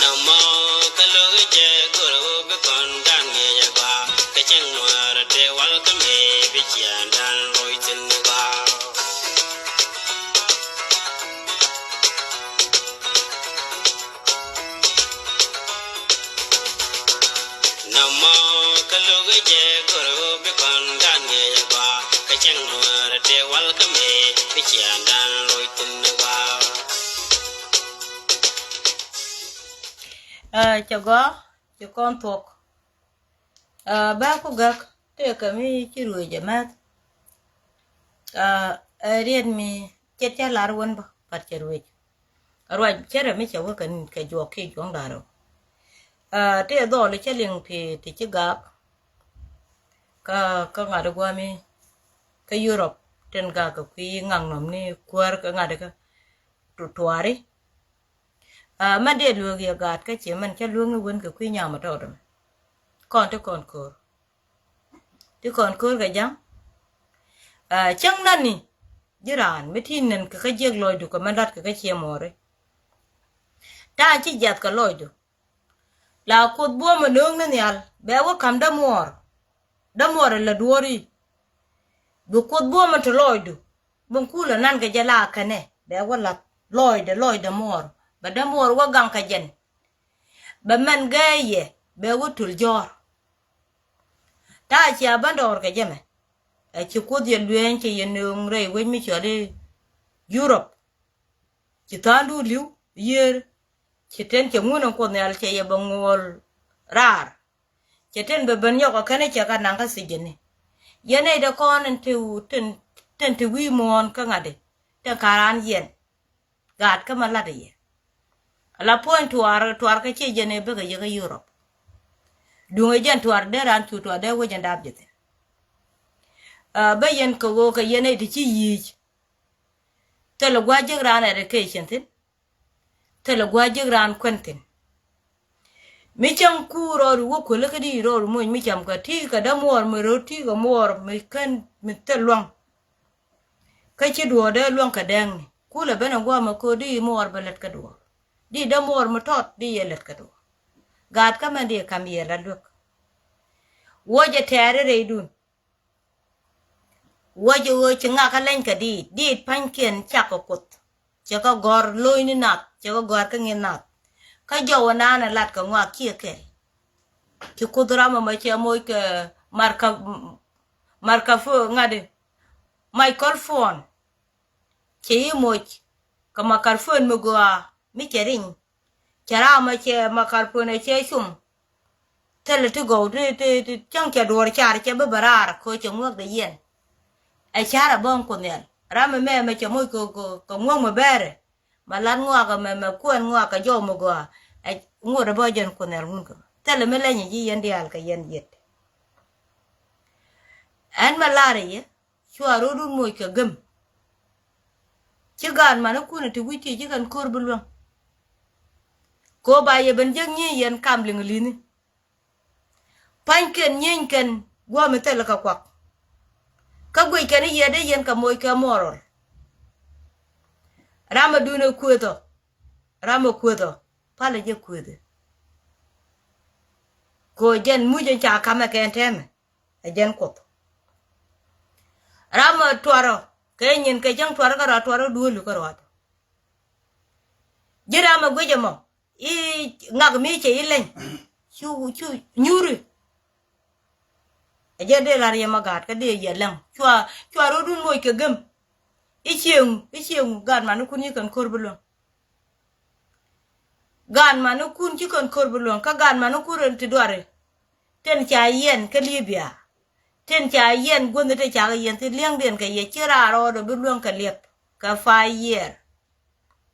Nɔmɔ kä lo̱k jɛ kor bi kɔn gan ŋiɛc a gɔaa, kɛ cieŋ Nuäär tëë wal kä mëë bi ciaaŋdan loc thi̱n a gɔaa. Nɔmɔ kä lo̱k jɛ kor bi kɔn gan ŋiɛc a gɔaa, kɛ cieŋ Nuäär tëë wal kä mëë bi ciaaŋdan loc thi̱n a gɔaa. Ɛ, cɛ gɔaa, cɛ kɔn thuɔ̱k. Ɛ, bä ku gäk tëëkɛ mi ci ruëëc ɛ mɛth. Ɛ, ɛ riet mi ce̱t cä lar wän bä, pat cɛ ruëëc. Ruac cärɛ mi cɛ wä kɛ, kɛ juɔk ki juɔ̱ŋ da̱rä. Ɛ, tëë dhɔl cä liŋ ti, ti ci gak. Kä, kä ŋa̱t gua̱a̱mi kä Europe, tin gak kɛ kui̱ ŋaŋ nɔm ni kuäär kä ŋa̱t kä tu-, tuaari. Ɛ, mɛn dee lueek yɛ gaat kä cie mɛn cä lueek ni wen kɛ kui̱ nyam ɛ tɔɔt ɛmɛ. Kɔn ti kɔn ko̱o̱r. Ti kɔn ko̱o̱r kɛ ja̱ŋ. Ɛ, cäŋ nani ji̱ raan mi ti nɛn kɛ kä jiäk lɔcdu kɛ mɛn la̱t kɛ kä cie muɔɔri. Ta̱a̱ ci jiath kɛ lɔcdu. La Kuoth buɔ̱mɛ nööŋni nhial bɛ wä ka̱m dämuɔɔr. Dämuɔɔr ɛ lät duɔ̱ɔ̱ri. Bi Kuoth buɔ̱mɛ ti lɔcdu. Bi kulɛ nan kɛ jɛ la kɛnɛ bɛ wä la̱th lɔcdɛ, lɔcdɛ muɔɔr. Bɛ dämuɔɔr wä gaŋ kɛ jɛn. Bɛ mɛn gɛɛyɛ bɛ wä tul jɔ̱ɔ̱r. Ta̱a̱ cia bä dɔɔr kɛ jɛ mɛ. Ɛ ci Kuoth yɛ lueeny cɛ yɛ nööŋ rɛy wec mi cɔal i̱ Europe. Ci tha̱a̱ŋdu li̱w yiër. Ci ten cɛ ŋun in Kuoth Nhial cɛ yɛ bɛ ŋuɔl raar. Cɛ ten bɛ ben nyɔk ɛ kɛn cɛ ka naŋ kä thi̱ji̱ni. Yɛn nɛy dee kɔn in ti, tin, tin ti wi̱i̱ muɔ̱ɔ̱n kä ŋa̱di. Tin ka raan yɛn. Gaat kä ma la̱t yɛ. Ala puɔ̱ny tuaar, tuaar kä ciɛ jɛn ɛ bekɛ yɛ kä Europe. Duŋ ɛ jɛn tuaar dee raan cu tuaar dee wec ɛn daap jɛ thi̱n. Ɛ, bä yɛn kɛ ɣöö kɛ yɛn nɛy ti ci yi̱i̱c. Thilɛ gua̱a̱th jiäk raan education thi̱n. Thilɛ gua̱a̱th jiäk raan kuɛn thi̱n. Mi cäŋ ku rɔɔdu wä kuäli kä di rɔɔdu moc mi cam kɛ ti kɛ dämuɔɔr mi ro̱o̱t ti kɛ muɔɔr mi kän mi thil lua̱ŋ. Kä ci duɔ̱ɔ̱r dee luäŋ kɛ dɛɛŋni kulɛ ben ɛ gua̱a̱mɛ ko̱o̱r di muɔɔr bɛ lät kä duɔ̱ɔ̱r. Di dämuɔɔr mi tɔt di yɛ lät kä duɔ̱ɔ̱r. Gaat kä mɛn di kam yɛ la luäk. Wuɔcɛ tɛɛri rɛydun. Wuɔcɛ ɣöö ci ŋakä leny kɛ diit, diit pa̱nykiɛn cakɔ Kuoth. Cɛ kɛ gɔ̱r lo̱cni nath, cɛ kɛ gɔ̱r kä ŋi̱n nath. Kä jɔwä nanɛ lat kɛ ŋɔak ciɛ kɛl. Ci Kuoth ram ɛmɔ cɛ moc kɛ marka, marka fö ŋa̱di. Microphone. Cɛ i̱ moc kɛ makarpön mi gɔaa mi cɛ riny. Cɛ ram ɛ cɛ makarpön ɛ cɛ cum. Thilɛ ti gɔw ti, ti, ti cäŋ cɛ duɔ̱ɔ̱r car cɛ bi bɛ raar kɛ cɛ ŋuäk dee yɛn. Ɛ car ɛ bäŋ Kuoth Nhial. Ram ɛmɛ mɛ cɛ moc kɛ, kɛ, kɛ ŋuäk mɛ bɛɛrɛ. Mɛ lat ŋuak ɛmɛ mɛ kuɛn ŋuak kɛ jɔw mi gɔaa. Ɛ ŋuɔt ɛ bä jɛn Kuoth Nhial ŋun kɛ. Thilɛ mi lɛnyɛ ji̱ yɛn diaal kɛ yɛn yet. Ɛn mɛ lar ɛ yɛ. Cua ro̱dun moc kɛ gem. Ci gaat manikun ti wi̱c ti ci kɛn ko̱r bi luäŋ. Ko ba yɛ ben jek nyiey yɛn kam liŋ li̱ni. Pa̱nykɛn nyieeny kɛn guɔ̱mi thil kɛ kuak. Kä guic kɛn i̱ yɛ dee yɛn kɛ moc kɛ muɔrɔl. Ram ɛ dun ɛ kuëth ɔ. Ram ɛ kuëth ɔ. Palɛ jɛ kuëth ɛ. Ko jɛn muc ɛn ca kamɛ kɛn tɛmɛ. Ɛ jɛn Kuoth. Ram ɛ tuarɔ kɛ nyin kɛ cäŋ tuarɔ kä rɔa tuarɔ duɔli kä rɔa. Ji̱ ram ɛ guic ɛmɔ i̱ ŋak mi cɛ i̱ leny. Cu, cu nyuri. Ɛ jɛ dee lar yɛ ma gaat kä dee yɛ lɛŋ cua, cua ro̱dun moc kɛ gem. I̱ cieŋ, i̱ cieŋ gaat manikun ci kɛn ko̱r bi luäŋ. Gaat manikun ci kɛn ko̱r bi luäŋ kä gaat manikun rɛn ti duari. Tin ca yɛn kä Libya. Tin ca yɛn guänh te ca kɛ yɛn thi liɛŋdiɛn kɛ yɛ ci raar rɔɔdɛ bi luäŋ kɛ liɛp kɛ five year.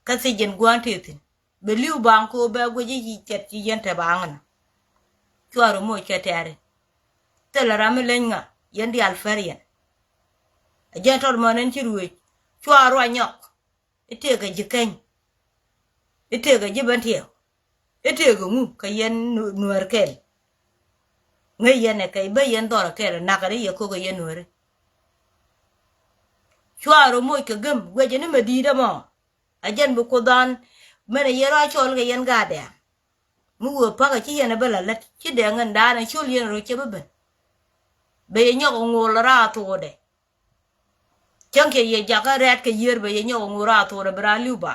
Kä thiec yɛn gua̱a̱n tëë thi̱n bɛ li̱w baŋ ko̱ bɛ guic i̱ ci cɛt ci yɛn te baŋ ɛn. Cuarɛ moc kɛ tɛɛri. Thilɛ ram mi leny ŋa yɛn diaal pɛr yɛn. Ɛ jɛn tɔt mɔn ɛn ci ruëëc cuarɛ ruac nyɔk. I̱ tëëkɛ ji̱ keny. I̱ tëëkɛ ji̱ ben tiɛɛk. I̱ tëëkɛ ŋu kɛ yɛn nu-, nuäär kɛl. Ŋäc yɛn ɛ kɛ i̱ bä yɛn dhɔr ɛ kɛl ɛ nakä ri yɛ ko̱k ɛ yɛn nuääri. Cuaar ɔ moc kɛ gem guɛcɛ ni mɛ di̱i̱t ɛmɔ. A jɛn bi Kuoth dhan mɛn ɛ yɛn rɔ a cɔl kɛ yɛn gaatdɛ. Mi wee pa̱kä ci yɛn ɛ bä la lät ci dɛŋ ɛn daanɛ col yɛn rɔ cɛ bi ben. Bɛ yɛ nyɔk ɛ ŋo̱o̱l raa thuɔɔdɛ. Cäŋ kiɛ yɛ jakä rɛ̈t kɛ yiër bɛ yɛ nyɔk ŋuur a thuɔɔr ɛ bi raa li̱w ba.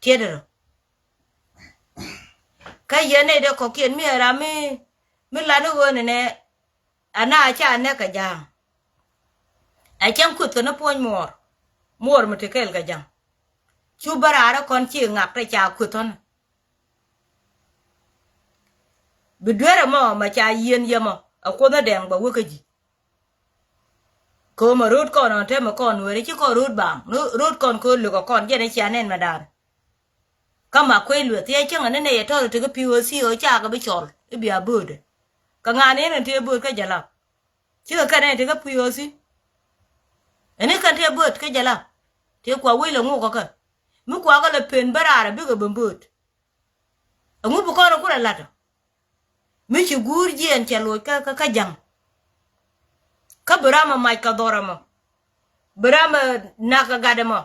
Tiɛt rɔ. Kä yɛn nɛy dee kɔ̱kiɛn mi ɛ ram mi, mi lan i̱ ɣöö nɛnɛ. Ana a ca nɛk kɛ ja̱a̱ŋ. Ɛ cäŋ kueth kɛ ni puɔ̱ny muɔɔr. Muɔɔr mi ti kɛɛl kɛ ja̱ŋ. Cu bä raar ɛ kɔn ci ŋak te ca kueth ɣän. Bi duer ɛmɔ mɛ ca yieen yɛmɔ ɛ Kuoth ɛ dɛŋ bɛ wä kä ji̱. Kɛ ɣöö mɛ ro̱o̱t kɔn ɔn tɛmɛ kɔn weri ci kɔn ro̱o̱t baaŋ ro̱o̱t kɔn kɛ ɣöö lök ɛ kɔn jɛn ɛ cia nɛn mɛ daanɛ. Kä ma kuec lueth thiec cäŋɛ ni nɛy ɛ tɔt ɛ tekä P O C ɣöö cakɛ bi cɔl i̱ bia böötdɛ. Kɛ ŋa̱a̱n in ɛn tëë bööt kä jɛ lap. Cikɛ kɛn ɛ tekä P O C. Ɛn i̱ kɛn tëë bööt kä jɛ lap. Tëë kua wec lɛ ŋuk kä kɛ mi kua kɛ lɛ pen bä raar ɛ bikɛ ben bööt. Ɛŋu bi kɔn rɔ kulɛ la̱t ɔ? Mi ci guur jiɛɛn cɛ loc kä, kä, kä ja̱ŋ. Kä bi ram ɛ mac kɛ dhɔr ɛmɔ. Bi ram ɛ nak kɛ gat ɛmɔ.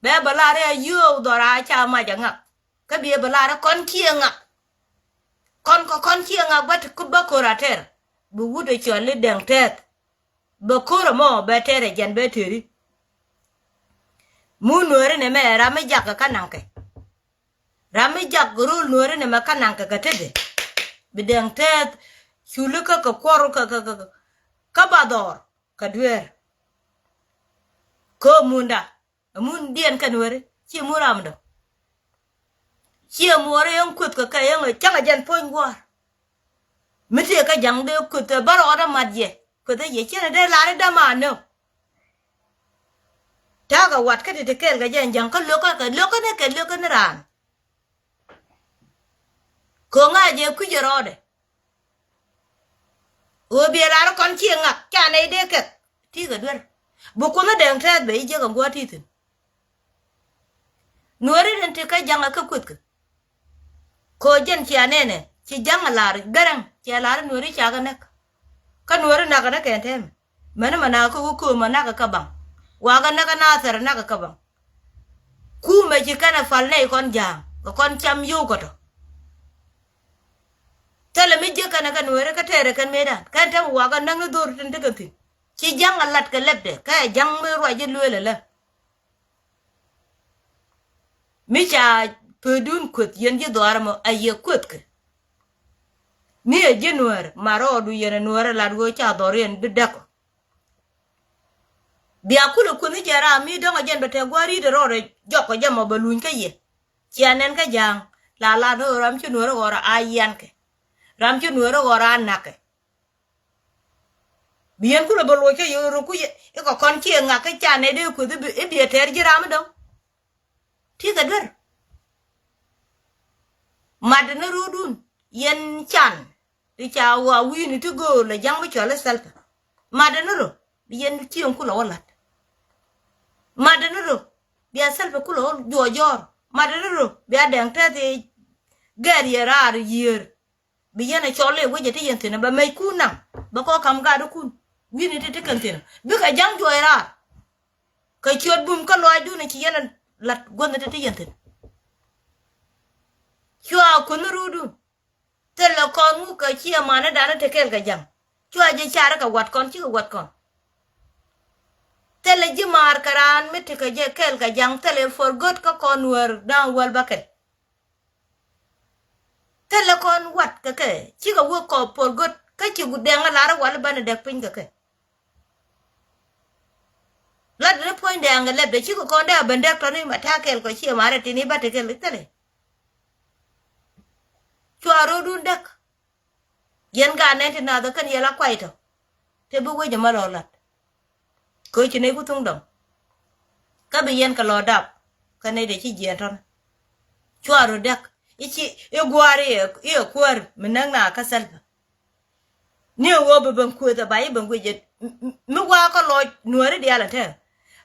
Bɛ bɛ lar i̱ a yio̱o̱k dhɔr a ca mac ɛ ŋak. Kä bi ɛ bɛ lar i̱ kɔn ciɛ ŋak. Kɔn kɛ kɔn ciɛ ŋak bä ti bä ko̱r a tɛr. Bi wut ɛ cɔl i̱ dɛŋ tɛth. Bɛ ko̱r ɛmɔ bɛ tɛr ɛ jɛn bɛ tëri. Mu nuääri nɛ mɛ ram mi jakä kä naŋkɛ. Ram mi jak rul nuääri nɛ mɛ kä naŋkɛ kɛ tetdɛ. Bi dɛŋ tɛth culi kä kɛ kuɔr kä, kä, kä, kä ba dhɔr kɛ dueer. Kä munda. Ɛ mun diɛn kɛ nuääri ci mun ramdɔ. Ciɛ muɔɔri ɛn kueth kɛ kɛ ɛn cäŋ ɛ jɛn puɔ̱ny gua̱a̱r. Mi tëë kä ja̱ŋ dee kueth ɛ bä rɔɔdä mat yɛ kueth ɛ yɛ ciɛn ɛ dee lar i̱ däma nö. Ta̱a̱ kɛ wat kä ti ti kɛɛl kɛ jɛ ɛn ja̱ŋ kä lo̱kä kɛ lo̱kä ni kɛ lo̱kä ni raan. Ko̱ŋä jɛ kui̱c ɛ rɔɔdɛ. Ɣöö biɛ lar kɔn ci ŋak ca nɛy dee kɛk. Ti̱i̱ kɛ duer bi Kuoth ni dɛŋ tɛth bɛ i̱ jiäk ɛn gua̱a̱r ti̱i̱ thi̱n. Nuääri ni ti kä ja̱ŋ ɛ kä kuethkä. Ko̱ jɛn cia nɛnɛ ci ja̱ŋ ɛ lar gɛrɛŋ cia lar nuääri ca kɛ näk. Kä nuääri nak kɛ näk kɛn tɛmɛ. Mɛni mɛ nak kä wä köömä nak kɛ kä baŋ. Wakɛ näk kä nathɛr nak kɛ kä baŋ. Kumɛ ci kɛn ɛ pal nɛy kɔn ja̱a̱ŋ kɛ kɔn cam yio̱w kɛ tɔ. Thilɛ mi jiäk kɛn ɛ kɛ nueeri kä tɛɛrɛ kɛn mëëdan kɛn tɛm wakä näk ni dho̱r tin ti kɛn thi̱n. Ci ja̱ŋ a lat kɛ lɛpdɛ kɛ ɛ ja̱ŋ mi ruac ji̱ lueel ɛlä. Mi ca pöödun kueth yɛn ji̱ dhɔaar ɛmɔ a yɛ kuethkɛ. Mi ɛ ji̱ nuäär ma rɔɔdu yɛn ɛ nuäär ɛ lat ɣöö ca dhɔr yɛn bi däk ɔ. Bia kulɛ kueth ni jɛ raam mi dɔ̱ŋ ɛ jɛn bɛ tɛk gua̱a̱r ri̱t ɛ rɔɔdɛ jɔk ɛ jɛ mɔ bɛ luny kä yɛ. Cia nɛn kä ja̱a̱ŋ la lat ɣöö ram ci nuäär ɛ ɣɔr a yiankɛ. Ram ci nuäär ɛ ɣɔr a na̱kɛ. Bi yɛn kulɛ bä luɔc kä yɛ rɔ ku yɛ ikɔ kɔn ci ɛ ŋak kä ca nɛy dee kueth i̱ bi ɛ tɛɛr ji̱ ram i̱ dɔ̱ŋ. Ti̱i̱ kɛ duer. Matdɛ ni röödun yɛn can ti ca ɣɔaa wi̱i̱ni ti gööl ɛ ja̱ŋ mi cɔal i̱ Salva. Matdɛ ni rö bi yɛn cieŋ kulɛ wä la̱t. Matdɛ ni rö bia Salva kulɛ wä juɔc jɔɔr. Matdɛ ni rö bia dɛŋ tɛth i̱ gɛr yɛ raar yiër. Bi yɛn ɛ cɔl i̱ wecɛ ti yɛn thi̱n ɛ bɛ mɛckun naŋ bɛ kɔ ka̱m gatdäkun wi̱i̱ni ti ti kɛn thi̱n bikɛ ja̱ŋ juɔc raar. Kɛ ciöt bum kä lɔaacdun ɛ ci yɛn ɛ la̱t guäthni ti ti yɛn thi̱n. Cua kuänh ni ruudun. Thilɛ kɔn ŋuk kɛ ci ɛmanidan ɛ te kɛɛl kɛ ja̱ŋ. Cua jɛ car kɛ wat kɔn cikɛ wat kɔn. Thilɛ ji̱ maar kɛ raan mi tekɛ jɛ kɛɛl kɛ ja̱ŋ thilɛ forgot kä kɔn wär da̱a̱ŋ wäl bäkɛl. Thilɛ kɔn wat kɛ kɛ cikɛ wä kɔ forgot kä ci dɛŋ ɛ lar ɛ wal i̱ banɛ däk piny kɛ kɛ. Lat ni puɔ̱ny dɛŋ ɛ lɛpdɛ cikɛ kɔn dee a ben däk tɔ̱ni ma ta̱a̱ kɛɛl kɔ ci ɛmani tini ba te kɛɛl i̱ thilɛ. Cua ro̱o̱dun däk. Yɛn gaat nɛn ti nath ɛ kɛn yɛ la kuay tɔ. Te bi wec ɛmɛ lɔ lat. Kɛ ci nɛy ku thuŋ dɔ̱ŋ. Kä bi yɛn kɛ lɔ dap kä nɛy dee ci jiɛɛn tɔ̱nɛ. Cua rɔ däk i̱ ci i̱ gua̱a̱r i̱ ɛ kuäär mi näk na kä Salva. Ni ɛ ɣöö bɛ ben kuëth ɛ ba i̱ ben guic ɛ mi wa̱a̱ kä lɔc nuääri diaal ɛ tɛɛr.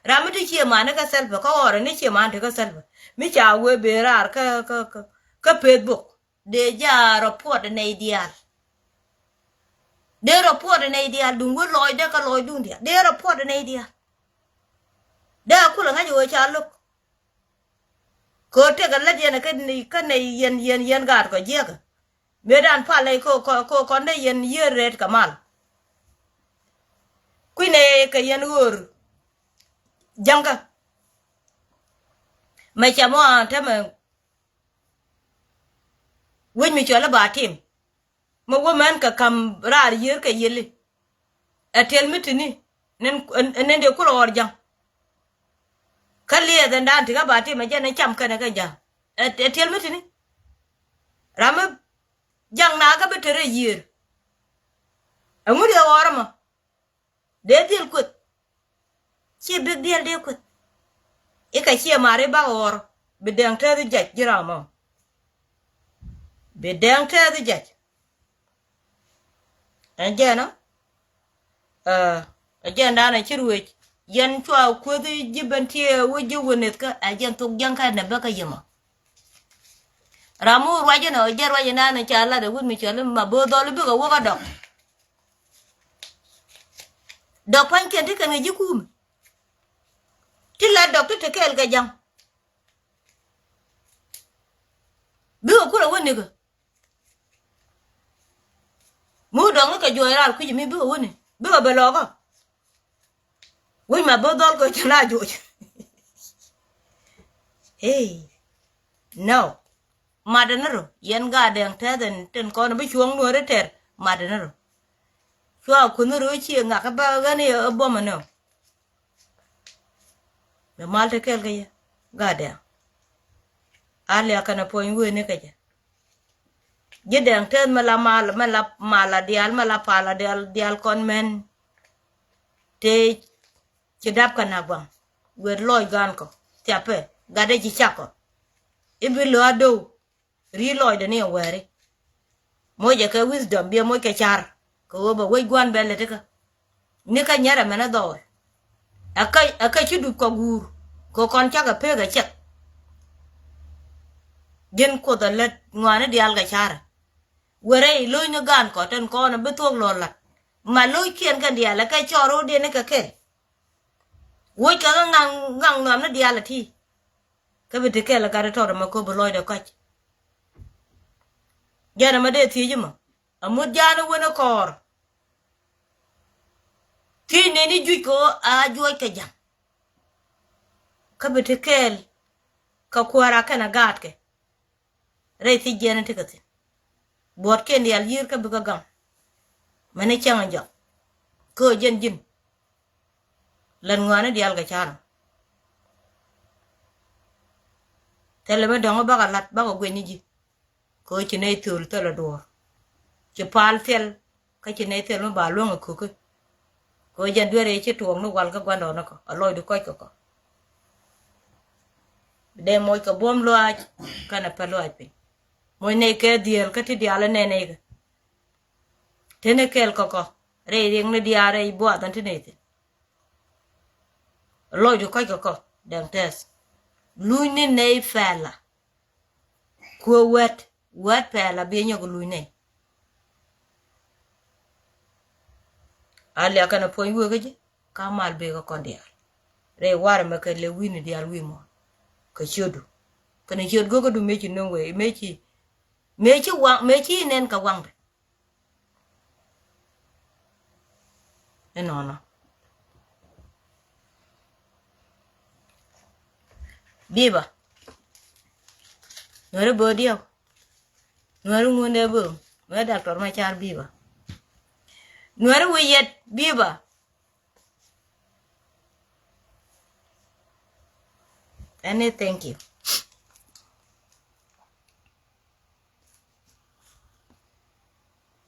Ram mi ti cie mani kä Salva, kä ɣɔrɛ ni cie mani ti kä Salva. Mi ca wee ben raar kä, kä, kä, kä Facebook. Dee ja report nɛy diaal. Dee report nɛy diaal, duŋ wä lɔcdɛ kä lɔcdun diaal. Dee report nɛy diaal. Dee a kulɛ ŋa̱c wee ca lo̱k. Kɛ ɣöö tëëkɛ lät yɛn kä ni, kä ni yɛn, yɛn, yɛn gaat kɔ jiäkä. Mëë dan pal nɛy kɛ ɣöö kɔ, kɛ ɣöö kɔn dee yɛn yiër rɛt kɛ mal. Kui̱ nɛy kɛ yɛn ɣöör jäŋkä. Mɛ cɛ mɔ an tämɛ wec mi cɔl i̱ ba tim. Mi wä mɛn kɛ ka̱m raar yiër kɛ yiëli. Ɛ tiɛl mi tini. Nin, nin dee kulɛ ɣɔr ja̱ŋ. Kä liɛth ɛn daan ti kä ba tim ɛ jɛn ɛ cam kɛnɛ kɛ ja̱ŋ. Ɛ, ɛ tiɛl mi tini. Ram mi ja̱ŋ na kä bi te rɛy yiër. Ɛŋu dee ɣɔr ɛmɔ? Dee dhil kueth. Ci big deal dee kueth. I̱ kɛ ciɛ mari bak ɣɔr. Bi dɛŋ tɛth jac ji̱ ram ɔ. Bi dɛŋ tɛth jac. Ɛn jɛn ɔ. Ɛ, ɛ jɛn dan ɛ ci ruec. Yɛn cua kueth ji̱ ben tiee wä ji̱ wä neth kä ɛ jɛn thok jiäŋ kä nɛ bä kä yɛmɔ. Ram mi wä ruac ɛn ɔ jɛn ruac ɛn dan ɛ ca lat ɛ wut mi cɔl i̱ ma bo̱o̱ dhɔl i̱ bikɛ wä kä dɔk. Dɔk pa̱nykiɛn ti kɛn kɛ ji̱ kuum. Ti la dɔk ti te kɛɛl kɛ ja̱ŋ. Bikɛ kulɛ wä nikä. Mi wä dɔk ni kɛ juɔc raar kui̱c mi bikɛ wä ni. Bikɛ bɛ lɔkä. Wi̱c ma bo̱o̱ dhɔl kɛ cɛ na juɔc. Hey. No. Matdɛ ni rɔ, yɛn gat dɛŋ tɛth ɛn tin kɔn bi cuɔ̱ŋ nuɔ̱ɔ̱ri tɛr, matdɛ ni rɔ. Cua kunh ni rɔ cie ŋak kä bä ɣän i̱ ɛ buɔ̱mɛ ni ɔ. Bɛ mal te kɛl kä yɛ gat dɛŋ. A liak kɛn ɛ puɔ̱ny wen ni kɛ jɛ. Ji̱ dɛŋ tɛth mɛ la mal, mɛ la mal a diaal, mɛ la pal a diaal, diaal kɔn mɛn. Tëë ci dap kɛ nak gua̱ŋ. Wet lɔc gan kɔ thiapɛ gatdɛ ci cak kɔ. I̱ bi lo̱ a do̱w. Ri lɔcdɛ ni ɛ wɛɛri. Moc ɛ kɛ wisdom biɛ moc kɛ car. Kɛ ɣöö bɛ wec gua̱n bɛ lät ikä. Ni kä nyɛrɛ mɛn ɛ dhɔɔr. Ɛ kä, ɛ kä ci dup kɔ guur. Kɛ kɔn cakɛ pek ɛ cɛk. Ji̱n kuoth ɛ lät ŋɔaani diaal kɛ carɛ. Wërɛ i̱ lo̱cni gan kɔ tin kɔn ɛ bi thuɔ̱k lɔ̱r la̱t. Ma lo̱ckiɛn kɛn diaal ɛ kɛ cɔɔr ro̱o̱diɛn ni kɛ kɛl. Woc kɛ ŋaŋ, ŋaŋ nhɔamni diaal ɛ ti. Kä bi ti kɛl ɛ gat ɛ tɔt ɛmɛ köp bi lɔcdɛ kɔc. Jɛn ɛmɛ dee thiec ɛmɔ. Amut ja̱a̱n wen ɛ kɔɔr. Thiec neni juc kɛ ɣöö a juɔc kɛ ja̱ŋ. Kä bi ti kɛɛl kɛ kuäär a kɛn a gaatkɛ. Rɛy thiec jiɛn in tekɛ thi̱n. Buɔ̱ɔ̱tkiɛn diaal yiër kä bikɛ gaŋ. Mɛn i̱ cäŋ in jɔk. Kä ɣöö jɛn ji̱n. Lät ŋɔaani diaal kɛ ca̱r. Thilɛ mi dɔ̱ŋ bakɛ la̱t bakɛ guic ni ji̱. Kɛ ɣöö ci nɛy thöl thilɛ duɔ̱ɔ̱r. Ci pal thil kä ci nɛy thil mi ba luäŋ ɛ köki. Kɛ ɣöö jɛn dueerɛ ci tuɔɔk ni wal kä gua̱ndɔɔŋnikɔ a lɔcdu kɔc kɛ kɔ. Dee moc kɛ buɔ̱m luaac kɛnɛ pɛl luaac piny. Moc nɛy kɛ dhieel kä ti diaal ɛ nɛn nɛy kɛ. Teni kɛɛl kɛ kɔ rɛy riɛkni diaal rɛy buath ɛn ti nɛy thi̱n. Lɔcdu kɔc kɛ kɔ dɛŋ tɛth. Luny ni nɛy pɛla. Kuɛ wɛt, wɛt pɛla bi nyɔk luny nɛy. A liak kɛn a puɔ̱ny wek kä ji̱ ka mal bek kä kɔn diaal. Rɛy warɛ mɛ kɛ lɛ wi̱ni diaal wi̱i̱ muɔ̱ɔ̱n kɛ ciötdu. Kɛn ciöt go̱o̱kädu mëë ci nöŋ wee mëë ci, mëë ci waŋ, mëë ci nɛn kɛ waŋdɛ. Inɔnɔ. Biba. Nuɛri bö diɛw. Nuɛri ŋundɛ bö. Nuɛri Doctor Macar biba. Nuɛri wi̱i̱ yɛt biba. Ɛni thank you.